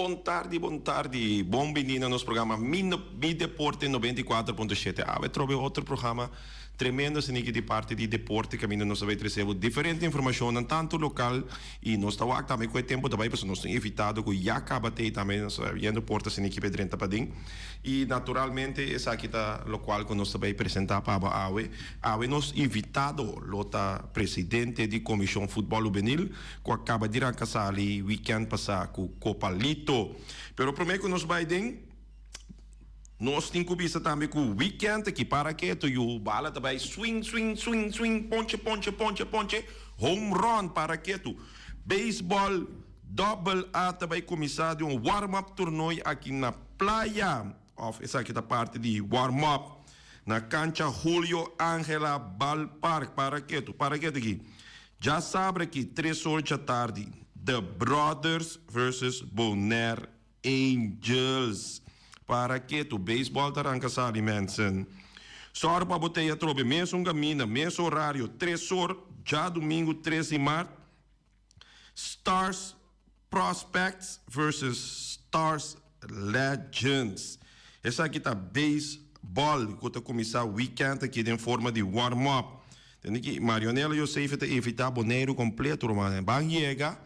Bon tardi, bon tardi. Bon bini na nos programa Mi, Mi Deporte 94.7. Awe trobe otro programa tremendo asiniki di parti di deporte kaminda nos ta bay trese bo diferente informashonnan tantu lokal i nos ta wak tambe ku e tempu ta bay pasobra nos tin invitado ku ya kaba tei tambe nos ta yendo porta asiniki pa e drenta paden i naturalmente esaki ta lokual ku nos ta bay presenta pa bo awe. Awe nos invitado lo ta presidente di Komishon Futbòl Hubenil ku a kaba di ranka sali wikènt pasá ku Kopa Lito. Pero promé ku nos bai den, nos tin ku bisa tambe ku wikènt aki para ketu yu bala ta bai swing, swing, swing, swing, ponche, ponche, ponche, ponche, home run para ketu. Beisbòl Dòbel A ta bai kuminsá di un warm up tornooi aki na Playa. Òf esaki ta parti di warm up na kancha Julio Angela Ballpark. Para ketu, para ketu aki. Djasabra aki tres or djatardi The Brothers versus Bonaire Angels. Para ketu, beisbòl ta ranka sali mensen. Sòru pa bo tei atrobe mesun kaminda, mes orario, tres or djadumingu tres di mart. Stars Prospects versus Stars Legends. Esaki ta baseball ku ta kuminsá weekend aki den forma di warm up. Tende ki Marionela Josefa ta invitá Boneiru kompleto rumannan. Ban yega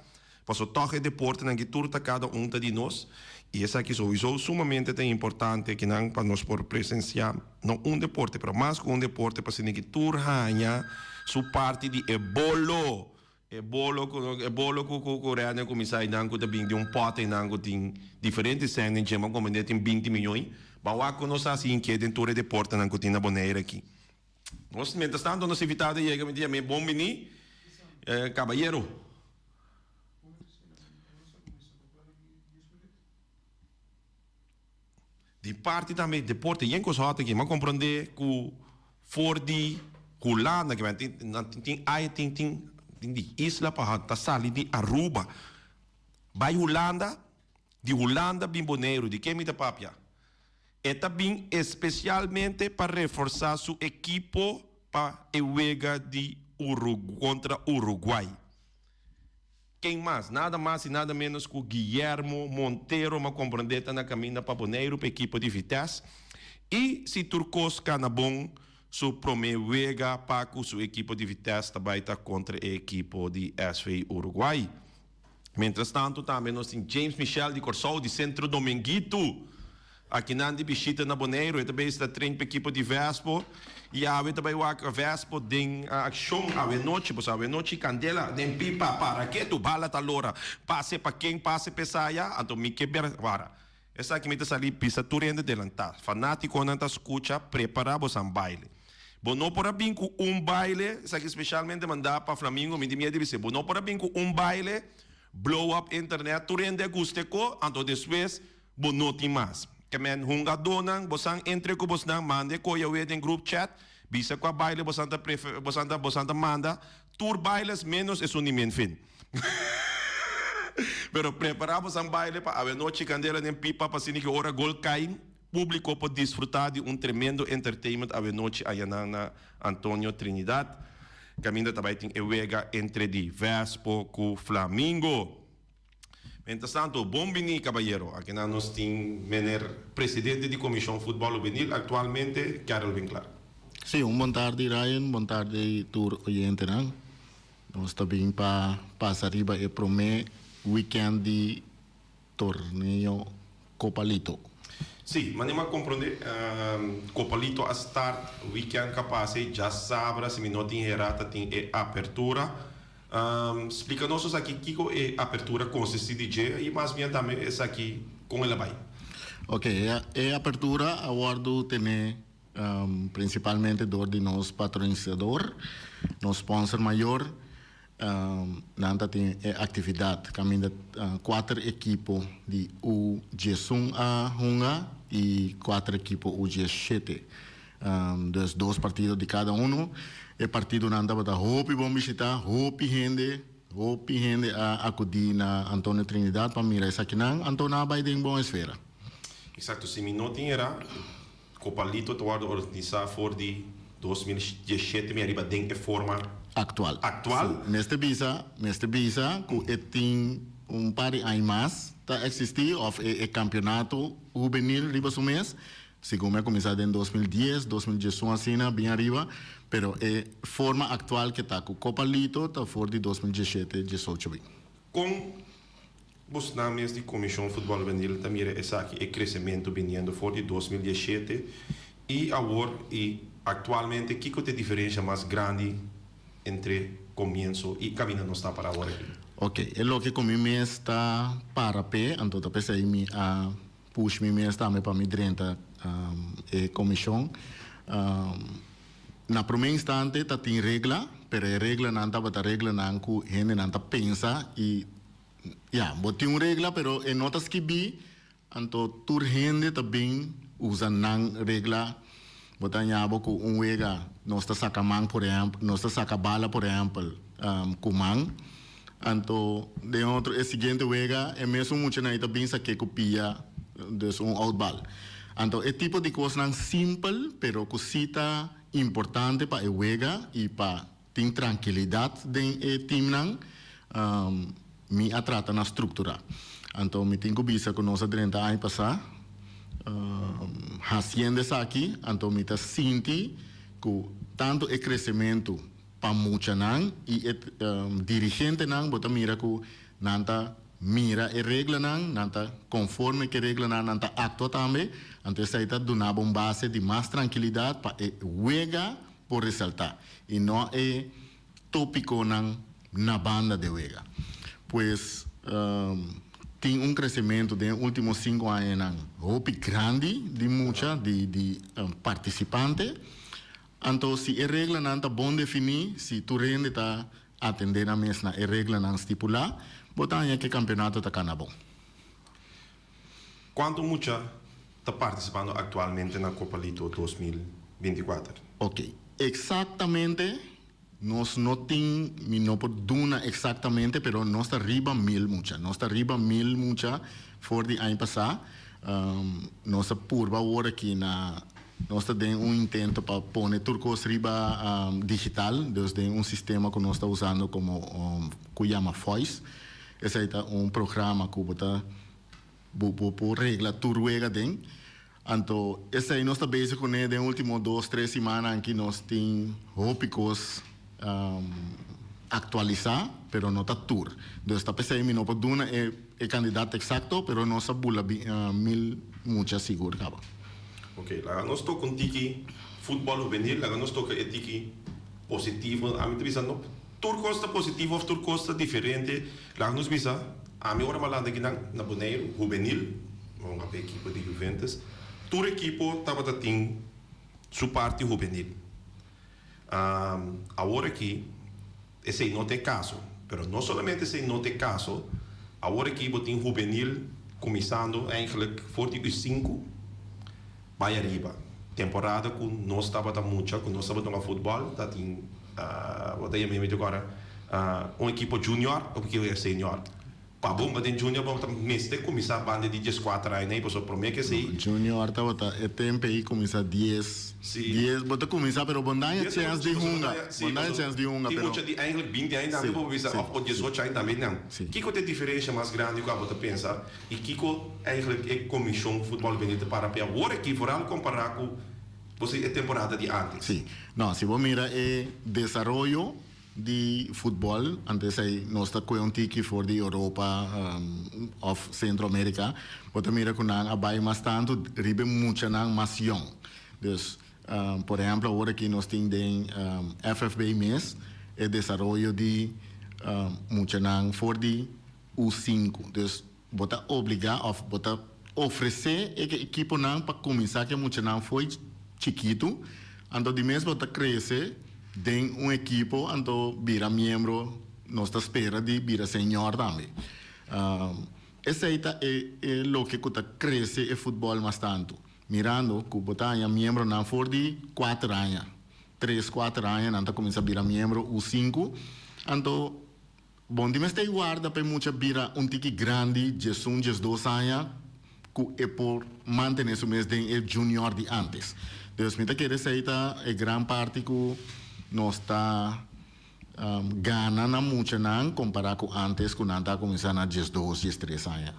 paso tòg e deportenan aki tur ta kada un ta di nos i esaki souiso sumamente ta importante kinan pa nos por presensiá no un deporte pero mas ku un deporte pa asina ki tur haña su parti di e bolo. E bolo ku e bolo ku ku ku Rene a kuminsá einan ku ta bin di un pòt einan ku tin diferente sèn den dje, bo a komprendé tin binti miyon. Ban wak ku nos hasi inkiet den tur e deportenan ku tin na Bonaire aki. Nos mientras tanto nos invitado a yega mi ta yam'é bon biní, kabayero. Di parti tambe deporte yen kos hòt aki. Mi a komprondé ku for di Hulanda ke tin nan tin ai tin tin tin di isla pa ta sali di Aruba bai Hulanda, di Hulanda bin Boneiru. Di ke mi ta papia? E ta bin espesialmente pa reforsá su ekipo pa e wega di kontra Uruguay. Ken mas? Nada mas i nada menos ku Guillermo Montero m'a komprondé ta na kaminda pa Boneiru pa ekipo di Vitesse i si tur kos kana bon su promé wega pa ku su ekipo di Vitesse ta bai ta kontra e ekipo di SV Uruguay. Mientras tanto tambe nos tin James Michel di Kòrsou di Centro Dominguito. Akinan di bishita na Boneiru e ta bay sta train pa ekipo di Vespo y awe ta bay wak Vespo den accion awe nochi pasobra awe nochi candela den pipa para ketu bala ta lora pase pa ken pase pa esaya anto mi ke ber wara esaki mi ta sali bisa tur hende delanta fanaticonan ta scucha prepara bosan baile bo no por a bin cu un baile esaki specialmente manda pa Flamingo mi tin miedo di bisa bo no por a bin cu un baile blow up internet tur hende a gusta e co anto despues Bo no tin mas. Ke men hungadónan, bosan entre ku bosnan manda e koe awe den group chat, bisa kua baile bosan ta prefe bosan ta bosan ta manda, tur bailes menos esun di Menfin. Pero prepará bosan baile pa awe nochi kandela den pipa pa asina ki ora gol kai, públiko por disfrutá di un tremendo entertainment awe nochi ayanan na Antonio Trinidad, kaminda ta bai tin e wega entre di Vespo ku Flamingo. Mientras tanto, bon bini cabayero. Akinan nos tin meneer presidente di Comision Futbol Hubenil actualmente, Karel Winklaar. Sí, un bon tardi Ryan, bon tardi tur oyentenan. Nos ta bin pa pasa riba e prome weekend di torneo Copa Lito. Sí, mane m'a comprende, Copa Lito a start weekend ka pasa y djasabra, si mi no tin hera, ta tin e apertura. Splica nos esaki kico e apertura consisti di dje y mas bien tambe esaki con el a bay. Ok, e apertura a wordo tene principalmente door di nos patrocinador, nos sponsor mayor. Nan ta tin e actividad caminda cuater ekipo di U diesun a hunga y cuater ekipo U diesshete. Dus dos partido di cada uno. E partidonan tabata hopi bon bishita, hopi hende, hopi hende a acudi na Antonio Trinidad pa mira esakinan. Anto nan a bay den bon esfera. Exacto, si mi no tin era, Copalito ta wordo organisa for di 2017 mi ariba den e forma Actual. actual. Si, mester bisa, mester bisa cu e tin un par di aña mas. ta eksistí òf e kampeonato hubenil riba su mes. Segun mi a kuminsá den 2010, 2011 asina, bin ariba, pero e forma aktual ke ta ku Kopa Lito ta for di 2017, 18 bin. Kon bosnan mes di Komishon Futbòl Hubenil ta mira esaki, e kresementu biniendo for di 2017 i awor i aktualmente kiko ta e diferensha mas grandi entre komienso i kaminda nos ta para awor aki? Ok, e loke ku mi mes ta para p'e, anto ta p'esei mi a push mi mes tambe pa mi drenta e komishon. Na promé instante ta tin regla, pero e reglanan tabata reglanan ku hendenan ta pensa i ya, bo tin un regla pero e no ta skibí, anto tur hende ta bin usa nan regla. Bo ta haña bo ku un wega nos ta saka man por ehèmpel, nos ta saka bala por ehèmpel ku man, anto den otro e siguiente wega e mesun muchanan ei ta bin sak'é ku pia, dus un outbal. Anto e tipo di kosnan simpel pero ku si ta importante pa e wega i pa tin trankilidat den e teamnan, mi a trata na strukturá. Anto mi tin ku bisa ku nos a drenta aña pasá hasiendo esaki, anto mi ta sinti ku tantu e kresementu pa muchanan i e dirigentenan, bo ta mira ku nan ta mira e reglanan, nan ta konforme ku e reglanan, nan ta aktua tambe. Anto esei ta duna bo un base di mas trankilidat pa e wega por resaltá i no e tópikonan na banda de wega. Pues tin un kresementu den e último sinku añanan hopi grandi di mucha, di di partisipante. Anto si e reglanan ta bon definí, si tur hende ta atendé nan mes na e reglanan stipulá, bo ta haña ku e kampeonato ta kana bon. Kuantu mucha ta partisipando aktualmente na Kopa Lito 2024? Ok, eksaktamente nos no tin, mi no por duna eksaktamente, pero nos ta riba 1000 mucha. Nos ta riba 1000 mucha for di aña pasá. Nos a purba awor aki na, nos ta den un intento pa pone tur kos riba digital, dus den un sistema ku nos ta usando komo ku yama Voice. Esei ta un programa ku bo ta bo bo por regla tur wega den. Anto esei nos ta bezig kuné den ultimo dos tres simannan aki nos tin hopi kos aktualisá pero no ta tur. Dus ta p'esei mi no por duna e e kandidat eksakto pero nos a bula 1000 mucha sigur kaba. Ok, laga nos toka un tiki futbòl hubenil, laga nos toka e tiki positivo. Ami ta bisa no tur kos ta positivo òf tur kos ta diferente. Laga nos bisa, ami ora mi a lanta akinan na Boneiru, hubenil, mi a hunga pa e ekipo di Juventus, tur ekipo tabata tin su parti hubenil. Awor aki esei no ta e kaso, pero no solamente esei no ta e kaso, awor aki bo tin hubenil kuminsando eigenlijk for di U5 bai ariba. Temporada ku nos tabata mucha, ku nos tabata hunga futbòl, ta tin, bo ta yama mi agora, un ekipo junior, un ekipo senior. Pa bo hunga den junior bo ta mester kuminsá banda di 14 aña ei, pasobra promé ke esei. Junior tabata e tempu ei kuminsá 10, 10 bo ta kuminsá pero bo no haña chèns di hunga, bo no haña chèns di hunga pero. Tin mucha di eigenlijk 20 aña tambe bo por bisa òf 18 aña tambe nan. Kiko ta e diferensha mas grandi ku abo ta pensa i kiko eigenlijk e komishon futbòl bini ta para p'e awor aki vooral kompará ku bo si e temporada di ántes? Sí, no si bo mira e desaroyo di futbòl, antes ei nos ta kue un tiki for di Europa òf Sentro Amerika, bo ta mira ku nan a bai mas tantu riba e muchanan mas yòn. Dus, por ehèmpel awor aki nos tin den FFB mes e desaroyo di muchanan for di U5. Dus bo ta obligá òf bo ta ofresé e ekiponan pa kuminsá ku e muchanan fo'i chikitu, anto di mes bo ta krese den un ekipo anto bira miembro, nos ta spera di bira señor tambe. Esei ta e e loke ku ta krese e futbòl mas tantu, mirando ku bo ta haña miembronan for di kuater aña, tres kuater aña nan ta kuminsá bira miembro U5, anto Bon di mester warda pa e mucha bira un tiki grandi, 11, 12 aña, ku e por mantené su mes den e junior di antes. Dus mi ta kere esei ta e gran parti ku nos ta gana na muchanan kompará ku antes ku nan ta kuminsá na 12, 13 aña.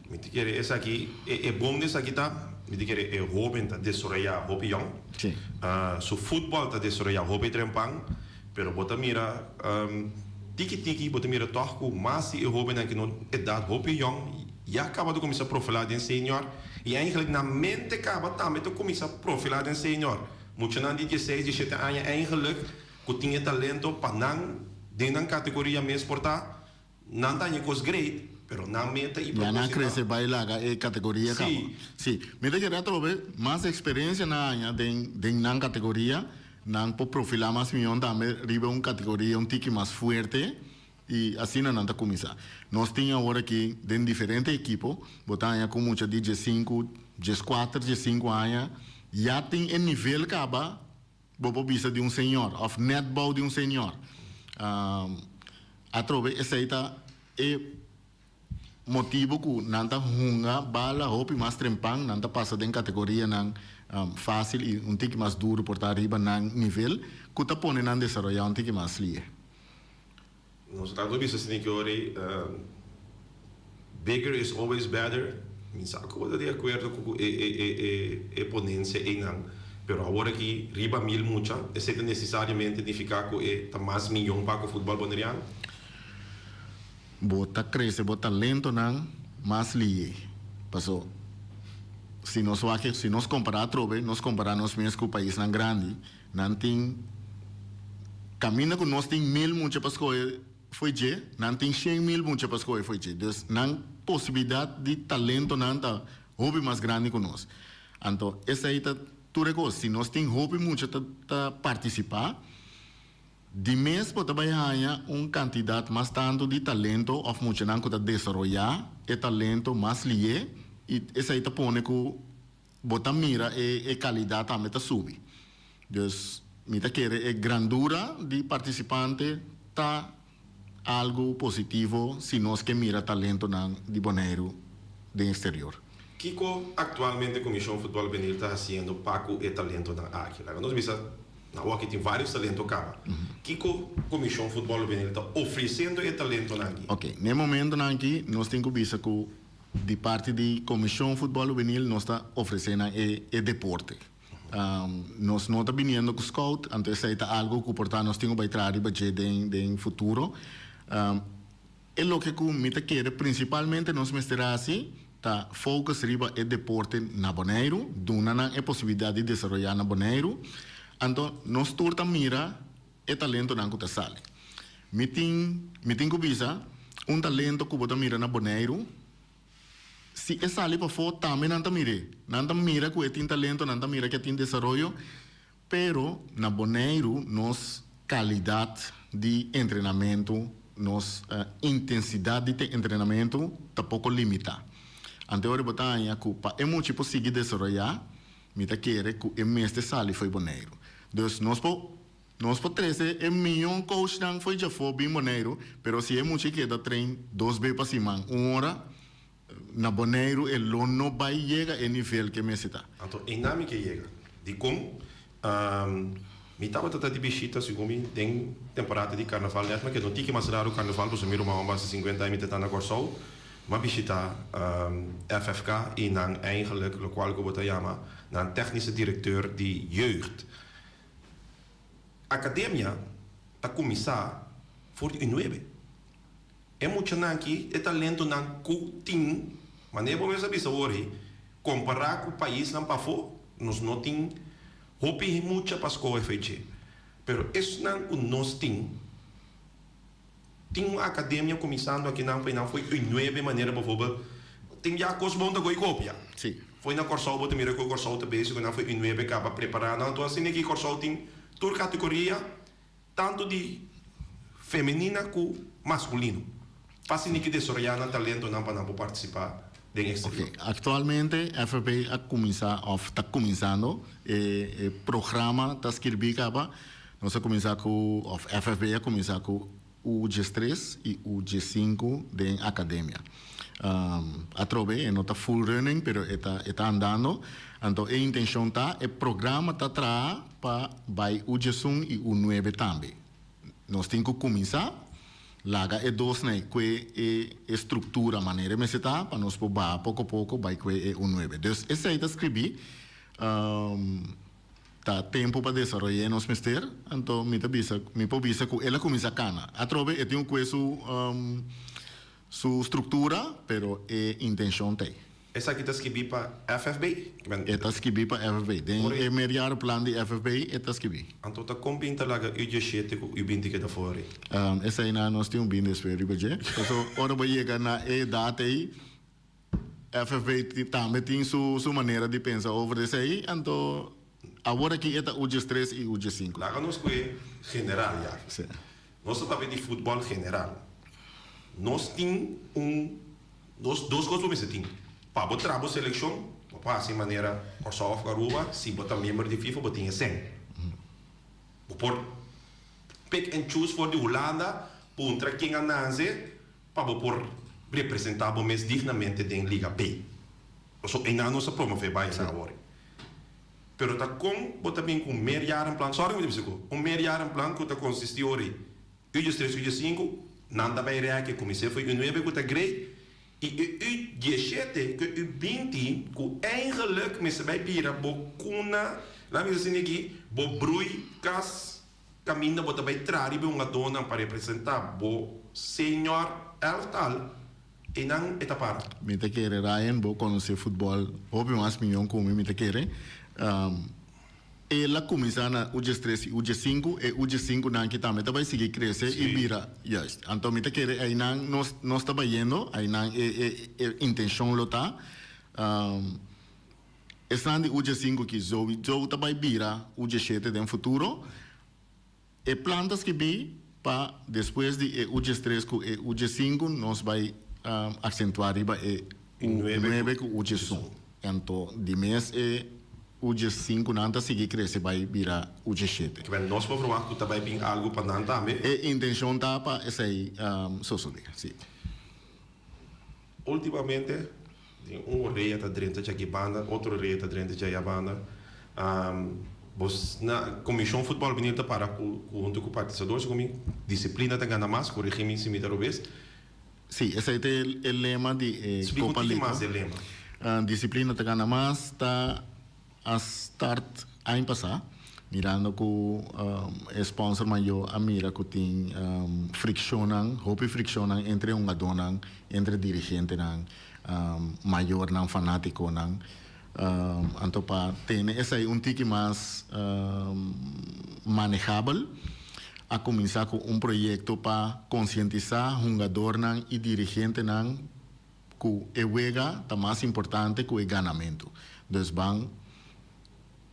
Mi ta kere esaki, e bon di esaki ta, mi ta kere e hoben ta desaroyá hopi yòn. Sí. Su futbòl ta desaroyá hopi trempan, pero bo ta mira tiki tiki bo ta mira tòg ku mas di e hobennan ku no edat hopi yòn ya kaba ta kuminsá profilá den senior i eigenlijk nan mente kaba tambe ta kuminsá profilá den senior. Muchanan di dieseis, diesshete aña eigenlijk ku tin e talento pa nan den nan kategoria mes por ta Nan ta haña kos great, pero nan meta i Ya nan propósito. krese bai laga e kategoria kaba. Sí. Sí. Mi ta kere atrobe mas eksperensia nan haña den den nan kategoria, nan por profilá mas mion tambe riba un kategoria un tiki mas fuerte i asina nan ta kuminsá. Nos tin awor aki den diferente ekipo, bo ta haña ku mucha di diesinku, dieskuater, diesinku aña ya tin e nivel kaba Bo por bisa di un señor of net bou di un señor. Atrobe esey ta e motibo cu nan ta hunga bala hopi mas trempan, nan ta pasa den categorianan facil y un tiki mas duro por ta ariba nan nivel cu ta pone nan desaroya un tiki mas lihe. Nos ta bisa asina ki ora ei, Bigger is always better. Mi sa ku bo ta di akuerdo ku e ponensia einan, pero awor aki riba mil mucha, esei ta nesesariamente nifiká ku e ta mas miyon pa ku futbòl boneriano? Bo ta krese bo talentonan mas lihe. Paso si nos wak, si nos kompará atrobe, nos kompará nos mes ku paisnan grandi, Nan tin kaminda ku nos tin mil mucha pa skohe fo'i dje, nan tin 100.000 mucha pa skohe fo'i dje. Dus nan posibilidat di talentonan ta hopi mas grandi ku nos. Anto esei ta tur e kos. Si nos tin hopi mucha ta ta partisipá, di mes bo ta bai haña un kantidat mas tantu di talento òf muchanan ku ta desaroyá e talento mas lié i esei ta pone ku Bo ta mira e e calidad tambe ta subi. Dus mi ta kere e grandura di participante ta algo positivo si nos ke mira talentonan di Boneiru den exterior. Kiko actualmente Comision Futbol Benil ta haciendo pa cu e talentonan aki? Laga nos bisa, na awor aki tin varios talento caba. Kiko Comision Futbol Benil ta ofreciendo e talentonan aki? Ok, n'e momentonan aki nos tin cu bisa cu Di parti di Comision Futbol Hubenil nos ta ofrece nan e e deporte. Nos no ta biniendo cu scout, anto esey ta algo cu por ta nos tin cu bay traha riba dje den den futuro. E loke cu mi ta kere principalmente nos mester haci ta focus riba e deporte na Boneiru, duna nan e posibilidad di desaroya na Boneiru. Anto nos tur ta mira e talentonan ku ta sali. Mi tin mi tin ku bisa, un talento ku bo ta mira na Boneiru, si e sali pafó tambe nan ta mir'é. Nan ta mira ku e tin talento, nan ta mira ku e tin desaroyo, pero na Boneiru nos kalidat di entrenamentu, nos intensidat di entrenamentu ta poko limitá. Ante ora bo ta haña ku pa e muchi por sigui desaroyá, mi ta kere ku e mester sali fo'i Boneiru. Dus nos por Nos por trece e miyon coachnan fo'i djafó bin Boneiru, pero si e mucha keda train dos be pa siman, un ora, na Boneiru e lo no bai yega e nivel ke mester ta. Anto einan mi ke yega. Dikon? Mi tabata ta di bishita segun mi den temporada di karnaval nèt, ma ke no tiki mas raro karnaval pasobra mi ruman hòmber hasi sinkuenta aña mi ta ta na Kòrsou. Mi a bishita FFK i nan eigenlijk lokual ku bo ta yama nan tèknische direkteur di jeugd. Akademia ta kuminsá for di nuebe. E muchanan aki, e talentonan ku tin, manera bo mes a bisa awor ei, kompará ku paisnan pafó, nos no tin hopi mucha pa skohe for dje. Pero esnan ku nos tin, Tin un academia cuminsando akinan pa einan fo'i nuebe manera bijvoorbeeld tin ya cos bon ta gooi copia. Sí. Fo'i na Corsou bo ta mira cu Corsou ta bezig cu nan fo'i nuebe caba prepara nan. Anto asina aki Corsou tin tur categoria tanto di femenina cu masculino pa asina ki desaroya nan talentonan pa nan por participa den exterior. Ok, actualmente FFB a cuminsa of ta cuminsando e e programa ta skirbi caba. Nos a kuminsá ku, òf FFB a kuminsá ku U 13 i U 15 den akademia. Atrobe e no ta full running pero e ta e ta andando. Anto e intenshon ta e programa ta traha pa bai U 11 i U 9 tambe. Nos tin ku kuminsá. Laga e dosnan ei kue e e struktura manera e mester ta pa nos por baha poko poko bai kue e U nuebe. Dus esei ta skribí, ta tempu pa desaroy'é nos mester, anto mi ta bisa, mi por bisa ku el a kuminsá kana. Atrobe e tin un kue su su struktura, pero e intenshon ta ei. Esaki ta skibí pa FFB? E ta skibí pa FFB. Den e meerjarenplan di FFB e ta skibí. Anto ta kon bin ta laga U diesshete ku U binti keda for ei? Eseinan nos tin un bin despues riba dje. Paso ora bo yega na e edat ei, FFB tambe tin su su manera di pensa over di esei. Anto awor aki e ta U diestres i U diesinku. Laga nos ku e general ya. Si. Nos ta papia di futbòl general. Nos tin un Dos dos kos bo mester tin. Pa bo traha bo selekshon, bo por hasi manera Kòrsou òf Aruba, si bo ta miembro di FIFA bo tin e sèn. Bo por pick and choose for di Hulanda, puntra ken a nase pa bo por representá bo mes dignamente den Liga B. Pasobra einan nos a promové bai na awor. Pero ta kon bo ta bin ku un meerjarenplan, sorry mi ta bisa ku, un meerjarenplan ku ta konsistí ora ei. U diestres, U diesinku, nan ta bai rèk e kumins'é for U nuebe ku ta grei i e U dieshete ku e U 20 ku eigenlik mester bai bira bo kuna, laat mi bisa asina aki, bo brui kas kaminda bo ta bai traha riba e hungadónan pa representá bo senior elftal, einan e ta para. Mi ta kere Ryan bo konosé futbòl hopi mas mion ku mi, mi ta kere. El a kuminsá na U diestres i U diesinku, e U diesinkunan ki tambe ta bai sigui krese i bira juist. Anto mi ta kere einan nos nos ta bayendo, einan e e e intenshon lo ta. Esnan di U diesinku ki zoizo ta bai bira U diesshete den futuro. E plan ta skibí pa despues di e U diestres ku e U diesinku nos bai aksentuá riba e U nuebe ku U diesun. Anto di mes e U diesinkunan ta sigui krese bai bira U diesshete. Kibè nos por verwagt ku ta bai bin algu pa nan tambe? E intenshon ta pa esei sosodé, sí. Ultimamente den un orea ta drenta djaki banda, otro orea ta drenta djaya banda. Bo na Comision Futbol Benil ta para cu hunto cu Partisador segun mi disciplina ta gana mas, corrigi mi si mi ta robes. Si, esei ta e lema di e Splica un Copa tiki Lito. mas e lema. Disciplina ta gana mas ta a start aña pasá, mirando ku e sponsor mayor a mira ku tin frikshonnan, hopi frikshonnan entre hungadónan, entre dirigentenan, mayornan, fanátikonan. Anto pa tene esei un tiki mas manehabel, a kuminsá ku un proyekto pa konsientisá hungadornan i dirigentenan ku e wega ta mas importante ku e ganamentu. Dus ban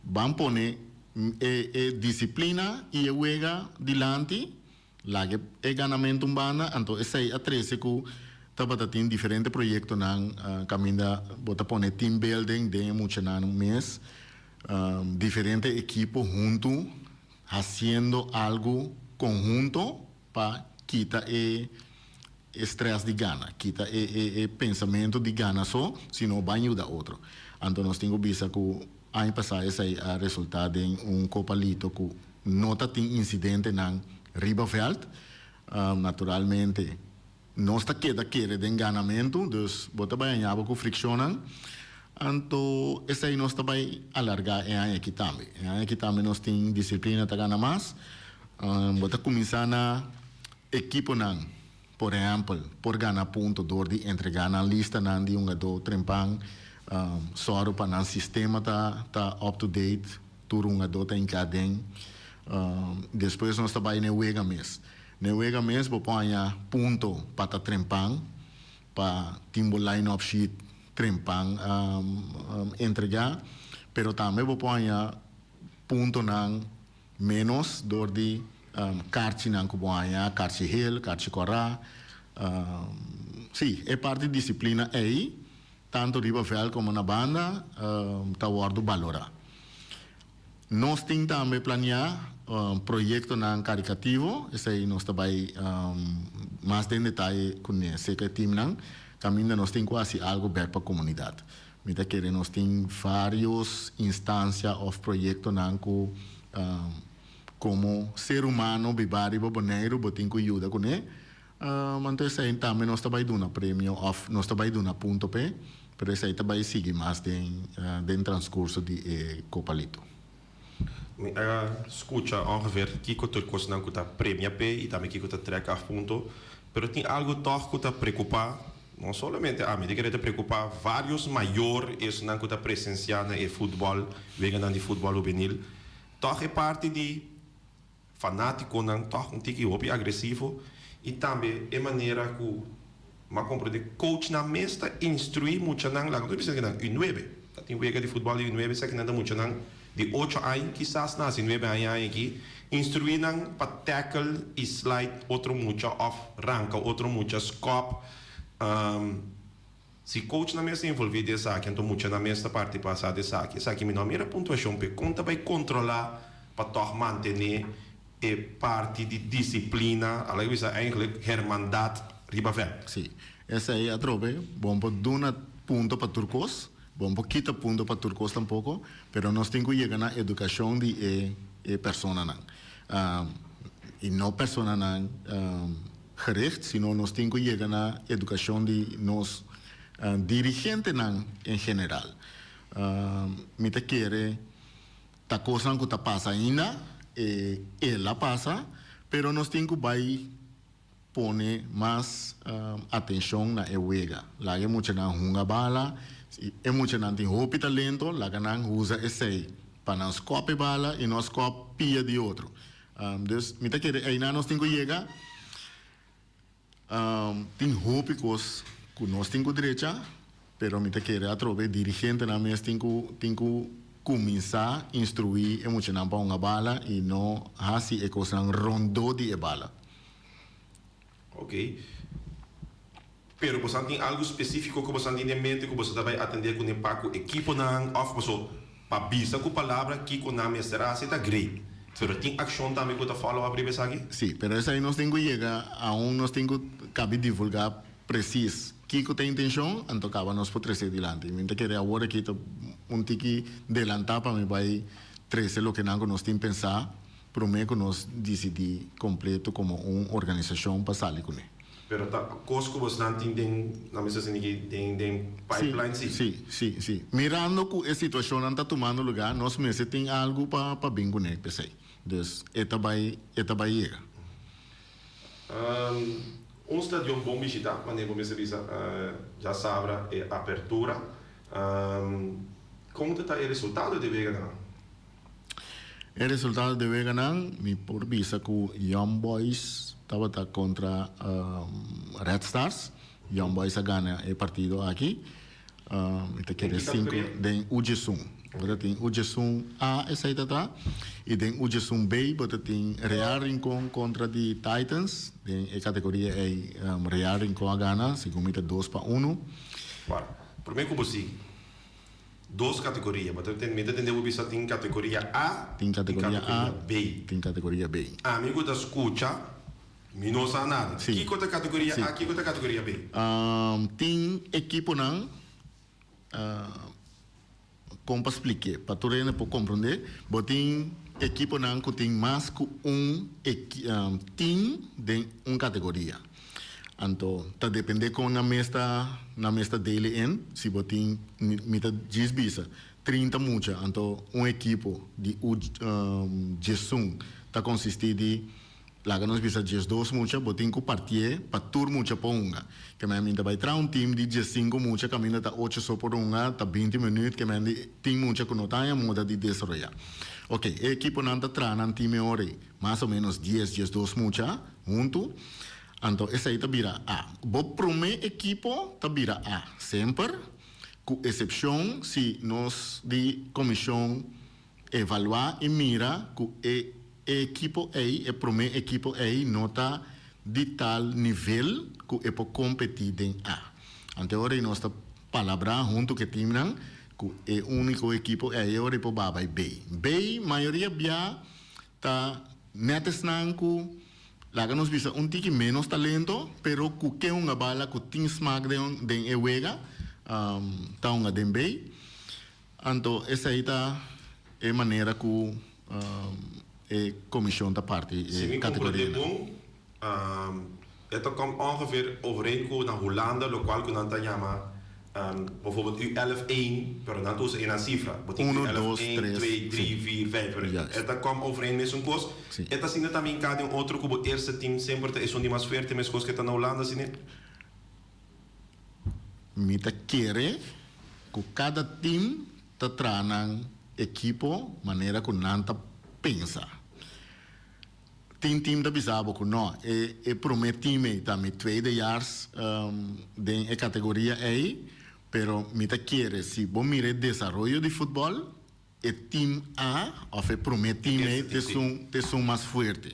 ban pone e e disiplina i e wega dilanti, laga e ganamentu un banda, anto esei a trese ku tabata tin diferente proyektonan kaminda bo ta pone team building den e muchanan mes, diferente ekipo huntu hasiendo algu konhunto pa kita e e stress di gana, kita e e e pensamento di gana so, sino ban yuda otro. Anto nos tin ku bisa ku aña pasá esei a resultá den un Copa Lito ku no ta tin insidentenan riba vèlt. Naturalmente nos ta keda kere den ganamentu, dus bo ta bai haña bo ku frikshonnan. Anto esei nos ta bai alargá e aña aki tambe. E aña aki tambe nos tin disiplina ta gana mas. Bo ta kuminsá na Ekiponan, por ehèmpel, por gana punto dor di entregá nan listanan di hungadó trempan, sòru pa nan sistema ta ta up to date, tur hungadó ta hinká den. Despues nos ta bai n'e wega mes. N'e wega mes bo por haña punto pa ta trempan, pa tin bo line-up sheet trempan entregá, pero tambe bo por haña puntonan Ménos dor di karchinan ku bo haña, karchi hel, karchi kòrá. Sí, e parti disiplina ei, tantu riba vèlt komo na banda, ta wòrdu balorá. Nos tin tambe planiá proyektonan karikativo, esei nos ta bai mas den detaye kuné serka e timnan, kaminda nos tin ku hasi algu bèk pa komunidat. Mi ta kere nos tin varios instancia of proyectonan cu como ser humano biba riba Boneiru bo tin cu yuda cune. Anto esei tambe nos ta bai duna premio òf nos ta bai duna punto p'e, pero esei ta bai sigui mas den den transkurso di e Kopa Lito. Mi a skucha ongeveer kiko tur kosnan ku ta premia p'e i tambe kiko ta trèk af punto, pero tin algu tòg ku ta preokupá no solamente ami, di kere ta preokupá vários mayor esnan ku ta presensiá na e futbòl, weganan di futbòl hubenil, tòg e parti di. Fanátikonan tòg un tiki hopi agresivo i tambe e manera ku m'a komprendé coachnan mes ta instruí muchanan, laga nos bisa ku nan u nuebe, ta tin wega di futbòl di u nuebe, esaki nan ta muchanan di ocho aña, kisas nan hasi nuebe aña aña aki, instruí nan pa tackle i slide otro mucha òf ranka otro mucha, skòp. Si coachnan mes ta envolví den esaki, anto muchanan mes ta partipá sa di esaki. Esaki mi no a mira puntuashon p'e. Kon ta bai kontrolá pa tòg mantené e parti di disiplina, a la bisa eigenlijk hermandad riba vèlt? Sí, esei atrobe. Bon por duna punto pa tur kos, bon por kita punto pa tur kos tampoko, pero nos tin ku yega na edukashon di e e personanan. I no personanan. Gericht, sino nos tin cu yega na educacion di nos dirigentenan en general. Mi ta kere ta cosnan cu ta pasa ainda, e el a pasa, pero nos tin cu bay pone mas atencion na e wega. Laga e muchanan hunga bala, si e muchanan tin hopi talento, laga nan usa esey pa nan scop e bala y no scop pia di otro. Dus mi ta kere einan nos tin ku yega. Tin hopi kos ku nos tin ku drecha, pero mi ta kere atrobe dirigentenan mes tin ku tin ku kuminsá instruí e muchanan pa hunga bala i no hasi e kosnan rondó di e bala. Ok. Pero bosan tin algu spesífiko ku bosan tin den mente ku boso ta bai atendé kuné pa ku ekiponan òf boso pa bisa ku palabra kiko nan mester hasi ta great. Pero tin akshon tambe ku ta follow up riba esaki? Sí, pero esei nos tin ku yega aun nos tin ku kabi divulgá presis kiko ta intenshon anto kaba nos por trese dilanti. Mi ta kere awor aki ta un tiki delantá pa mi bai trese loke nan ku nos tin pensá promé ku nos disidí kompleto komo un organisashon pa sali kuné. Pero ta kos ku bosnan tin den, nan mester sinti ki den den pipeline si? Sí, sí, sí. Mirando ku e situashonnan ta tumando lugá, nos mester tin algu pa pa bin kuné p'esei. Dus e ta bai e ta bai yega. Un stadion bon bishitá, manera bo mester bisa djasabra e apertura. Kon ta ta e resultado di e weganan? E resultado di weganan, mi por bisa ku Young Boys tabata kontra Red Stars. Young Boys a gana e partido aki. Mi ta kere sinku den Ujesun. Bo ta tin Ujesun A esei ta ta i den Ujesun B bo ta tin Real Rincon kontra di Titans. Den e kategoria ei Real Rincon a gana segun mi ta dos pa unu. Promé ku bo sigui. Dos categoria. Bo ta tende, mi ta tende bo bisa tin categoria A Tin i categoria categoria A, B. tin categoria B. Ami cu ta scucha, mi no sa nada. Sí. Kico ta categoria Sí. A, kico ta categoria B? Tin equiponan, con pa spliké, pa tur hende por comprende, bo tin equiponan cu tin mas cu un equi, team den un categoria. Anto ta depende kon nan mes ta nan mes ta dele in, si bo tin mi ta djis bisa 30 mucha anto un ekipo di u djesun ta konsisti di laga nos bisa 12 mucha bo tin ku partié pa tur mucha por hunga ke men mi ta bai traha un tim di 15 mucha kaminda ta ocho so por hunga ta 20 minüt ke men di tin mucha ku no ta haña moda di desaroyá oke e ekiponan ta traha nan tim e ora ei mas o menos dies 12 mucha huntu. Anto esei ta bira A. Bo promé ekipo ta bira A semper, ku esepshon si nos di komishon evaluá i mira ku e ekipo ei, e promé ekipo ei no ta di tal nivel ku e por kompetí den A. Anto e ora ei nos ta palabrá huntu ku e timnan ku e úniko ekipo ei e ora ei por baha bai B. B mayoria bia ta nèt esnan ku Laga nos bisa un tiki menos talento, pero ku ke hunga bala ku tin smak den den e wega, ta hunga den bay. Anto esei ta e manera ku e komishon ta parti Si e mi komprende kategorianan. bon, E ta kom ongeveer overeen ku na Hulanda lokual ku nan ta yama bijvoorbeeld U elf een, pero nan ta usa e nan sifra. Bo tin U elf een, twee, drie, vier, vijf. Pero e ta kom overeen mesun kos. E ta asina tambe hinká den otro ku bo eerste team semper ta esun di mas fuerte meskos ku e ta na Hulanda asina? Mi ta kere ku kada team ta traha nan ekipo manera ku nan ta pensa. Tin team ta bisa bo ku no, e e promé team ei ta mi tweedejaars den e kategoria ei, pero mi ta kere si bo mira e desaroyo di futbòl, e team A òf e promé team ei ta esun ta esun mas fuerte.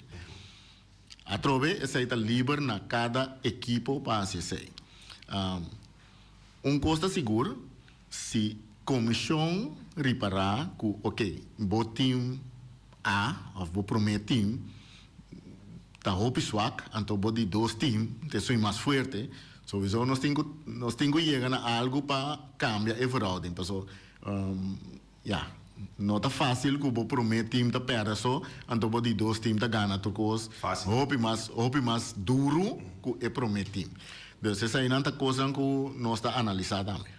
Atrobe esei ta liber na kada ekipo pa hasi esei. Un kos ta sigur, si komishon ripará ku oke, bo team A of bo promé team ta hopi swak, anto bo di dos team ta esun mas fuerte, sowiso nos tin ku nos tin ku yega na algu pa kambia e verhouding, paso ya, no ta fásil ku bo promé team ta pèrdè so, anto bo di dos team ta gana tur kos hopi mas hopi mas duru ku e promé team. Dus eseinan ta kosnan ku nos ta analisá tambe.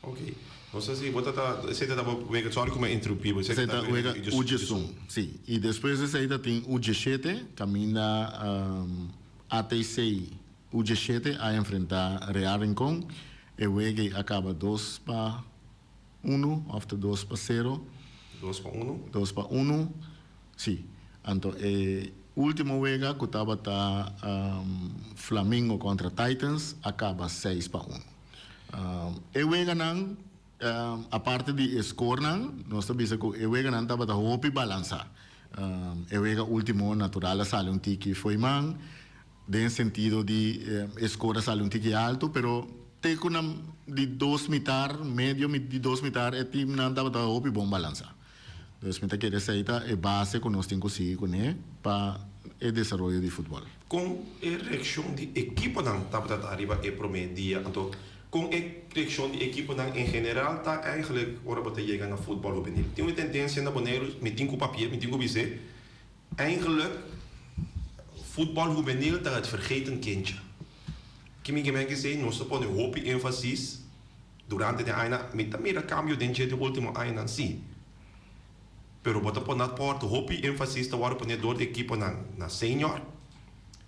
Ok. No sa si bo ta ta, esei ta ta bo wega, sorry ku mi a interrumpí bo, esei ta wega U diesun, si. I despues esei ta tin U diesshete, kaminda ATC U diesshete a enfrentá Real Rincon. E wega ei a kaba dos pa unu òf ta dos pa sero. Dos pa unu. Dos pa unu, si. Anto e último wega ku tabata Flamingo kontra Titans a kaba seis pa unu. E weganan, aparte di e skornan, nos ta bisa ku e weganan tabata hopi balansá. E wega último natural a sali un tiki fo'i man, den sentido di e skor a sali un tiki altu, pero te ku na di dos mitar, medio di dos mitar, e timnan tabata hopi bon balansá. Dus mi ta kere esei ta e base ku nos tin ku sigui kuné pa e desaroyo di futbòl. Kon e reakshon di ekiponan tabata ta riba e promé dia? Anto, kon e reakshon di ekiponan en general ta eigenlijk ora bo ta yega na futbòl hubenil? Tin un tendensia na Boneiru, mi tin ku papia, mi tin ku bis'é, eigenlijk futbòl hubenil ta het vergeten kindje. Ki mi ke men ke esei? Nos ta pone hopi énfasis. Durante den añanan mi ta mira cambio den dje den ultimo añanan si. Pero bo ta pone na port hopi enfasis ta worde pone door di ekiponan na senior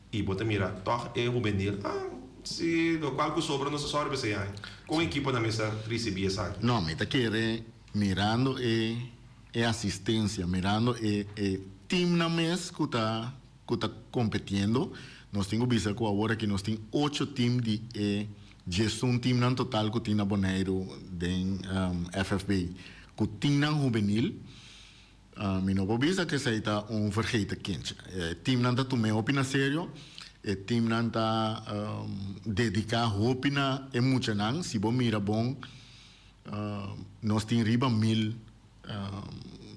y bo ta mira toch e hubenil ah si locual cu sobra nos ta sorry p'esey aña. Con ekiponan mester ricibi esaki? No, mi ta kere mirando e e asistencia, mirando e e teamnan mes cu ta cu ta competiendo. Nos tin cu bisa cu awor aki nos tin ocho team di e diesun teamnan total cu tin na Boneiru den FFB cu tin nan hubenil. Mi no por bisa cu esey ta un vergeten kindje. E teamnan ta tum'e hopi na serio, e teamnan ta dedica hopi na e muchanan. Si bo mira bon nos tin riba mil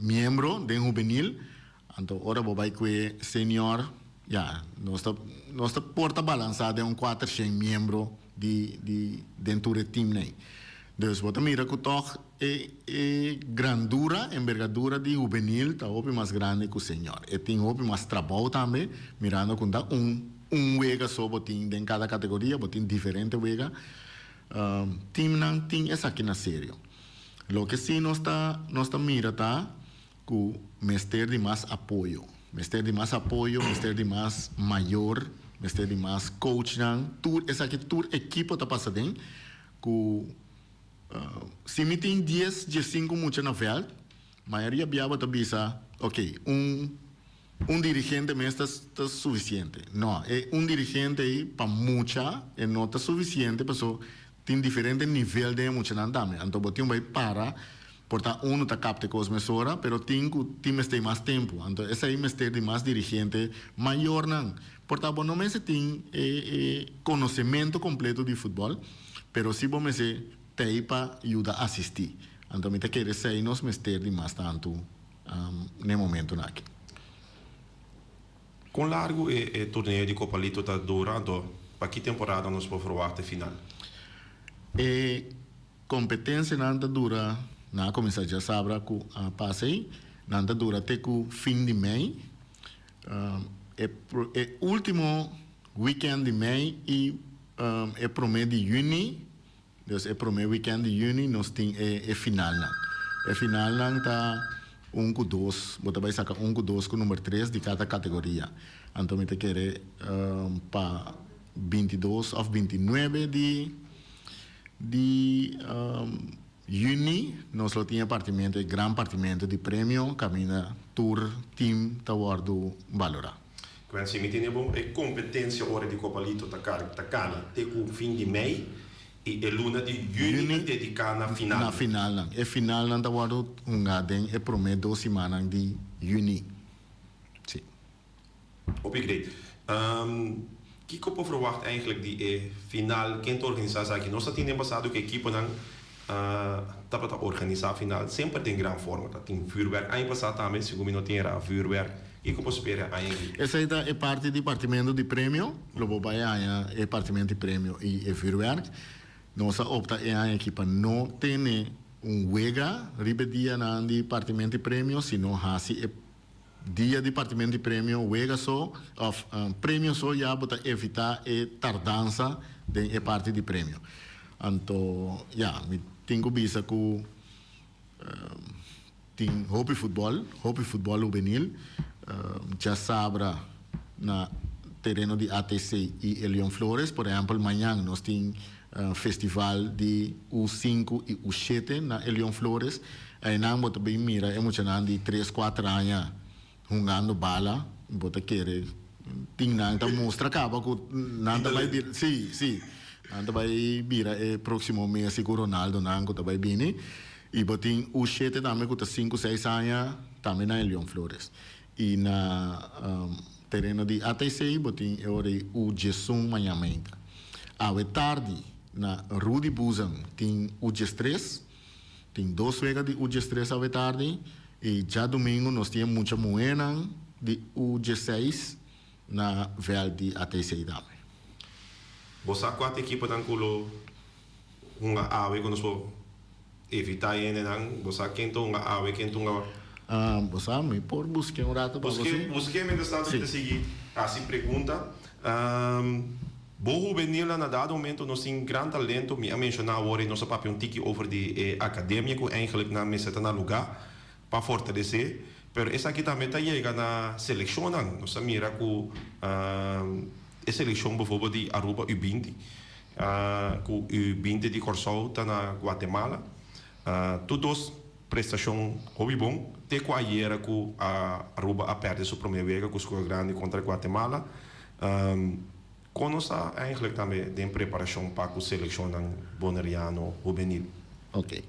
miembro den hubenil. Anto ora bo bai ku e senior, ya, nos ta nos ta por ta balansá den un kuatershen miembro di di den tur e teamnan ei. Dus bo ta mira ku tòg e e grandura, embergadura di hubenil ta hopi mas grandi ku senior. E tin hopi mas trabou tambe, mirando ku ta un un wega so bo tin den kada kategoria, bo tin diferente wega. Teamnan tin esaki na serio. Loke si nos ta nos ta mira ta Ku mester di mas apoyo. Mester di mas apoyo, mester di mas mayor, mester di mas coachnan. Tur esaki tur ekipo ta pasa den. Ku si mi tin dies, diesinku mucha na vèlt, mayoria bia bo ta bisa, ok, un un dirigente mes ta ta sufisiente. No, e un dirigente ei pa mucha e no ta sufisiente paso tin diferente nivel den e muchanan tambe. Anto bo tin un bai para. Por ta unu ta kapta e kos mesora, pero tin ku tin mester mas tempu. Anto esei mester di mas dirigente mayornan. Por ta bo no mester tin e e konosementu kompleto di futbòl, pero si bo mester t'ei pa yuda asistí. Anto mi ta kere esei nos mester di mas tantu n'e momentunan aki. Kon largu e e torneo di Copa Lito ta dura, anto pa ki temporada nos por ferwagt e final? E Kompetensianan ta dura, nan a kuminsá djasabra ku a pasa ei, nan ta dura te ku fin di mei. E e último weekend di mei i e promé di yüni, dus e promé weekend di yüni nos tin e e finalnan. E finalnan ta un ku dos, bo ta bai saka un ku dos ku number tres di kada kategoria. Anto mi ta kere pa 22 òf 29 di di Juni nos lo tin e partimentu, e gran partimentu di premio kaminda tur tim ta wòrdu balorá. Kwen si mi tene bon, e kompetensia ora di Copa Lito ta ta kana te ku fin di mei i e luna di juni ta dediká na finalnan. Na finalnan. E finalnan ta wòrdu hungá den e promé dos simannan di juni. Si. Hopi great. Kiko por verwacht eigenlijk di e final? Ken ta organisa esaki? Nos ta tin den pasado ku ekiponan tabata organisa final semper den gran forma. Ta tin vuurwerk. Aña pasa tambe, segun mi no tin era vuurwerk. Kiko por spera e aña aki? Esei ta e parti di partimentu di premio. Lo bo bai haña e partimentu di premio i e vuurwerk. Nos a opta e aña aki pa no tene un wega riba e dianan di partimentu di premio, sino hasi e Dia di partimentu di premio wega so of premio so ya bo ta evita e tardansa den e parti di premio. Anto ya mi tin ku bisa ku tin hopi futbol, hopi futbol hubenil djasabra na tereno di ATC i Elion Flores. Por ehempel mañan nos tin festival di U sinku i U shete na Elion Flores. Einan bo ta bin mira e muchanan di tres, kuater aña hungando bala, bo ta kere tin nan ta mustra kaba ku nan ta bai bira, si, si, nan ta bai bira e próksimo Messi ku Ronaldo nan ku ta bai bini. I bo tin U shete tambe ku ta sinku, seis aña tambe na Elion Flores. I na tereno di ATC bo tin e ora ei U 11 mañan meinta. Awe tardi na Rudy Boezem tin U 13. Tin dos wega di U 13 awe tardi i djadumingu nos tin e mucha muhénan di U 16 na vèlt di ATC tambe. Bo sa kua ta ekiponan ku lo hunga awe ku nos por evitá e hendenan? Bo sa ken ta hunga awe, ken ta hunga. Bo sa, mi por busk'é un rato pa bo si. Busk'é mientras tanto mi ta sigui hasi pregunta. Bo hubenilnan na dado momento nos tin gran talento, mi a menciona awor y nos a papia un tiki over di e academia cu eigenlijk nan mester ta na lugar pa fortalece, pero esaki tambe ta yega na seleccionnan, nos a mira cu e seleccion bijvoorbeeld di Aruba U 20 cu U 20 di Corsou ta na Guatemala, tur dos prestacion hopi bon, te cu ayera cu Aruba a perde su prome wega cu score grandi contra Guatemala. Kon nos ta eigenlijk tambe den preparashon pa ku selekshonnan boneriano hubenil? Ok.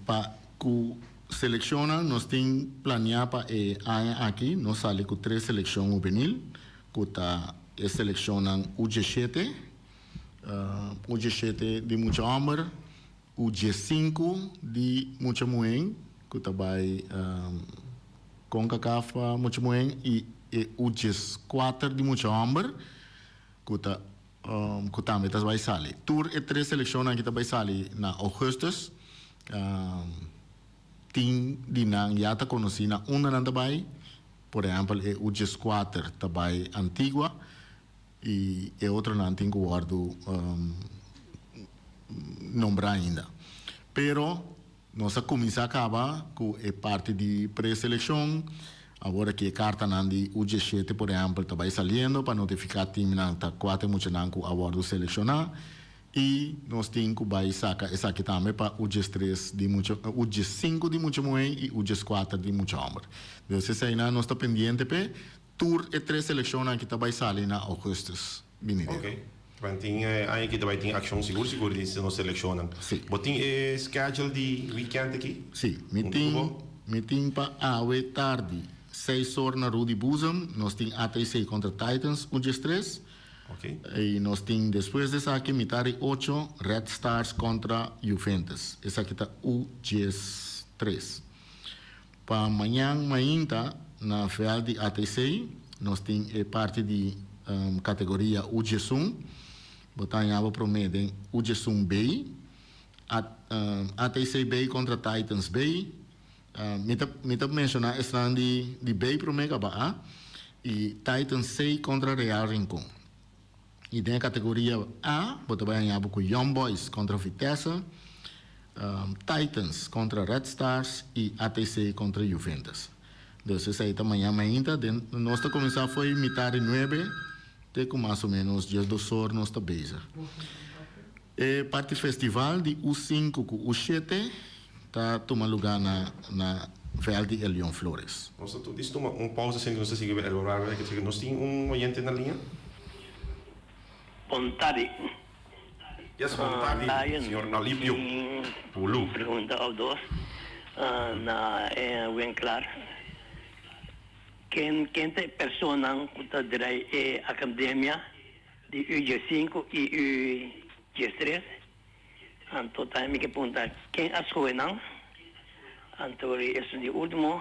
Pa ku selekshonnan nos tin planeá pa e aña aki nos sali ku tres selekshon hubenil ku ta e selekshonnan U 17, U 17 di mucha hòmber, U 15 di mucha muhé ku ta bai Concacaf pa mucha muhé i e U 14 di mucha hòmber ku ta ku tambe ta bai sali. Tur e tres selekshonnan aki ta bai sali na ougùstùs. Tin di nan ya ta konosí na unda nan ta bai. Por ehèmpel e U 14 ta bai Antigua. I e otronan tin ku wòrdu nombrá ainda. Pero nos a kuminsá kaba ku e parti di preselekshon. Awor aki e kartanan di U 17 por ehèmpel ta bai saliendo pa notifiká timnan ta kua ta e muchanan ku a wòrdu selekshoná. I nos tin ku bai saka esaki tambe pa U 13 di mucha, U 15 di mucha muhé i U 14 di mucha hòmber. Dus eseinan nos ta pendiente p'e. Tur e tres selekshonnan aki ta bai sali na ougùstùs binidero. Oké. Ban tin e aña aki ta bai tin akshon sigur sigur di nos selekshonnan. Si. Bo tin e schedule di weekend aki? Si. Mi tin, mi tin pa awe tardi seis or na Rudy Boezem, nos tin ATC kontra Titans un djes tres. Oké. I nos tin despues di esaki mitar di ocho Red Stars kontra Juventus. Esaki ta u djes tres. Pa mañan mainta na veld di ATC nos tin e parti di categoria U 11. Bo ta haña bo prome den U 11 B. ATC B contra Titans B. Mi ta mi ta menciona esnan di di B prome caba A. Y Titans C contra Real Rincon. I den e kategoria A bo ta bai haña bo ku Young Boys kontra Vitesse, Titans kontra Red Stars i ATC kontra Juventus. Dus esei ta mañan mainta. Den nos ta kuminsá fo'i mitar di nuebe te ku mas o ménos diesdos or nos ta bezig. E parti festival di U sinku ku U shete ta tuma lugá na na vèlt di Elion Flores. Nos ta tur tuma un pausa sin nos ta sigui elabora esaki. Nos tin un oyente na liña. Bon tardi. Yes, bon tardi, señor Alipio Pulu. Un pregunta of dos na e Winklaar. Ken ken ta e personanan ku ta drai e akademia di U diesinku i U diestres? Anto tambe mi ke punta ken a skohe nan? Anto esun di ultimo,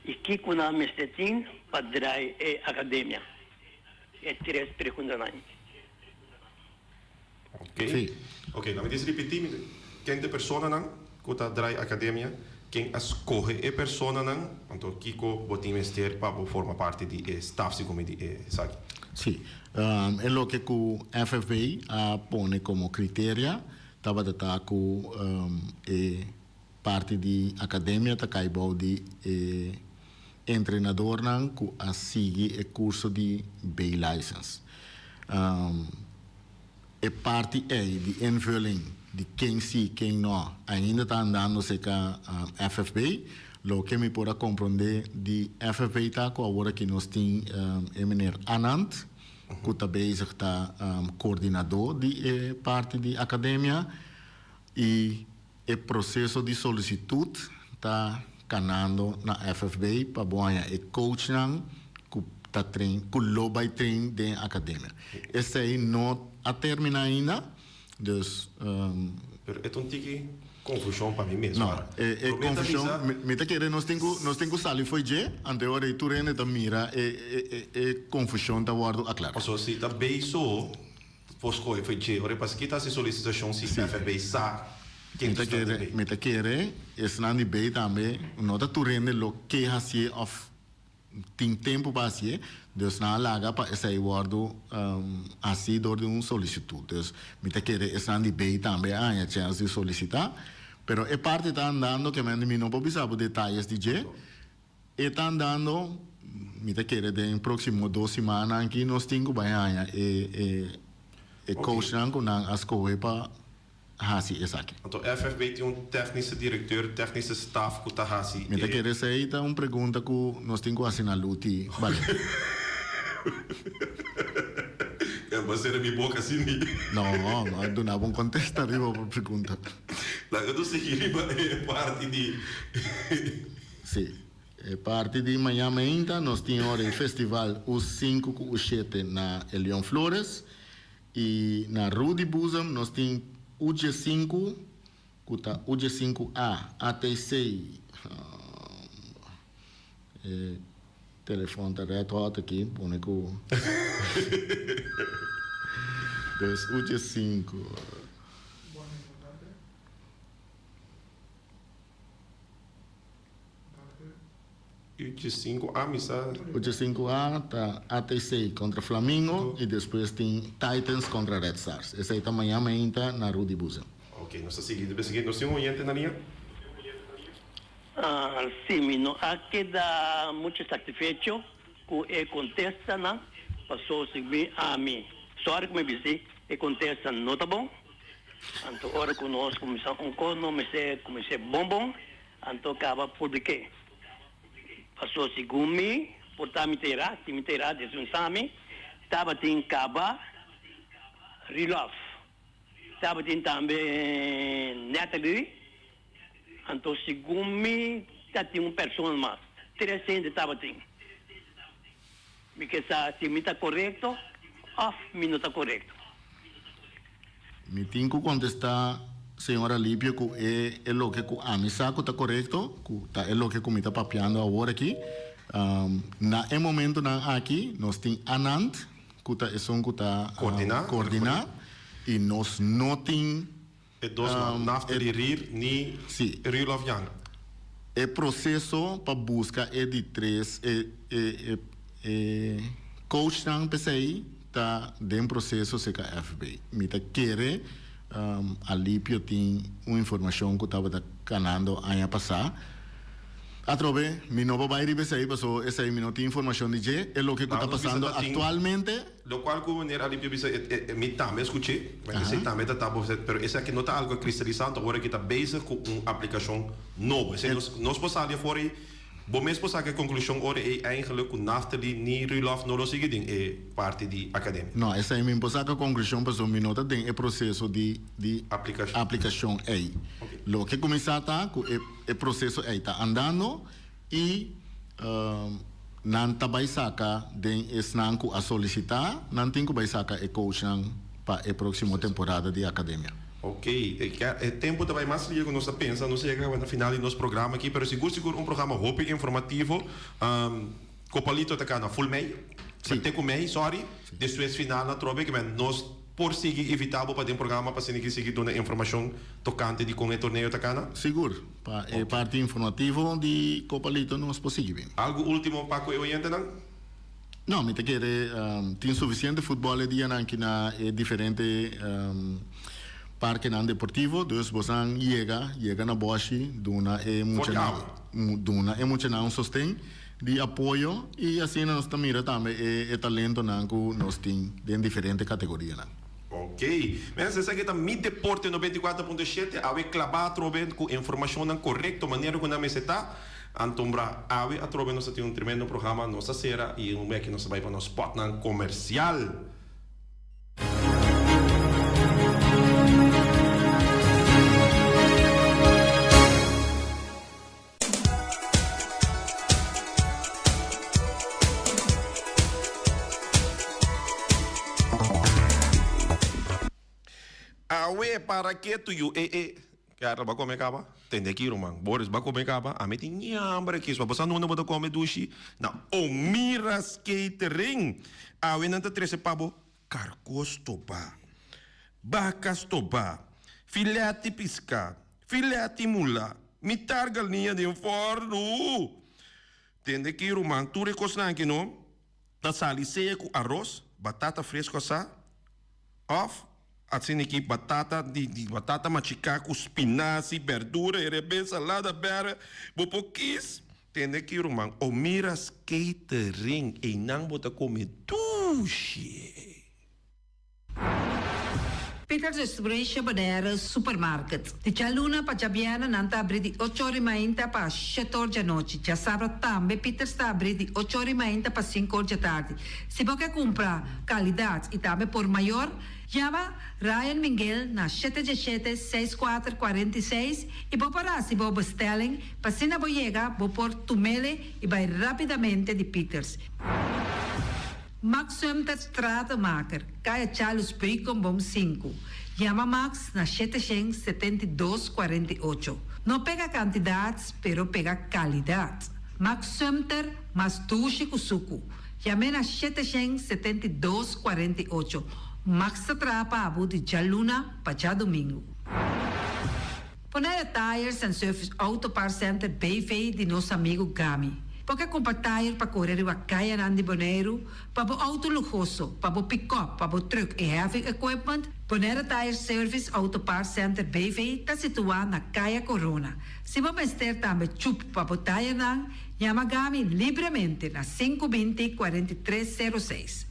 i kiko nan mester tin pa drai e akademia? E tres preguntanan. Ok. Ok, laat mi dis ripití, mi ken ta e personanan ku ta drai akademia, ken a skohe e personanan, anto kiko bo tin mester pa bo forma parti di e staf segun mi di esaki. Sí. E loke ku FFB a pone komo kriteria tabata ta ku e parti di akademia ta kai bou di e entrenadornan ku a sigui e kurso di B-license. E parti ei di invulling di ken si, ken no, ainda ta andando serka FFB. Loke mi por a komprondé di FFB ta ku awor aki nos tin e meneer Anand ku ta bezig ta koordinadó di e parti di akademia i e proseso di solisitut ta kanando na FFB pa bo haña e coachnan ku ta train ku lo bai train den e akademia. Esei no a terminá ainda, dus. Pero e ta un tiki konfushon pa mi mes. No, e e konfushon mi ta kere nos tin ku nos tin ku sali fo'i dje, anto e ora ei tur hende ta mira e e e konfushon ta wòrdu aklará. Pasobra si ta bei so. Por scoge fo'i dje ora e pasa kita hasi solicitacion si FFB sa ken ta esnan di B. Mi ta kere esnan di B tambe no ta tur hende lo ke hacié of tin tempo pa hacié, dus nan a laga pa esey wordo haci door di un solicitud. Dus mi ta kere esnan di B tambe a haña chens di solicita, pero e parti ta andando ke men di mi no por bisa bo detayes di dje. E ta andando, mi ta kere den proximo dos simannan aki nos tin cu bay haña e e e coachnan cu nan a scohe pa haci esaki. Anto FFB tin un technische directeur, technische staf cu ta haci e. Mi ta kere esey ta un pregunta cu nos tin cu haci na Luti Balente. E bo cera mi boca asina. No, no a duna bo un contesta riba bo pregunta. Laga nos sigui riba e parti di. Sí. E parti di mañan mainta nos tin ora e festival U sinku ku U shete na Elion Flores i na Rudy Boezem nos tin U diesinku ku ta U diesinku A, ATC. E telefon ta red hot aki pone ku Dus U diesinku. Uchi sinku A mi sa. Uchi sinku A ta ATC kontra Flamingo i despues tin Titans kontra Red Stars. Esei ta mañan mainta na Rudy Boezem. Ok, nos ta sigui. Debe sigui. Nos tin un oyente na liña? Si, mi no a keda mucho satisfecho ku e kontestanan, paso si mi ami, sorry ku mi bisti, e kontesta no ta bon. Anto ora ku nos kuminsá un kos nos mester kumins'é bon bon, anto kaba publik'é. Pasobra segun mi por ta mi ta era, si mi ta era desun mi, tabatin kaba Rilòf, tabatin tambe Natalie, anto segun mi ta tin un persona mas, tres hende tabatin. Mi ke sa si mi ta korekto òf mi no ta korekto. Mi tin ku kontestá señor Alipio ku e e loke ku ami sa ku ta korekto, ku ta e loke ku mi ta papiando awor aki. Na e momentunan aki nos tin Anand ku ta esun ku ta koordiná i nos no tin. E dos nan, Naftali Rier ni Rudolf Jan. E proseso pa buska e di tres e e e coachnan p'esei. ta den proseso serka FB. Mi ta kere Alipio tin un informashon ku tabata kanando aña pasá. Atrobe, mi no por bai riba esei paso esei mi no tin informashon di dje. E loke ku ta pasando aktualmente. Lokual ku meneer Alipio bisa mi tambe a skuch'é, esei tambe ta ta pero esaki no ta algu kristalisá, anto ora ki ta bezig ku un aplikashon nobo. Esei nos por sali afor ei. Bo mes por saca e conclusion ora ei eigenlijk cu Naftali ni Rulof no lo sigui den e parti di academia? No, esei mi por saca conclusion pasobra mi no ta den e proceso di di Aplicacion. aplicacion ei. Ok. Loke cu mi sa ta cu e e proceso ei ta andando y nan ta bay saca den esnan cu a solicita, nan tin cu bay saca e coachnan pa e proximo temporada di academia. Ok, e tempo ta bai mas lier ku nos ta pensa. Nos a yega na final di nos programa aki, pero sigur sigur un programa hopi informativo. Copalito ta kana full mei, Sí. te ku mei, sorry. Despues final na trobe, kimen nos por sigui invita bo pa den programa pa asina ki sigui duna informashon tokante di kon e torneo ta kana. Sigur, pa e parti informativo di Copalito nos por sigui bin. Algu ultimo pa ku e oyentenan? No, mi ta kere tin suficiente futbol e dianan aki na e diferente parkenan deportivo, dus bosan yega, yega na Boshi, duna e muchanan, duna e muchanan un sosten di apoyo y asina nos ta mira tambe e talentonan cu nos tin den diferente categorianan. Ok. Mens, esaki ta Mi Deporte 94.7, awe claba atrobe cu informacionnan corecto manera cu nan mester ta. Antombra awe atrobe nos a tin un tremendo programa, nos a sera y un beki nos a bay pa nos spotnan comercial. Awe para ketu yu e e. Carla, bo a come caba? Tende aki ruman. Boris, bo a come caba? Ami tin hamber aki. So bo sa nunda bo ta come dushi? Na Omira's Catering! Awe nan ta trece pa bo carco stoba, baca stoba, fileti pisca, fileti mula, mitar galiña den forno! Tende aki ruman, tur e cosnan aki no ta sali sea cu aros, batata fresco asa, of Asina ki batata di di batata machiká ku spinazi, berdura, herebé, salada bèrdè, bo por kis. Tende ki ruman, Omira's Catering, einan bo ta kome dushi. Peters Restauration Bonaire Supermarket. Di djaluna pa djabièrnè nan ta abrí di ocho or i mainta pa shete or djanochi. Djasabra tambe Peters ta abrí di ocho or i mainta pa sinku or djatardi. Si bo ke kumpra kalidat i tambe por mayor, yama Ryan Minguel na shete djeshete seis kuater 46 i bo por hasi bo bestelling pa asina bo yega bo por tumele i bai rapidamente di Peters. Max Sumter Stratenmaker, Kaya Charles Beukenboom sinku. Yama Max na 772 48. No pega kantidat pero pega kalidat. Max Sumter mas dushi ku suku. Yam'é na 772 48. Max ta traha pa abo di djaluna pa djadumingu. Bonaire Tires and Service Auto Parts Center BV di nos amigu Gami. Bo ke kumpra tire pa kore riba kayanan di Boneiru, pa bo auto luhoso, pa bo pikòp, pa bo trùk i heavy equipment? Bonaire Tire Service Auto Parts Center BV ta situá na Kaya Corona. Si bo mester tambe chup pa bo tayernan, yama Gami libremente na 5 20 43 06.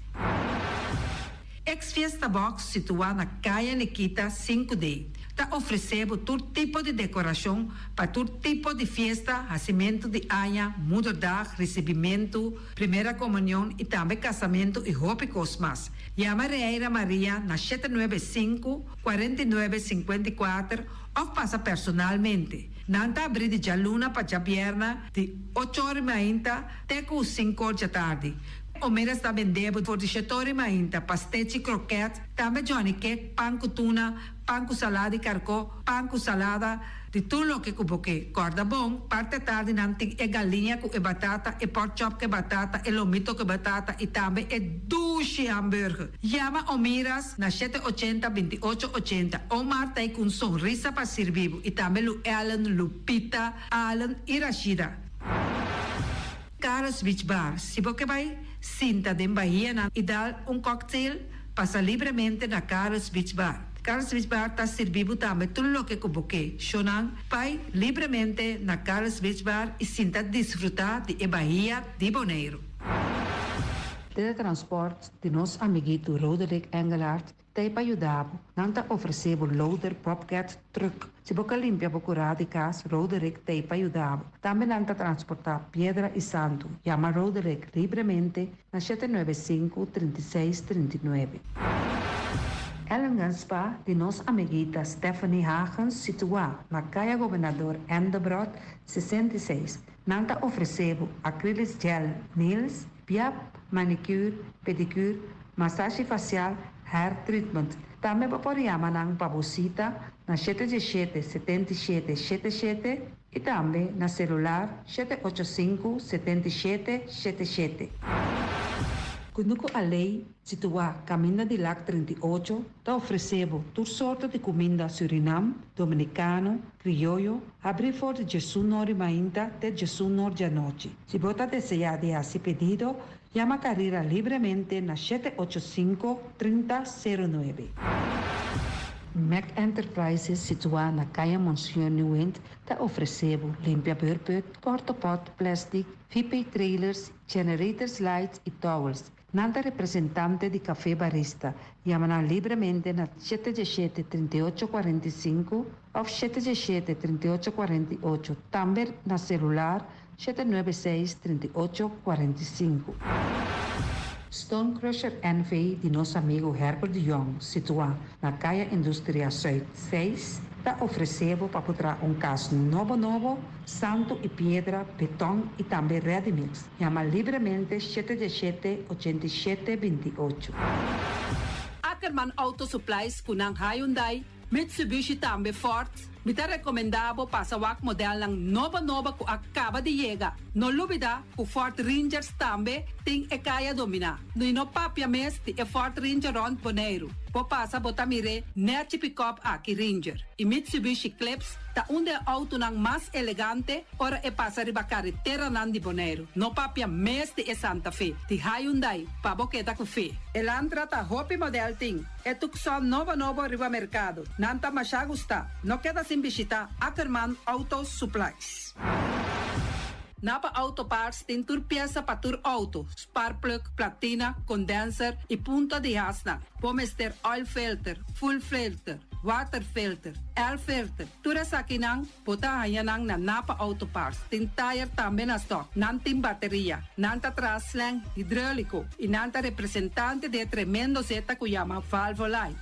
Ex Fiesta Box situá na Kaya Nikita 5D ta ofresé bo tur tipo di dekorashon pa tur tipo di fiesta, hasimentu di aña, moederdag, risibimentu, primera komunion i tambe kasamentu i hopi kos mas. Yama Reira Maria na 795, 49, 54 òf pasa personalmente. Nan ta abrí di djaluna pa djabièrnè di ocho or i mainta te ku sinku or djatardi. Omeras ta bendé bo for di shetor i mainta, pastechi, kroket, tambe Johnny cake, pan ku tuna, pan ku salada di karkó, pan ku salada, di tur loke ku bo ke. Kòrda bon, parti atardi nan tin e galiña ku e batata, e pork chop ku e batata, e lomito ku e batata i tambe e dushi hamburger. Yama Omiras na shete ochenta, 28 ochenta. Omar ta ei ku un sonrisa pa sirbi bo i tambe Lu Ellen, Lupita, Allen i Rashida. Carlos Beach Bar, si bo ke bai. sinta den bahianan i dal un cocktail, pasa libremente na Carlos Beach Bar. Carlos Beach Bar ta sirbi bo tambe tur loke ku bo ke. Shownan, bai libremente na Carlos Beach Bar i sinta disfrutá di e bahia di Boneiru. Teletransport di nos amiguito Roderick Engelhardt T'ei pa yuda bo. Nan ta ofresé bo loader Bobcat truck. Si bo ka limpia bo kurá di kas, Roderick t'ei pa yuda bo. Tambe nan ta transportá piedra i santu. Yama Roderick libremente na 795, 36, 39. Ellingham Spa di nos amiguita Stephanie Hagens situá na Kaya Gobernador Endebrot 66. Nan ta ofresé bo acrylic gel nails, Piap, manicure, pedicure, masashi facial, hair treatment. Tambe bo por yama nan pa bo cita na 717 77 77 y tambe na celular 785 77 77. Kunuku Alei, situá kaminda di Lak 38, ta ofresé bo tur sorto di kuminda Surinam, Dominikano, Krioyo, habrí for di djesun or di mainta te djesun or di anochi. Si bo ta deseá di hasi pedido, yama Carrera libremente na 785, 30 09. Mac Enterprises, situá na Kaya Monseñor Nieuwind, ta ofresé bo limpia beurput, portapot, plèstik, VP trailers, generators lights i towels. Nan ta representante di Café Barista. Yama nan libremente na 717 38 45 òf 717 38 48, tambe na selular 796 38 45. Stone Crusher NV di nos amigu Herbert de Jong, situá na Kaya Industria Zuid 6, ta ofresé bo pa por traha un kas nobo nobo, santu i piedra, beton i tambe ready mix. Yama libremente 717 87 28. Ackerman Auto Supplies ku nan Hyundai, Mitsubishi tambe Ford. Mi ta rekomendá bo pasa wak modelnan nobo nobo ku a kaba di yega. No lubidá ku Ford Rangers tambe tin e kaya dominá. I no papia mes di e Ford Ranger rònt Boneiru. Bo pasa bo ta mir'é nèchi pikòp aki Ranger. I Mitsubishi Eclipse ta un di e outonan mas elegante ora e pasa riba kareteranan di Boneiru. No papia mes di e Santa Fe, di Hyundai, pa bo keda ku fe. Elantra ta hopi modèl tin. E Tucson nobo nobo riba merkado. Nan ta masha gustá. No keda sin bishitá Ackerman Auto Supplies. Napa Auto Parts tin tur piesa pa tur outo, sparkplug, platina, condenser i punta di hasnan. Bo mester oil filter, fuel filter, water filter, air filter. Tur esakinan bo ta haña nan na Napa Auto Parts. Tin tayer tambe na stock. Nan tin bateria. Nan ta traha slang hidreulico i nan ta representante di e tremendo zeta cu yama Valvoline.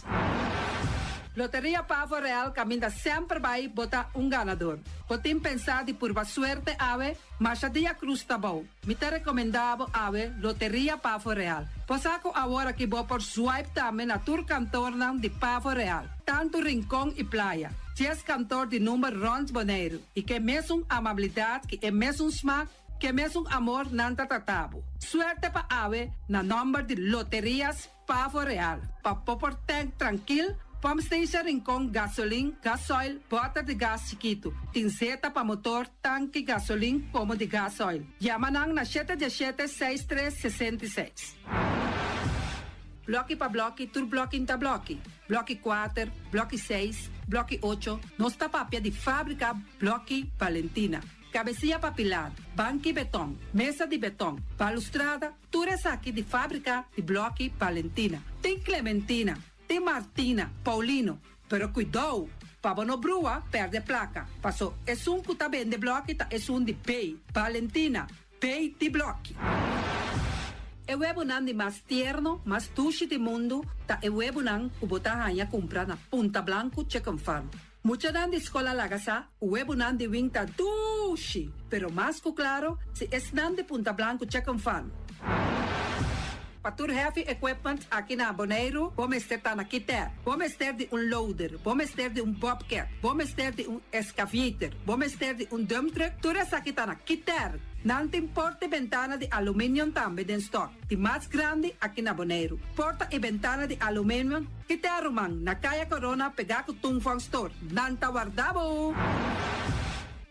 Loteria Pavo Real caminda semper bay bo ta un ganador. Bo tin pensa di purba suerte awe? Masha dia cruz ta bou. Mi ta recomenda bo awe Loteria Pavo Real. Bo sa cu awor aki bo por swipe tambe na tur kantornan di Pavo Real, tantu Rincon y Playa. Dies kantor di number rond Boneiru y ke mesun amabilidad ki e mesun smaak, ke mesun amor nan ta trata bo. Suerte pa awe na nomber di Loterias Pavo Real, pa bo por tank trankil, pump station Rincon, gasolin, gasoil, bòter di gas chikitu. Tin zeta pa motor, tanki gasolin komo di gasoil. Yama nan na 717 63 66. Blòki pa blòki, tur blòki n'ta blòki. Blòki kuater, blòki seis, blòki ocho, nos ta papia di fábrika Blòki Valentina. Kabesia pa pilar, banki beton, mesa di beton, balustrada, Tur esaki di fábrika di blòki Valentina. Tin Clementina, tin Martina, Paulino, pero kuidou pa bo no brua pèrdè plaka, paso esun ku ta bende blòki ta esun di B, Valentina, B di blòki. E webunan di mas tierno, mas dushi di mundu ta e webunan ku bo ta haña kumpra na Punta Blanku Chicken Farm. Muchanan di skol a laga sa ku webunan di wing ta dushi, pero mas ku klaro si esnan di Punta Blanku Chicken Farm. Pa tur heavy equipment aki na Boneiru bo mester ta na Kiter. Bo mester di un loader, bo mester di un bobcat, bo mester di un excavator, bo mester di un dump truck, tur esaki ta na Kiter. Nan tin porta i bentana di aluminium tambe den stock, di mas grandi aki na Boneiru. Porta i bentana di aluminium. Kita ruman, na Kaya Corona pegá ku Tung Fong Store. Nan ta warda bo!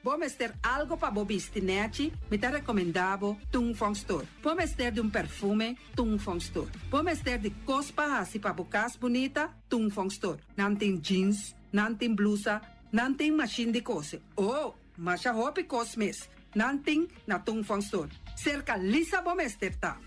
Bo mester algo pa bo bisti nechi? Mi ta recomenda bo Tung Fong Store. Bo mester di un perfume? Tung Fong Store. Bo mester di cos pa haci pa bo cas bunita? Tung Fong Store. Nan tin jeans, nan tin blusa, nan tin machine di cose. Oh! Masha hopi cos mes. Nan tin na Tung Fong Store. Cerca Lisa bo mester ta.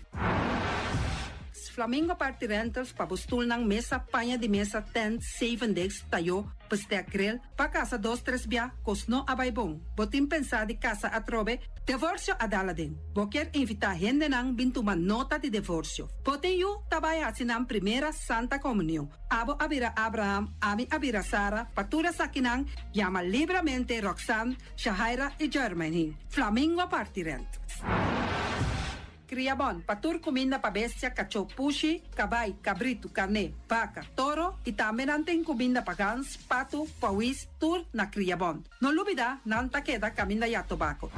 Flamingo Party Rentals pa bo stulnan, mesa, paña di mesa, tent, zeven degs, tayo, bestek grill, pa casa dos tres bia, cos no a bay bon. Bo tin pensa di casa atrobe? Devorcio a dal aden. Bo kier invita hendenan bin tuma nota di devorcio. Bo tin yu ta bay haci nan primera Santa Comunion. Abo a bira Abraham, ami a bira Sara, pa tur esakinan yama libramente Roxanne, Shahaira i Jermaine. Flamingo parti rent. Kriabon, pa tur kuminda pa bestia, kachó, pushi, kabai, kabritu, karné, baka, toro i tambe nan tin kuminda pa gans, patu, pawis, tur na Kriabon. No lubida, nan ta keda kaminda ya tobako.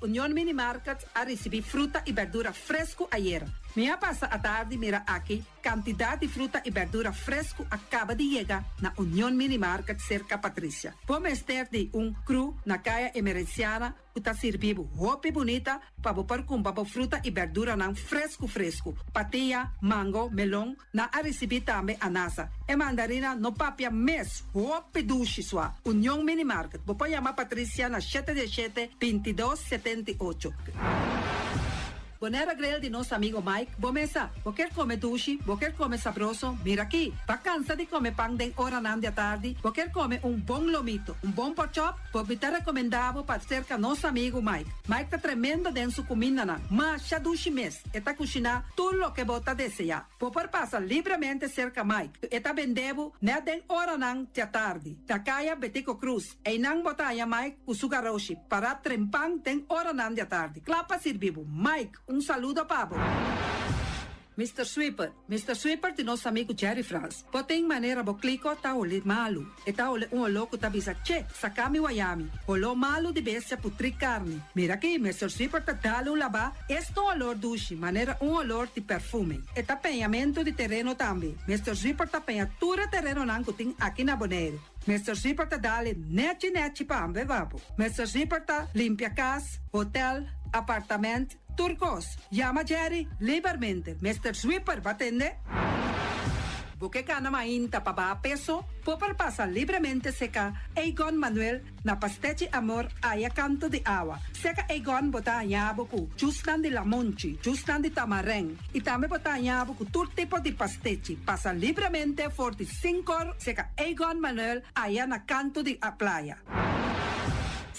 Union Mini Market a risibí fruta i berdura fresku ayera. Mi a pasa atardi mira aki Kantidat di fruta i bèrdura fresku a kaba di yega na Union Mini Market serka Patricia. Bo mester di un kru na Kaya Emerenciana ku ta sirbi bo hopi bunita pa bo por kumpra bo fruta i bèrduranan fresku fresku. Patia, mango, melon, nan a risibí tambe anasa. E mandarina no papia mes, hopi dushi sua. Union Mini Market, bo por yama Patricia na shete diesshete, bintidos, 78. Bonaire Grill di nos amigo Mike, bo mesa. Bo kier come dushi, bo kier come sabroso, mira aki. Bo a cansa di come pan den oranan di atardi, bo kier come un bon lomito, un bon porkchop, bo mi ta recomenda bo pa cerca nos amigo Mike. Mike ta tremendo den su cumindanan, masha dushi mes, e ta cushina tur loke bo ta desea. Bo por pasa libremente cerca Mike, e ta bende bo net den oranan di atardi, na caya Betico Croes. Einan bo ta haña Mike ku su garoshi pará trempan den oranan di atardi, kla pa sirbi bo. Mike, un saludo pa bo. Mister Sweeper, Mister Sweeper di nos amigu Jerry Frans. Bo tin manera bo kliko ta holi malu. E ta holi un holó ku ta bisa, Che, saka mi wayami. Holó malu di bestia putrí karni. Mira aki, Mister Sweeper ta dal un labá, es ta un holor dushi, manera un holor di perfume. E ta peñamentu di tereno tambe. Mister Sweeper ta peña tur e terenonan ku tin aki na Boneiru. Mister Zipper ta dale nechi nechi pa ambe babo. Mister Zipper ta limpia cas, hotel, apartament, tur cos. Yama Jerry libermente. Mister Zwipper ba tende? Bo ke gana mainta pa baha peso? Bo por pasa libremente seca Egon Manuel na Pastechi Amor aya kanto di awa. Seca Egon bo ta haña bo ku jusnan di lamonchi, jusnan di tamarèn i tambe bo ta haña bo ku tur tipo di pastechi. Pasa libremente for di sinkor seca Egon Manuel aya na kanto di a playa.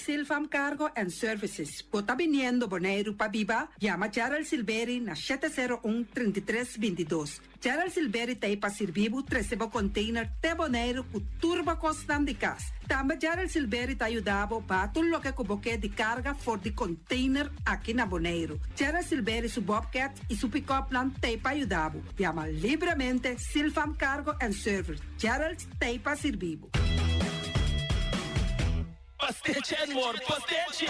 Silfam Cargo and Services, Bo ta biniendo Boneiru pa biba? Yama Gerald Silberi na 701 33 22. Gerald Silberi ta ei pa sirbi bo trese bo container te Boneiru ku tur bo kosnan di kas. Tambe Gerald Silberi ta yuda bo baha tur loke ku bo ke di karga for di container aki na Boneiru. Gerald Silberi su bobcat i su pickupnan ta ei pa yuda bo. Yama libremente Silfam Cargo and Service. Gerald ta ei pa sirbi bo. Pastechi and more pastechi!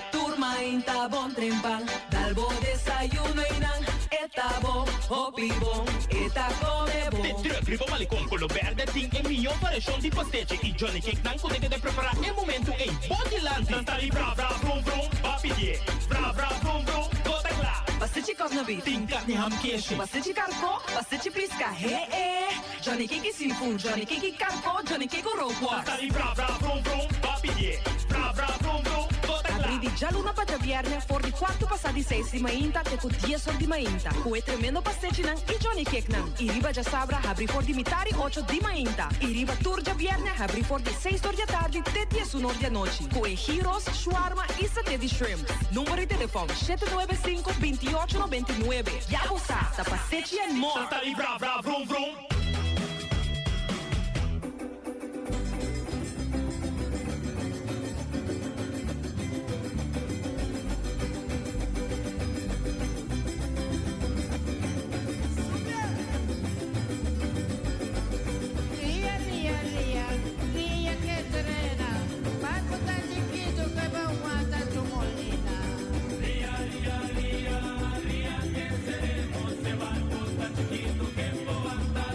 Tur mainta bon trempan, dal bo desayuno y nan e ta bon, hopi bon, e ta come bon. De truck riba Malecon Colo Berde tin e miyo variacion di pastechi y Johnny Cake nan cu ta keda prepara e momento ey bo dilanti. Nan ta di bra bra brum brum, ba pidie bra bra brum brum, bo ta cla. Pastechi kòf na beef. Tin carni ham keshi. Pastechi karkó, pastechi pisca, he e. Johnny Cake seafood, Johnny Cake karko, Johnny Cake rookworst. Tata di bra bra brum brum, ba pidié. Bra bra brum brum, bo ta kla. Abrí di djaluna pa djabièrnè for di kuartu pasá di seis di mainta te ku dies or di mainta, ku e tremendo pastechinan i Johnny Cakenan. I riba djasabra habrí for di mitar i ocho di mainta. I riba tur djabièrnè habrí for di seis or di atardi te diesun or di anochi, ku e gyros, shawarma i saté di shrimp. Number di telefòn, 795 28 99. Ya bo sa, ta pastechi and more! Tata di bra bra vrum vrum. Ria, ria, ria, ria ke serena, barco ta chiquito ke bo wanta su molina. Ria, ria, ria, ria ke sereno, se barco ta chiquito ke bo wanta.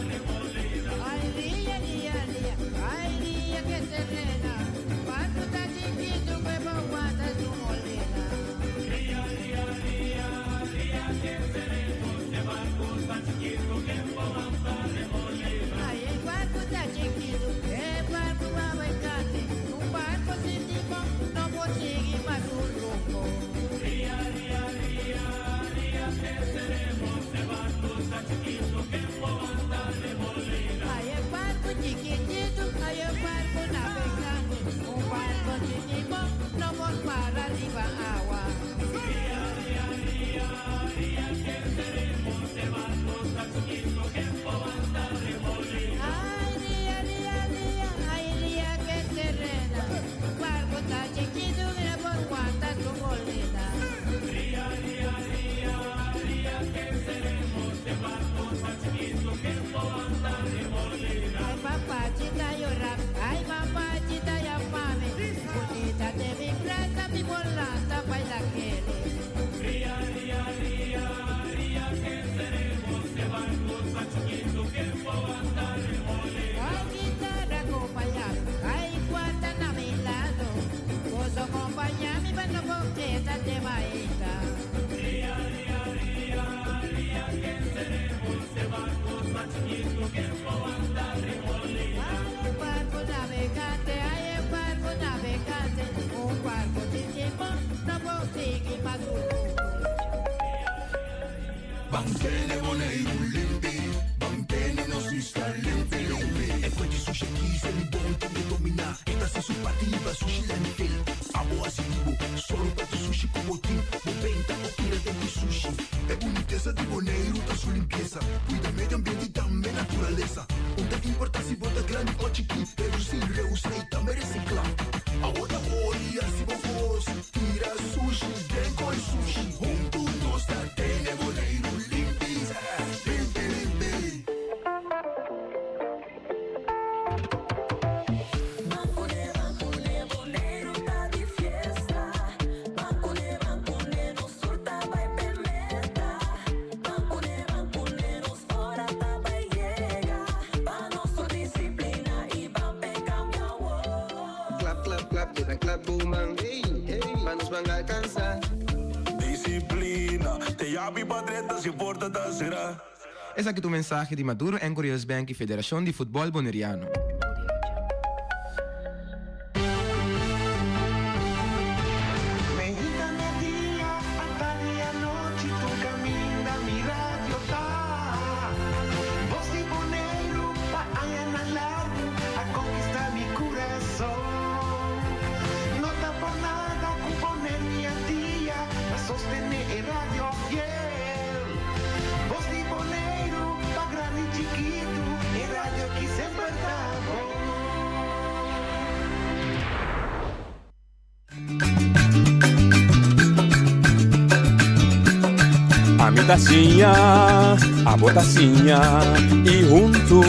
Un ta importá si bo ta grandi o chikí, pero si reusei ta meresiklá. Awor ta ori hasi bo kos, tira sushi den koi sushi. Huntu nos ta tene Boneiru limpi, limpi limpi. Klap klap klap keda klap bo man hey hey pa nos ban alcansa. Disciplina, te yabi pa drenta si porta ta sera. Esaki ta un mensahe di Maduro en Curios Bank y Federacion di Futbol Boneriano. Meinta merdia atardi anochi tur caminda mi radio ta. Bos di Boneiru pa añanan largu a conquista mi curason. No ta por nada cu Boneiru y Antia ta sostene e radio fiel. Bos di Boneiru pa grandi y chikitu e radio ki semper ta bon. Ami ta siña, abo ta siña y huntu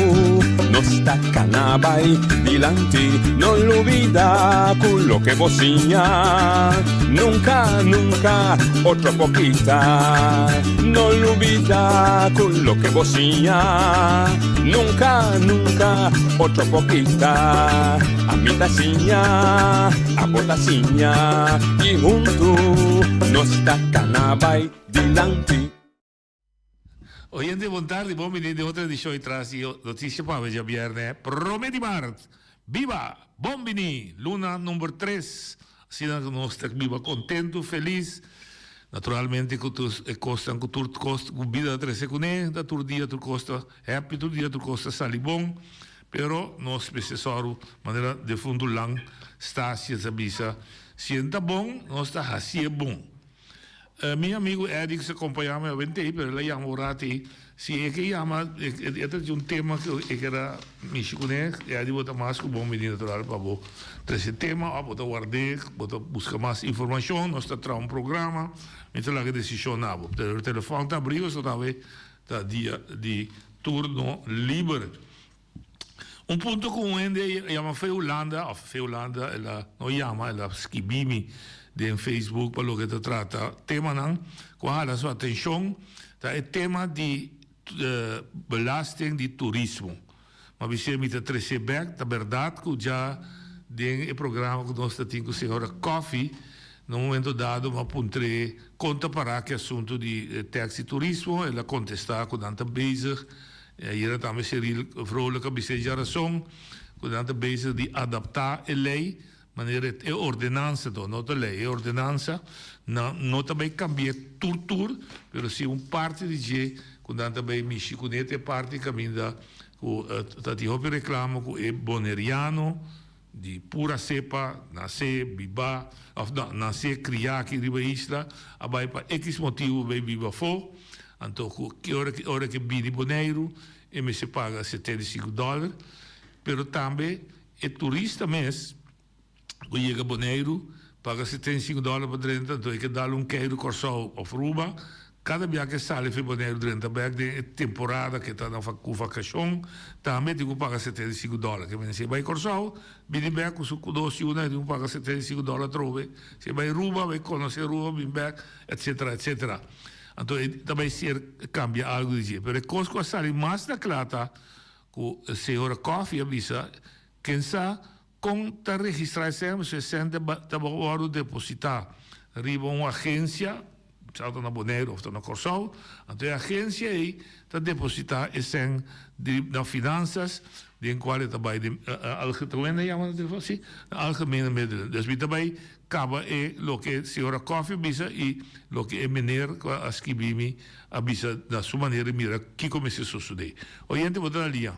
nos ta cana bay dilanti. No lubida cu loke bo siña nunca, nunca otro por kita. No lubida cu loke bo siña nunca, nunca otro por kita. Ami ta siña, abo ta siña y huntu nos ta cana bay dilanti. Oyente bon tardi, bon bini den otro edicion y tras di Noticia pa awe djabierne prome di mart. Biba! Bon bini! Luna number tres. Asina nos ta biba contento, feliz. Naturalmente cu tur e cosnan cu tur cos cu bida ta trece cune, ta tur dia tur cos ta happy, tur dia tur cos ta sali bon. Pero nos mester sòru manera defuntu Lang Stasia sa bisa, si e ta bon, nos ta hasié bon. Mi amigu Eddie ku sa kompañá mi awentei, pero el a yama un rato ei, si e ke yama, e ta tin un tema ku e ker a mishi kuné, Eddie bo ta mas ku bon bini natural pa bo trese tema òf bo ta ward'é, bo ta buska mas informashon, nos ta traha un programa, mi ta laga e desishon na bo. Pero telefòn ta abrí, pasobra awe ta dia di turno liber. Un punto ku un hende a yama Fe Hulanda, òf Fe Hulanda el a no yama, el a skibi mi den Facebook pa loke ta trata temanan ku a hala su atenshon, ta e tema di belasting di turismo. M'a bis'é mi ta tres'é bèk, ta bèrdat ku dja den e programa ku nos ta tin ku señora Coffie, na un momento dado m'a puntr'é kon ta pará ku e asuntu di tèks di turismo, el a kontestá ku nan ta bezig. E ayera tambe Cyril Vrolijk a bisa e djarason ku nan ta bezig di adaptá e lei manera e ordenansa to, no ta lei, e ordenansa nan no ta bai kambi'é tur tur, pero si un parti di dje ku nan ta bai mishi kuné ta e parti kaminda ku ta tin hopi reklamo ku e boneriano di pura sepa, nasé, bibá, òf no, nasé, kriá aki riba e isla, a bai pa ekis motibu bai biba afó, anto ku ki ora ki ora ke bini Boneiru e mester paga 75 dòler, pero tambe e turista mes ku yega Boneiru paga 75 dòler pa drenta, anto e ke dal un keiru Kòrsou òf Ruba, Kada bia ke sali fi Boneiru drenta bek den e temporada ke ta na ku vakashon, tambe tin ku paga 75 dòler. Ke mester si e bai Kòrsou, bini bek ku su dos yunan e tin ku paga 75 dòler atrobe. Si e bai Ruba, bai konosé Ruba, bin bek, etsetera, etsetera. Anto e ta bai ser kambia algu di dje. Pero e kos ku a sali mas na kla ta ku señora Coffie a bisa, ken sa Kon ta registrá e sèn? Pasobra e sèn ta wòrdu depositá riba un agensia, sea ta na Boneiru òf ta na Kòrsou. Anto e agensia ei ta depositá e sèn na Finansas, den kual e ta bai den algemene, yama nan telefòn? Sí, na algemene middelen. Dus mi ta bai kaba e loke señora Coffie a bisa i loke e meneer ku a skibi mi a bisa na su manera di mira kiko mester sosodé. Oyente bo ta na liña.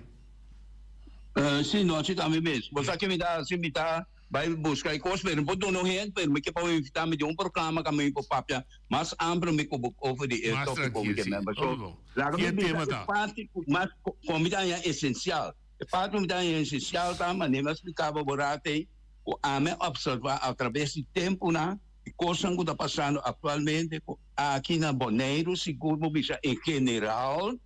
Sí, no, así tambe mes. Bo sa ke mi ta hasi? Mi ta bai buska e kos, pero mi por duna un hint, pero mi ke pa bo invitá mi den un programa ka mi por papia mas amplio mi ku bo over di e Mas tópiko mi trankil, ke sí. member. Hopi So, bon. laga mi Ki e bisa tema e ta? parti ku mas ku mi ta haña esensial. E parti ku mi ta haña esensial ta manera mi a splika bo rato ei ku ami a opservá atraves di tempunan i kosnan ku ta pasando aktualmente ku aki na Boneiru sigur bo bisa en general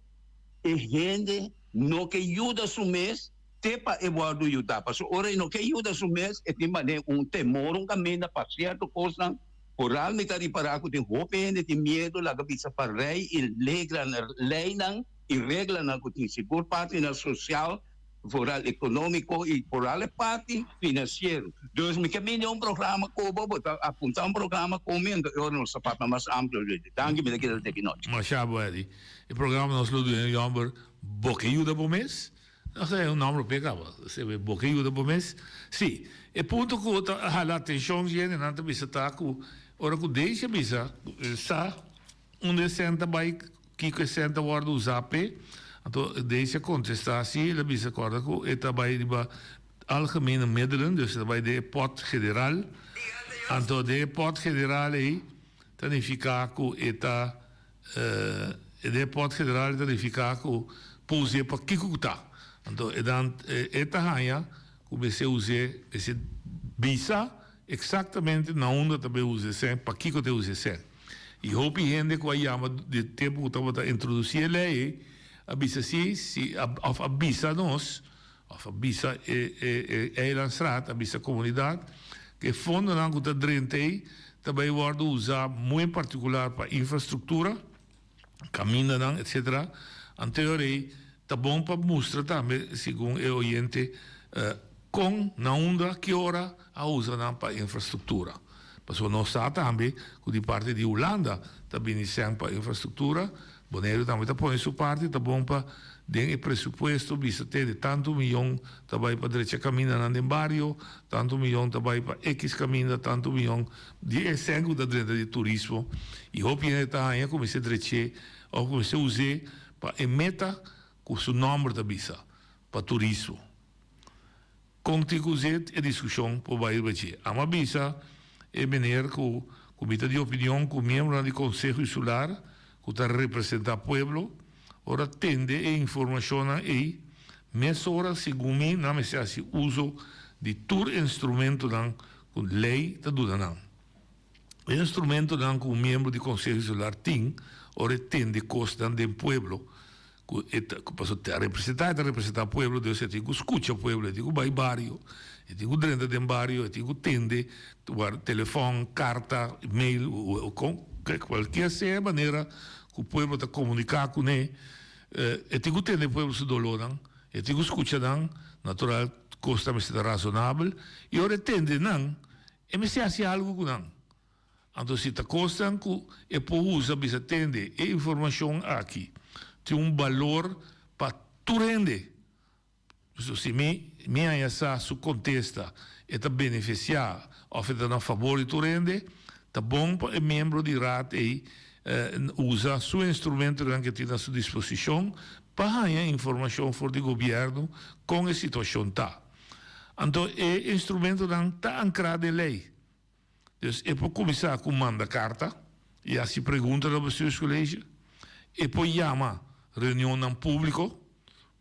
e hende no ke yuda su mes te pa e wòrdu yudá. Pasobra ora e no ke yuda su mes e tin manera un temor un kaminda pa sierto kosnan. Foral mi ta ripará ku tin hopi hende tin miedu laga bisa pa rei i leinan i reglanan ku tin sigur partinan sosial, foral ekonómiko i foral e parti finansiero. Dus mi ke bini un programa ku bo, bo ta apuntá un programa ku mi, anto e ora nos ta papia mas amplio di dje. Danki, mi ta keda te ki nochi. Masha bo Eddy. E programa nos lo duna e yòmber Bo ke yuda bo mes? Nos ta haña un nòmber p'e kaba. Sebe bo ke yuda bo mes? Sí. E punto ku ta hala atenshon dje hendenan ta bisa ta ku ora ku Daisy a bisa ku e sa unda e sèn ta bai, kiko e sèn ta wòrdu usá p'e, anto Daisy a kontestá si, el a bisa kòrda ku e ta bai riba algemene middelen, dus e ta bai den e pòt general. Anto den e pòt general ei ta nifiká ku e ta. E den pot general ta nifiká ku por us'é pa kiko ku ta. Anto e dan e ta haña ku mester us'é, mester bisa eksaktamente na unda ta bay usa e sèn, pa kiko ta usa e sèn. I hopi hende ku a yama di tempu ku tabata introdusí e lei ei a bisa si, si òf a bisa nos, òf a bisa e e e eilandsraad, a bisa komunidat ku e fondonan ku ta drenta ei ta bai wòrdu usá muy en partikular pa infrastruktura, kamindanan etcetera. Anterior ei ta bon pa mustra tambe segun e oyente kon, na unda, ki ora a usa nan pa infrastruktura. Pasobra nos sa tambe ku di parti di Hulanda ta bini sèn pa infrastruktura, Boneiru tambe ta pone su parti, ta bon pa den e presupuesto bisa tende tantu miyon ta bai pa drecha kamindanan den bario, tantu miyon ta bai pa ekis kaminda, tantu miyon di e sèn ku ta drenta di turismo i hopi hende ta haña ku mester drech'é òf ku mester us'é pa e meta ku su nòmber ta bisa, pa turismo. Kon tin ku zet e diskushon por bai riba dje. Amo a bisa e meneer ku ku mi ta di opinion ku miembronan di Konseho Insular ku ta representá pueblo ora tende e informashonnan ei mesora segun mi nan mester hasi uso di tur instrumentonan ku lei ta duna nan. E instrumentonan ku un miembro di Konseho Insular tin ora e tende kosnan den pueblo ku e ta ku pasobra ta representá e ta representá pueblo dus e tin ku skucha pueblo e tin ku bai bario e tin ku drenta den bario e tin ku tende wòrdu telefòn karta mail kon kualkier sea e manera ku pueblo ta komuniká kuné e tin ku tende pueblo su dolónan e tin ku skucha nan natural kos ta mester ta rasonabel i ora e tende nan e mester hasi algu ku nan. Anto si ta kosnan ku e por usa bisa tende e informashon aki tin un balor pa tur hende. Pasobra si mi mi haña sa su kontesta e ta benefisiá òf e ta na fabor di tur hende, ta bon pa e miembro di raad ei usa su instrumentonan ku e tin na su disposishon pa haña informashon for di gobièrnu kon e situashon ta. Anto e instrumentonan ta ankrá den lei. Dus e por kuminsá ku manda karta i hasi pregunta na bestuurscollege. E por yama reunionnan públiko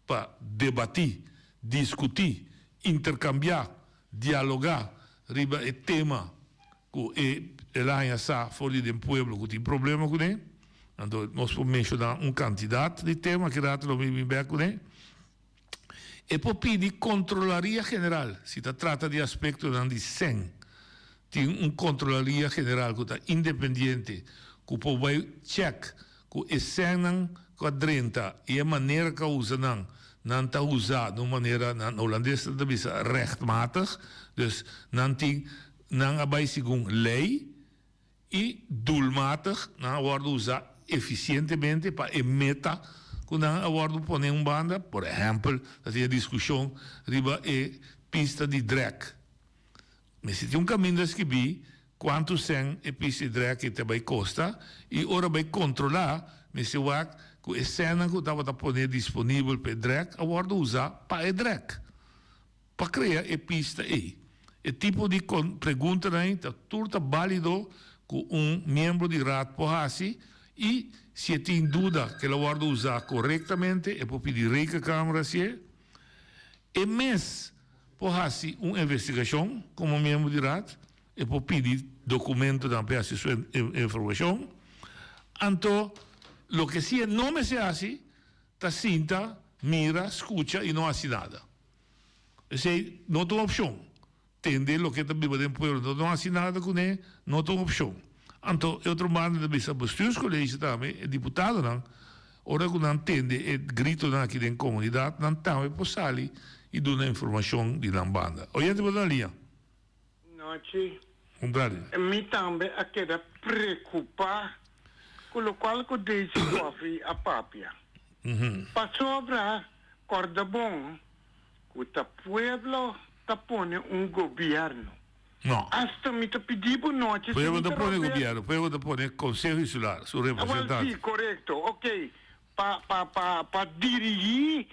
pa debatí, diskutí, interkambiá, dialogá riba e tema ku e el a haña sa for di den pueblo ku tin problema kuné. Anto nos por menshoná un kantidat di tema, ki rato lo mi bin bèk kuné. E por pidi Kontrolaria General, si ta trata di aspektonan di sèn. Tin un Kontrolaria General ku ta independiente ku por bai chèk ku e sènnan ku a drenta i e manera ku a usa nan, nan ta usa na un manera, nan Holandesnan ta bisa rechtmatig, dus nan tin, nan a bai segun lei. I doelmatig, nan a wòrdu usá efisientemente pa e meta ku nan a wòrdu pone un banda. Por ehèmpel, ta tin e diskushon riba e pista di drèk. Mester tin un kaminda skibí kuantu sèn e pista di drèk ei ta bai kosta i ora bai kontrolá mester wak ku e sènnan ku tabata poné disponibel pa e drèk a wòrdu usá pa e drèk. Pa krea e pista ei. E tipo di preguntanan ei ta tur ta bálido ku un miembro di raad por hasi i si e tin duda ku el a wòrdu usá korektamente e por pidi Rekenkamer hasié. E mes por hasi un investigashon komo miembro di Raad, e por pidi dokumentonan pa e hasi su informashon. Anto loke si e no mester hasi ta sinta, mira, skucha i no hasi nada. Esei no ta un opshon. Tende loke ta biba den pueblo no no hasi nada kuné no ta un opshon. Anto e otro banda ta bisa bestuurscollege tambe e diputadonan ora ku nan tende e gritonan aki den komunidat nan tambe por sali i duna informashon di nan banda. Oyente bo ta na liña. Nochi. Un tardi. Mi tambe a keda preocupa cu locual cu Daisy Coffie a papia. Pasobra corda bon Cu ta pueblo ta pone un gobierno. No. Hasta mi ta pidi bo nochi si Pueblo mi ta ta pone robes. gobierno, pueblo ta pone conseho insular, su Awel representante. si, corecto. Ok. Pa pa pa pa dirigi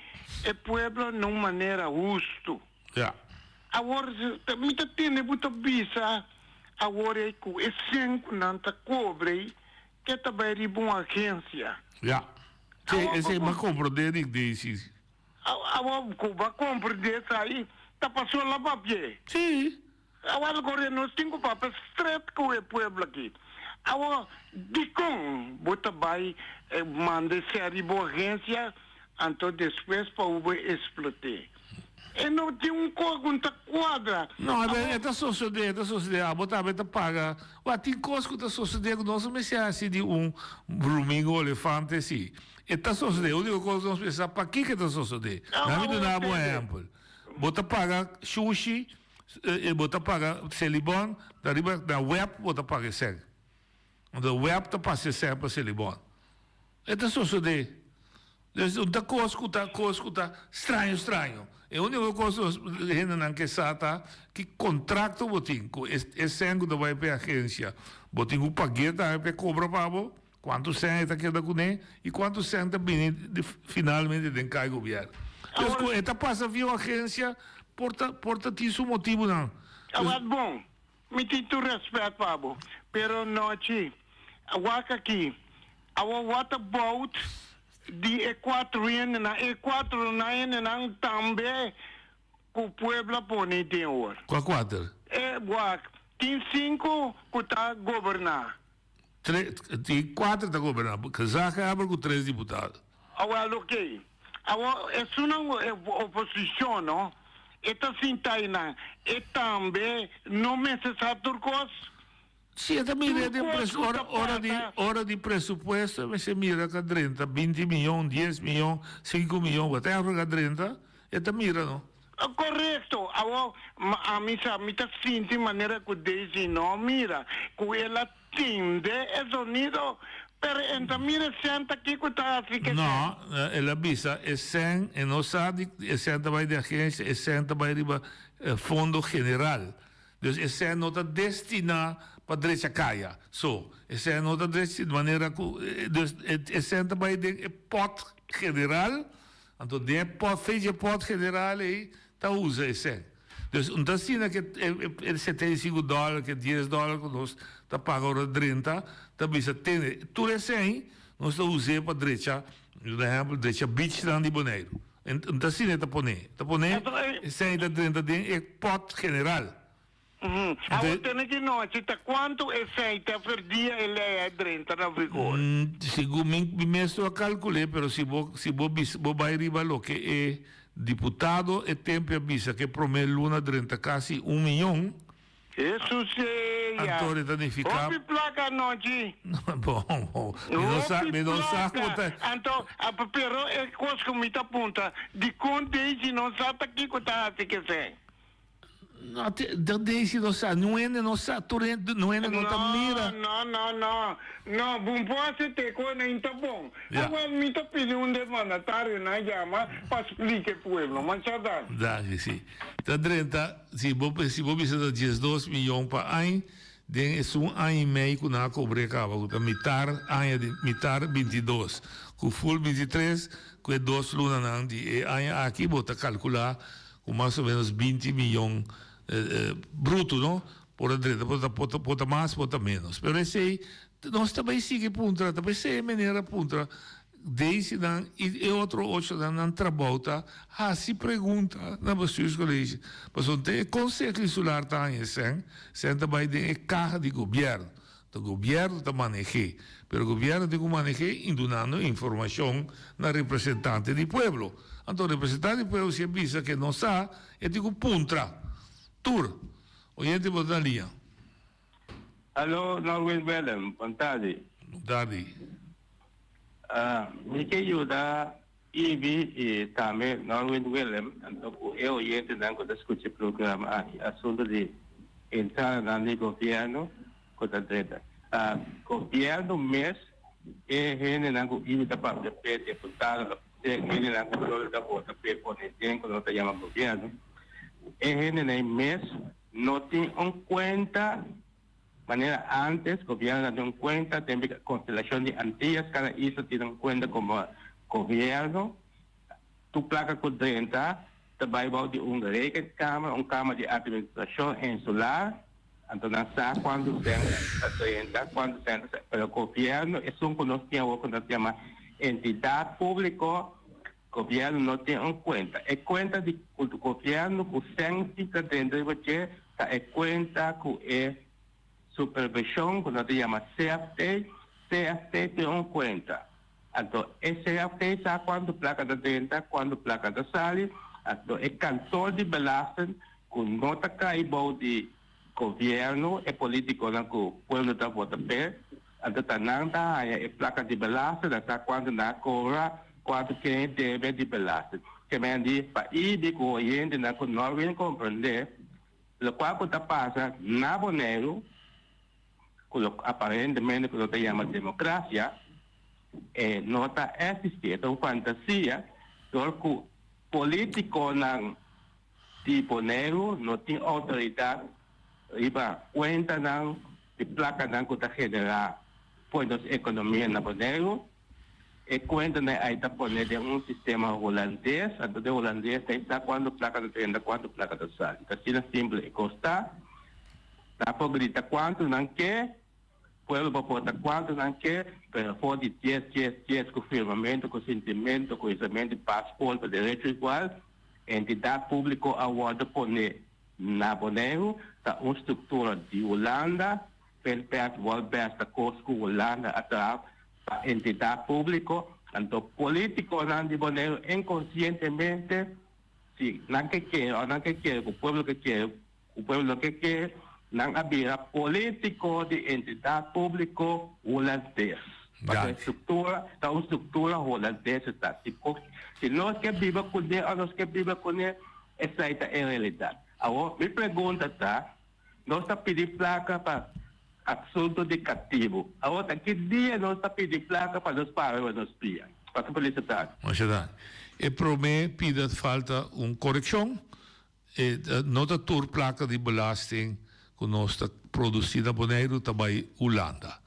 e pueblo na un manera husto. Ja. Awor mi ta tende bo ta bisa awor ei cu e cen cu nan ta cobre ei ke ta bay riba un agencia. Ja. Si, Awor esei bo mi a comprende di Daisy. Awor ku bo a komprendé esei, ta pasó la papia. Sí. Awor kore nos tin ku papia stret ku e pueblo aki. Awor, dikon bo ta bai manda esei riba bo agensia, anto despues pa bo bai eksplot'é? E no tin un kos ku no ta kuadra. No, e ta sosodé, e ta sosodé. Abo tambe ta paga. Wak, tin kos ku ta sosodé ku nos no mester hasi di un brumingo olefante si. E ta sosodé. Úniko kos nos mester sa pakiko e ta sosodé. Nan mi duna bo un ehèmpel. Bo ta paga shushi, bo ta paga Selibon, ta riba na web bo ta paga e sèn. Anto web ta pasa e sèn pa Selibon. E ta sosodé. Dus un ta kos ku ta kos ku ta straño straño. E úniko kos nos hendenan ke sa ta ki kontrakto bo tin ku e sèn ku ta bai pa e agensia. Bo tin ku pag'é tambe pa e kobra pa bo. Kuantu sèn e ta keda kuné i kuantu sèn ta bini finalmente den kai gobièrnu. Dus ku e ta pasa via un agensia por ta por ta tin su motibunan. Awor bon, mi tin tur rèspèt pa bo, pero nochi, wak aki, awor what about di e kuatro hendenan, e kuatro hendenan tambe ku pueblo a pone den or. Kua kuater? E wak, tin sinku ku ta goberná. Tre, tin kuater ta goberná. Gezaghebber ku tres diputado. Awel oke. Awor esunnan oposishon no, e ta sinta einan, e tambe no mester sa tur kos? Si e ta mira Tur den kos pres, ku ora ta ora di pasa. ora di presupuesto e mester mira ka drenta binti miyon, dies miyon, sinku miyon, whatever ka drenta, e ta mira no. Korekto. Awor, ami sa, mi ta sinti manera ku Daisy no mira ku el a tende e zonido, pero e ta mira e sèn ta kiko ta hasi ku e sèn. No, el a bisa e sèn, e no sa di e sèn ta bai di agensia, e sèn ta bai riba fondo general. Dus e sèn no ta destiná pa drecha kaya. So, e sèn no ta desti manera ku, dus e sèn ta bai den e pòt general. Anto den e pòt, fe dje pòt general ei ta usa e sèn. Dus un ta asina ke e 75 dòler, ke dies dòler ku nos ta paga ora drenta, ta bisa tene tur e sèn nos ta us'é pa drecha, un ehèmpel, drecha beachnan di Boneiru. Un ta asina e ta pon'é. Ta pon'é e sèn ta drenta den e pòt general. Awor tene ki nochi ta cuanto esey ta fer dia e ley a drenta na vigor? Segun mi, mi mes no a calcul'é, pero si bo, si bo bisa, bo bay riba loke e diputado e tempe a bisa ke prome luna drenta casi un miyon. Hesus sea! Anto e ta nifica. Hopi placa anochi. Bon, bon. Mi no sa, mi no sa Hopi cu ta. placa. Anto, pero e cos cu mi ta puntra, dicon Daisy no sa ta kico ta haci kesey? No te, dat Daisy no sa, niun hende no sa, tur hende, niun hende no ta mira. No, no, no, no, bon por haci te cu nan ta bon. Ja. Awel mi ta pidi un de mandatarionan yama pa splica e pueblo. Masha danki. Danki, si. Ta drenta, si bo, si bo bisa ta 12 miyon pa añ, den esun añ y mei cu nan a cobr'é caba, cu ta mitar aña di, mitar 22, cu full 23, cu e dos lunanan di e aña aki, bo ta calcula Ku mas o menos 20 miyon bruto no por a drenta por ta por ta mas por ta menos pero esey nos ta bay sigui puntra ta bay esey e meneer a puntra. Daisy-nan i e otro ochonan nan trabou ta hasi pregunta na Bestuurscollege. Pasobra te e Konseho Insular ta haña e sèn, sèn ta bai den e kaha di gobièrnu. Ta gobièrnu ta maneh'é, pero gobièrnu tin ku maneh'é i dunando informashon na representante di pueblo. Anto representante di pueblo si e bisa ke no sa, e tin ku puntra tur. Oyente bo ta na liña. Alo Norwin Willem, bon tardi. Bon tardi. Mi ke yuda Ivy i tambe Norwin Willem anto ku e oyentenan ku ta skucha e programa aki asuntu di entradanan di gobièrnu ku ta drenta. Gobièrnu mes e hendenan ku Ivy ta papia p'e deputado e hendenan ku pueblo ta vota p'e pone den ku nos ta yama gobièrnu e hendenan mes No tin un cuenta manera antes, gobierno ta tin un cuenta, den constelacion di Antillas cada isla tin un cuenta como gobierno, tur placa cu drenta ta bay bao di un rekenkamer, un kamer di administracion insular, anto nan sa cuanto cent ta drenta, cuanto cent ta sali, pero gobierno esun cu nos tin awor cu nos yama entidad publico, Gobièrnu no tin un kuenta. E kuenta di gobièrnu ku sèn si ta dentro riba dje ta e kuenta ku e supervishon ku nan ta yama CFT. CFT tin un kuenta. Anto e CFT sa kuantu plaka ta drenta, kuantu plaka ta sali. Anto e kantor di belasting ku no ta kai bou di Gobierno, e politiconan cu pueblo ta vota p'e, anto ta nan ta haya e placa di belasting, nan sa cuanto nan a cobra, cuanto ken debe di belasting. Ke men di pa ibi cu oyentenan cu no a comprende locual cu ta pasa na Boneiru, cu lo aparentemente cu lo ta yama democracia, e no ta existi, e ta un fantasia dor cu politiconan. Di Boneiru no tin outoridat riba kuentanan di plakanan ku ta generá for nos ekonomia na Boneiru. E kuentanan ei ta pone den un sistema hulandes, anto den hulandes ta sa kuantu plaka ta drenta, kuantu plaka ta sali. Ta asina simpel e kos ta. Nan por grita kuantu nan ke. Pueblo por vota cuanto nan ke, pero for di dies, dies, dies cu firmamento, cu sintimento, cu hisamento di paspoort pa derecho igual, entidad publico a wordo pone na Boneiru, ta un structura di Hulanda, Filbert Wolbers ta cos cu Hulanda a traha pa entidad publico, anto politiconan di Boneiru inconcientemente, si nan ke kere of nan ke kere cu pueblo ke kere, Ku pueblo ke ke nan a bira polítiko di entidat públiko hulandes. Pasobra e struktura ta un struktura hulandes e ta. Si si nos ke biba kuné òf nos ke biba kuné, esei ta e realidat. Awor mi pregunta ta, nos ta pidi plaka pa asuntu di katibu. Awor ta ki dia nos ta pidi plaka pa nos para riba nos pia? Pasa felisitat. Masha danki. E promé pida falta un korekshon. E no ta tur plaka di belasting ku nos ta produsí na Boneiru ta bai Hulanda.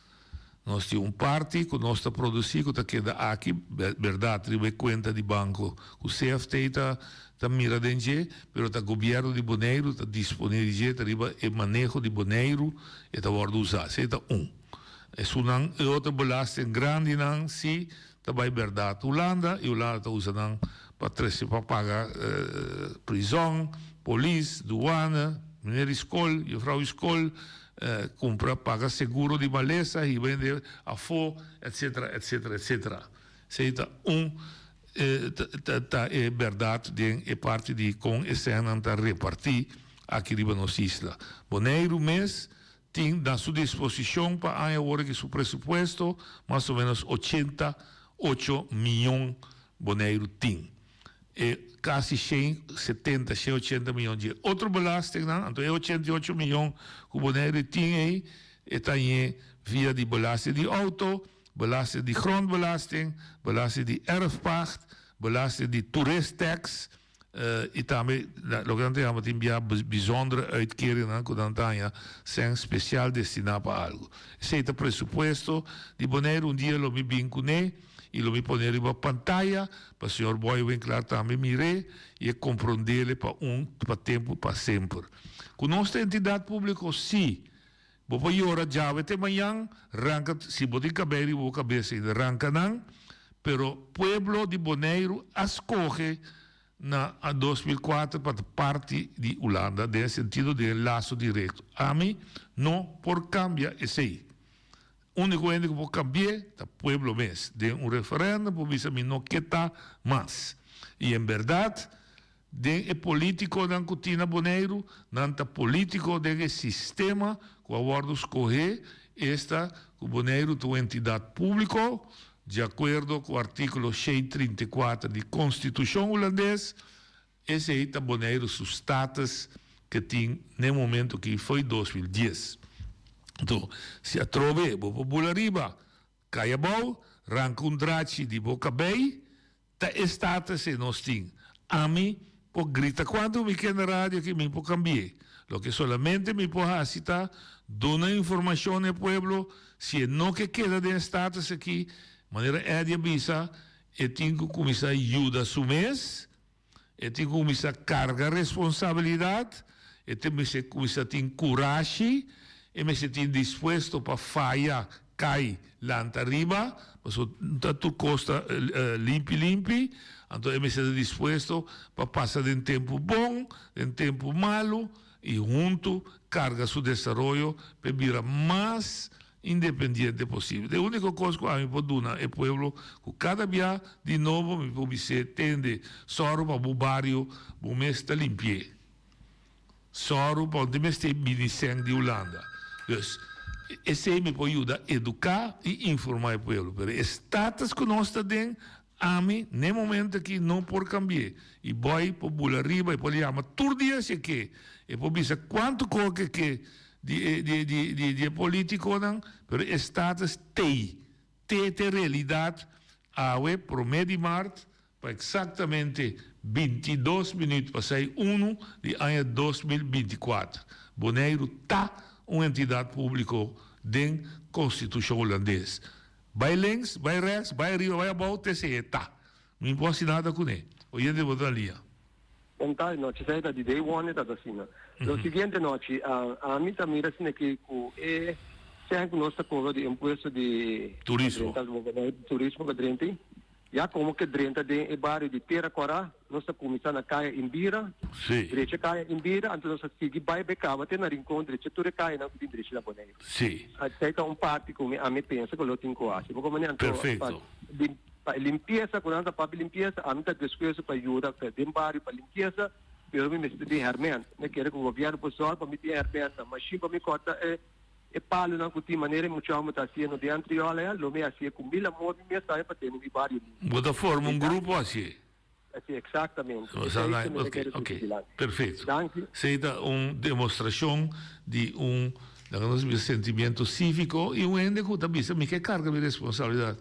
Nos tin un parti ku nos ta produsí ku ta keda aki, bèrdat riba e kuenta di banko ku CFT ta ta mira den dje, pero ta gobièrnu di Boneiru ta disponé di dje, ta riba e maneho di Boneiru e ta wòrdu usá. Esei ta un. Esunnan e otro belasting grandinan si ta bai bèrdat Hulanda i Hulanda ta usa nan pa trese pa paga prizòn, polis, duane, meneer di skol, jufrou di skol, kumpra paga seguro di malesa, hiba hende afó, etsetera, etsetera, etsetera. Esei ta un ta e bèrdat den e parti di kon e sènnan ta repartí aki riba nos isla. Boneiru mes Tin na su disposicion pa aña awor aki su presupuesto mas o menos 88 miyon Boneiru tin. E casi shen setenta, shen ochenta miyon dje otro belastingnan, anto e 88 miyon cu Boneiru tin ey e ta hañ'é via di belasting di auto, belasting di grondbelasting, belasting di erfpacht, belasting di tourist tax, I tambe loke nan ta yama tin bia bijzondere uitkeringnan ku nan ta haña sèn spesial destiná pa algu. Esei ta presupuesto di Boneiru. Un dia lo mi bin kuné i lo mi pone riba pantaya pa señor Boy Winklaar tambe mir'é i e komprond'é pa un pa tempu pa semper. Ku nos ta entidat públiko sí. Bo por yora djawe te mañan, ranka si bo tin kabei riba bo kabes ainda ranka nan. Pero pueblo di Boneiru a skohe na 2004 pa ta parti di Hulanda den e sentido di e laso direkto. Ami no por kambia esei. Úniko hende ku por kambi'é ta pueblo mes. Den un referèndum por bisa mi no ke ta mas. I en bèrdat den e polítikonan ku tin na Boneiru, nan ta polítiko den e sistema ku a wòrdu skohé, esta ku Boneiru ta un entidat públiko, di akuerdo ku artíkulo 134 di Konstitushon Hulandes, Esei ta Boneiru su status ke tin n'e momento aki fo'i 2010. Anto, si atrobe bo por bula riba, kai abou, ranka un drachi di bo kabei, ta e status ei nos tin. Ami por grita kuantu mi ke na radio aki, mi por kambi'é. Loke solamente mi por hasi ta duna informashon na e pueblo, si e no ke keda den e status aki, manera Eddy a bisa, e tin ku kuminsá yuda su mes, E tin ku kuminsá karga responsabilidat, e tin mester kuminsá tin kurashi, e mester tin dispuesto pa faya, kai, lanta riba, pasobra no ta tur kos ta limpi limpi, anto e mester ta dispuesto pa pasa den tempu bon, den tempu malu, i huntu karga su desaroyo pa e bira mas independiente posibel. E úniko kos ku ami por duna e pueblo ku kada bia di nobo mi por bis'é tende, sòru pa bo bario bo mes ta limpi'é. Sòru pa no tin mester bini sèn di Hulanda. Dus, esei mi por yuda eduká i informá e pueblo. Pero e status ku nos ta den, ami n'e momento aki no por kambi'é. I bòi por bula riba, e por yama tur dia si e ke. E por bisa kuantu kos ku e ke. Di e di di di di e politiconan, pero e status tey, te te realidad awe prome di maart pa exactamente 22 minuut pasai uno di aña 2024. Boneiru ta un entidad publico den Constitucion Hulandes. Bay links, bay rechts, bay ariba, bay abou, te esey e ta. Mi no por haci nada cune. Oyente bo ta lia. Bon tardi nochi esei ta di day one e ta asina. Lo siguiente nochi ami ta mira asina aki ku e sèn ku nos ta kobra di impuesto di Turismo. Turismo ku a drenta ei ya komo ke drenta den e bario di Tera Kòrá nos ta kuminsá na Kaya Imbira Sí. drecha Kaya Imbira anto nos ta sigui bai bai kaba te na Rincon drecha tur e kayanan ku tin drecha na Boneiru. Sí. Esei ta un parti ku mi ami pensa ku lo tin ku hasi. Poko manera anto Perfecto. pa Pa e limpiesa, ku nan ta papia limpiesa, ami ta despuesto pa yuda fe den bario pa limpiesa, pero mi mester tin hèrmènt. Mi a kere ku gobièrnu por sòru pa mi tin hèrmèntnan, mashin pa mi kòrta e e palunan ku tin manera e mucha hòmber ta hasiendo den Antriol aya, lo mi hasié ku mil amor mi mes tambe pa tene mi bario limpi. Bo ta forma un grupo hasié? Así, exactamente. O sea, Esei na, mi ta ok, kere ok, trese dilanti. perfecto. Danki. Esei ta un demostracion di un, laga nos bisa, sentimiento civico y un hende cu ta bisa mi ke carga mi responsabilidad.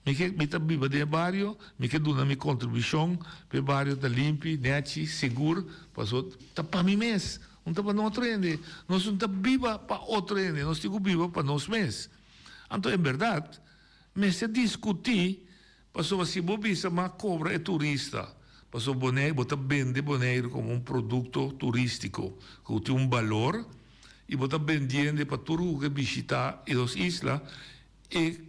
Mi ke, mi ta biba den e bario, mi ke duna mi contribucion pa e bario ta limpi, nechi, sigur, paso ta pa mi mes, no ta pa no otro hende. Nos no ta biba pa otro hende, nos tin cu biba pa nos mes. Anto en berdad mester discuti Pasobra si bo bisa ma cobra e turista, pasobra Boneiru, bo ta bende Boneiru como un producto turistico cu tin un balor y bo ta bendiende pa tur cu ke bishita e nos isla, e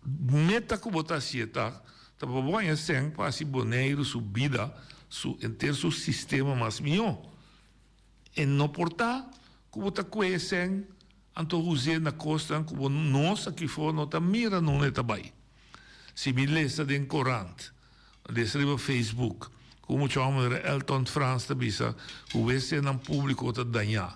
meta cu bo ta hacié ta, ta pa bo haña cen pa haci Boneiru su bida, su henter su sistema mas mihó. E no por ta cu bo ta cue e cen anto us'é na cosnan cu bo nos aki for no ta mira nunde ta bay. Si mi lesa den korant, lesa riba Facebook, ku mucha hòmber manera Elton Frans ta bisa ku wesenan públiko ta dañá,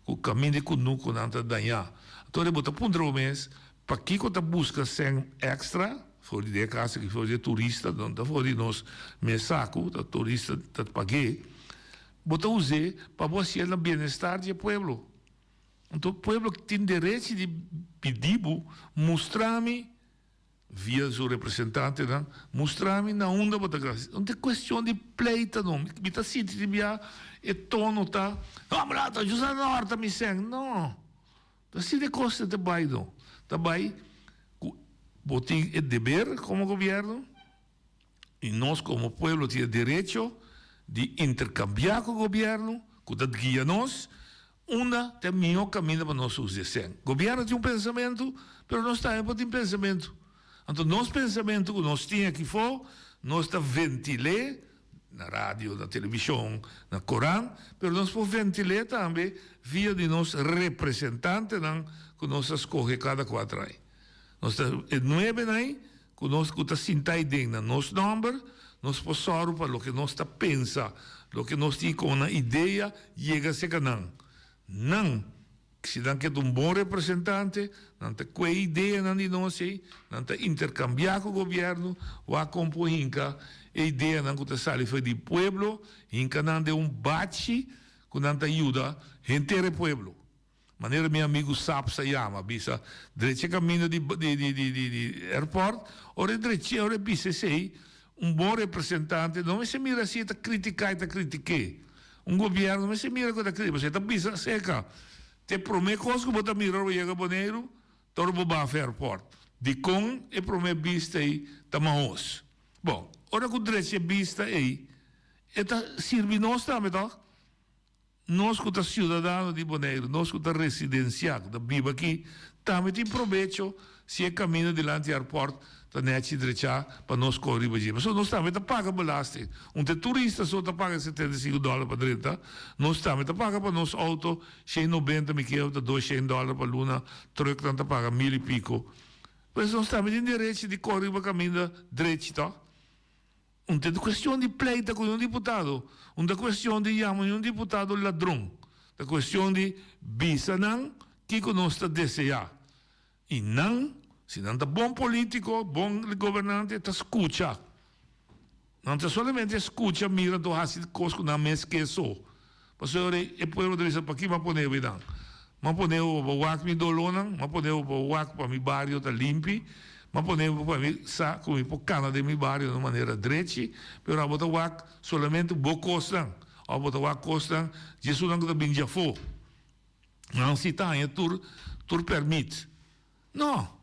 ku kaminda di kunukunan ta dañá. Anto bo ta puntra bo mes, pakiko ta buska sèn èkstra for di den e kas aki, for di e turista, no ta for di nos mes saku, ta turista ta pag'é. Bo ta us'é pa bo hasié na bienestar di e pueblo. Anto pueblo tin derechi di pidi bo mustra mi via su representantenan, mustra mi na unda bo ta gasta. No ta cuestion di pleita no. Mi ta sinti di bia e tono ta, no bo ta yusa na horta mi sèn. No. Ta asina e cos ta bay no. Ta bay cu bo tin e deber como gobierno y nos como pueblo tin e derecho di intercambia cu gobierno cu ta guia nos Unda ta e mihó kaminda pa nos usa e sèn? Gobièrnu tin un pensamentu, pero nos tambe por tin pensamentu. Anto nos pensamentu ku nos tin aki fo, nos ta ventil'é na radio, na televishon, na korant, pero nos por ventil'é tambe via di nos representantenan ku nos a skohe kada kuater aña. Nos ta e nuebenan ei ku nos ku ta sinta ei den na nos nòmber, nos por sòru pa loke nos ta pensa, loke nos tin komo nan idea yega serka nan. Nan Si nan ke ta un bon representante, nan ta kue ideanan di nos ei, nan ta interkambiá ku gobièrnu, wak kon por hinka e ideanan ku ta sali for di pueblo, hinka nan den un bachi ku nan ta yuda henter e pueblo. Manera mi amigu Sap sa yama, bisa, drecha e kaminda di di airport, ora e drech'é, ora e bisa esei, un bon representante no mester mira si e ta kritiká, e ta kritik'é. Un gobierno mester mira cu ta cree pasobra e ta bisa acerca te prome cos cu bo ta mira ora bo yega Boneiru ta ora bo baha airport. Dicon e prome bista ey ta mahos? Bon, ora cu drecha e bista ey e ta sirbi nos tambe toch? Nos cu ta ciudadano di Boneiru, nos cu ta residencia, cu ta biba aki, tambe tin probecho si e camino dilanti airport ta nechi drechá pa nos kore riba dje. Pasobra nos tambe ta paga belasting. Un ta e turista so ta paga 75 dòler pa drenta, nos tambe ta paga pa nos outo shen nobenta, mi kere ta dos shen dòler pa luna, trucknan ta paga mil i piko. Pues nos tambe tin derechi di kore riba kaminda drechi, tòg? Un ta kuestion di pleita ku un diputado, un ta kuestion di yama un diputado ladron. Ta kuestion di bisa nan kiko nos ta deseá. I nan, si nan ta bon polítiko, bon gobernante, ta skucha. Nan ta solamente skucha, mira anto hasi kos ku nan mes ke so. Pasobra e pueblo ta bisa, Pakí m'a pone bo einan? M'a pone bo pa wak mi dolónan, m'a pone bo pa wak pa mi bario ta limpi, m'a pone bo pa mi sa ku mi por kana den mi bario na un manera drechi, pero abo ta wak solamente bo kosnan, òf bo ta wak kosnan di esunnan ku ta bini djafó. Nan si ta haña tur tur pèrmit. No!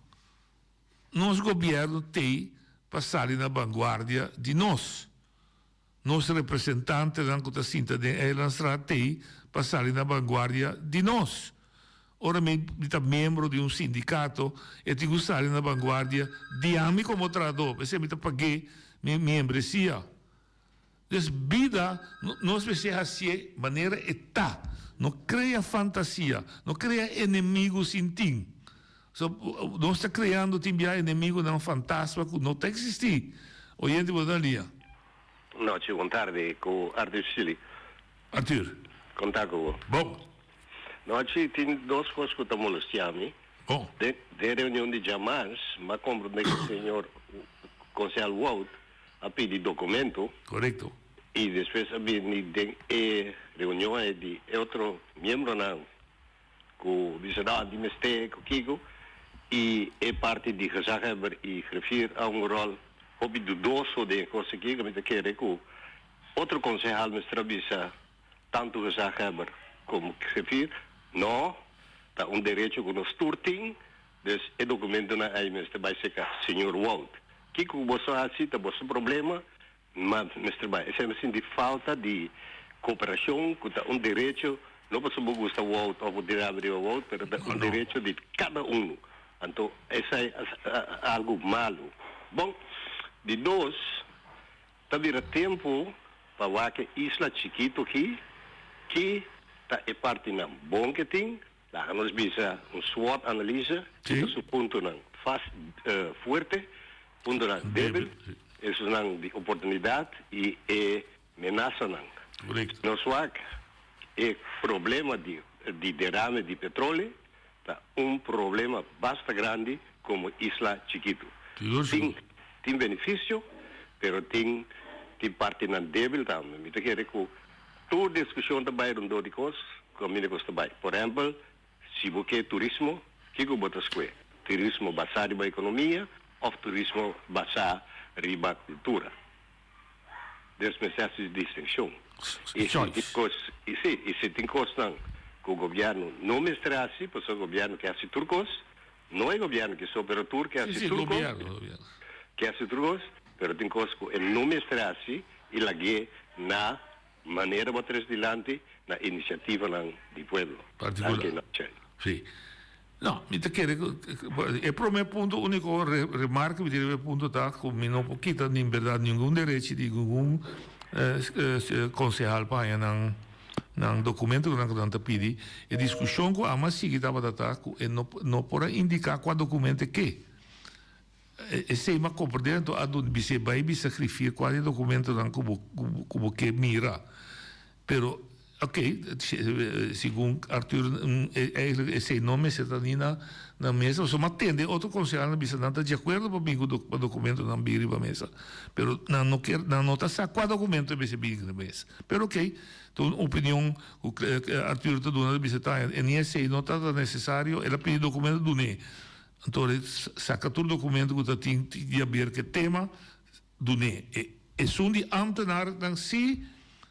Nos gobièrnu t'ei pa sali na banguardia di nos. Nos representantenan ku ta sinta den Eilandstraat t'ei pa sali na banguardia di nos. Ora mi ta miembro di un sindikato, e tin ku sali na banguardia di ami komo trahadó. P'esei mi ta pag'é mi miembresia. Dus bida nos mester hacié manera e ta, no crea fantasia, no crea enemigo sin tin. So nos ta creando tin bia enemigonan fantasma cu no ta existi. Oyente bo ta na lia. Nochi, bon tardi cu Arthur Chili. Arthur. Con ta cu bo? Bon. Nochi, tin dos cos cu ta molestia mi. Bon. Den reunion di djamars, m'a comprende cu señor Concejal Wout a pidi documento. Correcto. Y despues a bini den e reunion ey di e otro miembronan cu bisa no di mester cu kico y e parti di gezaghebber y griffier a un rol hopi dudoso den e cos aki cu mi ta kere cu otro concehal mester a bisa tanto gezaghebber como griffier no ta un derecho cu nos tur tin Dus e documentonan ey mester bay seca señor Wout. Kico cu boso haci ta boso problema, ma mester bay. Esey mi sinti falta di cooperacion cu ta un derecho, no pasobra bo gusta Wout of bo tin rabia riba Wout, pero ta un derecho di cada uno. Anto esey ta algo malo. Bon, di dos, ta bira tempo pa wak e isla chikito aki, ki ta e partinan bon ke tin, Laga nos bisa un SWOT analyse, ki ta su puntonan fas fuerte, puntonan debil, esunnan di oportunidad y e menasanan. Nos wak e problema di di derame di petrole ta un problema basta grandi como isla chikitu. Tin tin beneficio pero tin tin partinan debil tambe. Mi ta kere cu Tur diskushon ta bai rondó di kos ku kaminda kos ta bai. Por ehèmpel, si bo ke turismo, kiko bo ta skohe? Turismo basá riba ekonomia òf turismo basá riba kultura? Des mester hasi distinshon. I si tin kos, i si, i si tin kosnan ku gobièrnu no mester hasi, pasobra gobièrnu ke hasi tur kos, no e gobièrnu ke so, pero tur ke hasi tur kos, ke hasi tur kos, pero tin kos ku e no mester hasi i lag'é na manera bo tres dilanti na inisiativanan di pueblo. Particular. Danki, Noche. Sí. No, mi ta kere ku e promé punto úniko remarke mi tin riba e punto ta ku mi no por kita ni bèrdat ningun derechi di ningun konsehal pa haña nan nan dokumentonan ku nan ta pidi. E diskushon ku amo a sigui tabata ta ku e no no por a indiká kua dokumento e ke. Esei mi a komprendé anto a duna bis'é bai bisa grifir kua di e dokumentonan ku bo ku bo ke mira. Pero, ok, segun Arthur, eigenlijk esei no mester ta ni na na mesa, pasobra mi a tende otro konsehalnan bisa nan ta di akuerdo pa bin ku pa dokumentonan bin riba mesa, pero nan no kier, nan no ta sa kua dokumento e mester bin riba mesa. Pero ok, ta un opinion ku Arthur ta duna, ta bisa ta e ni esei no ta nesesario, el a pidi dokumento dun'é. Anto el saka tur dokumento ku ta tin di haber ku e tema, Dun'é. E esun di ámtenarnan sí,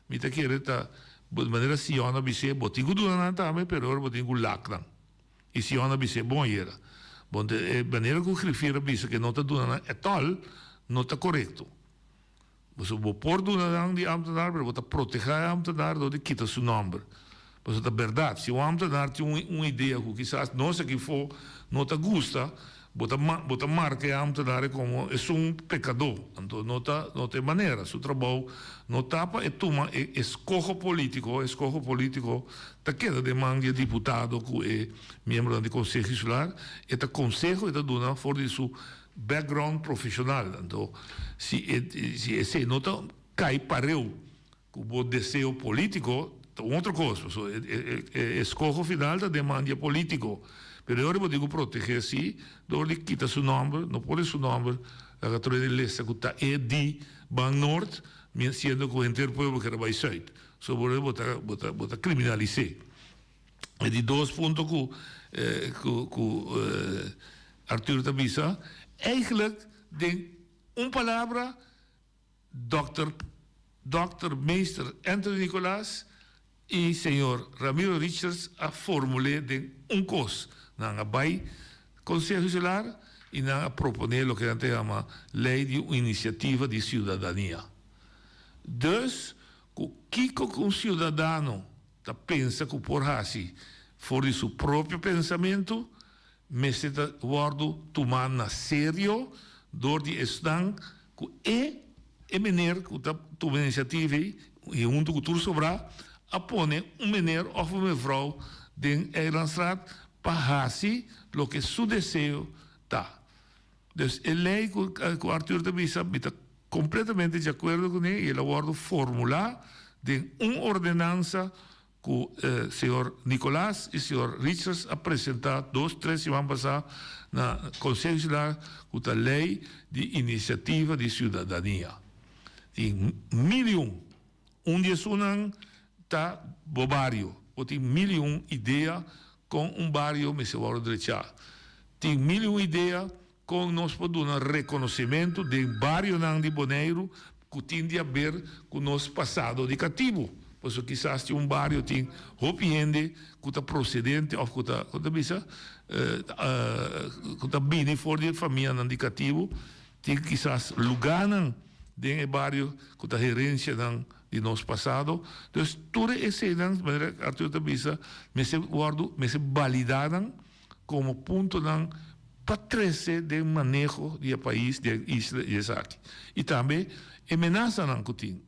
mi ta kere ta manera Sion a bis'é, bo tin ku duna nan tambe, pero ora bo tin ku lak nan. I Sion a bis'é, bon ayera. Bon, e manera ku griffier a bisa ku e no ta duna nan ètòl, no ta korekto. Pasobra bo por duna nan di ámtenar, pero bo ta protehá e ámtenar dor di kita su nòmber. Pasobra ta bèrdat, si un ámtenar tin un idea ku kisas nos aki afó no ta gusta, bo ta bo ta marka e ámtenar ei komo esun pekadó. Anto no ta no ta e manera. Su trabou no ta pa e tuma e eskoho polítiko, e eskoho polítiko ta keda den man di e diputado ku e miembronan di Konseho Insular. E ta konseho e ta duna for di su background profeshonal. Anto si e si esei no ta kai pareu Ku bo deseo polítiko ta un otro kos, pasobra e eskoho final ta den man di e polítiko. Pero e ora bo tin ku protegé si dor di kita su nòmber, no pone su nòmber laga tur hende lesa ku ta e di ban nort, siendo ku henter pueblo keda bai sùit. So bo bo ta bo ta bo ta kriminalis'é. E di dos punto ku ku ku Arthur ta bisa, eigentlik den un palabra, Dòkter Dòkter Meester Anthony Nicolaas i señor Ramiro Richards a formul'é den un kos. Nan a bai Konseho Insular i nan a proponé loke nan ta yama Lei di un Inisiativa di Siudadania. Dus, ku kiko ku un siudadano ta pensa ku por hasi for di su propio pensamentu, mester ta wòrdu tumá na serio dor di esnan ku e e mener ku ta tuma inisiativa ei i huntu ku tur sobrá a pone un mener òf un mevrouw den Eilandsraad pa hasi loke su deseo ta. Dus e lei ku ku Arthur ta bisa mi ta kompletamente di akuerdo kuné i el a wòrdu formulá den un ordenansa ku señor Nicolaas i señor Richards a presentá dos tres siman pasá na Konseho Insular ku ta lei di inisiativa di siudadania. Tin mil i un. Un di esunnan ta bo bario. Bo tin mil i un idea kon un bario mester wòrdu drechá. Tin mil i un idea Kon nos por duna rekonosementu den barionan di Boneiru ku tin di haber ku nos pasado di katibu? Pasobra kisas tin un bario tin hopi hende ku ta prosedente òf ku ta, kon ta bisa, ku ta bini for di e famianan di katibu. Tin kisas lugánan den e bario ku ta herensianan di nos pasado. Dus tur eseinan, manera Arthur ta bisa, mester wòrdu, mester balidá nan. komo puntonan pa trese den maneho di e pais, di e isla i esaki. I tambe e menasanan ku tin.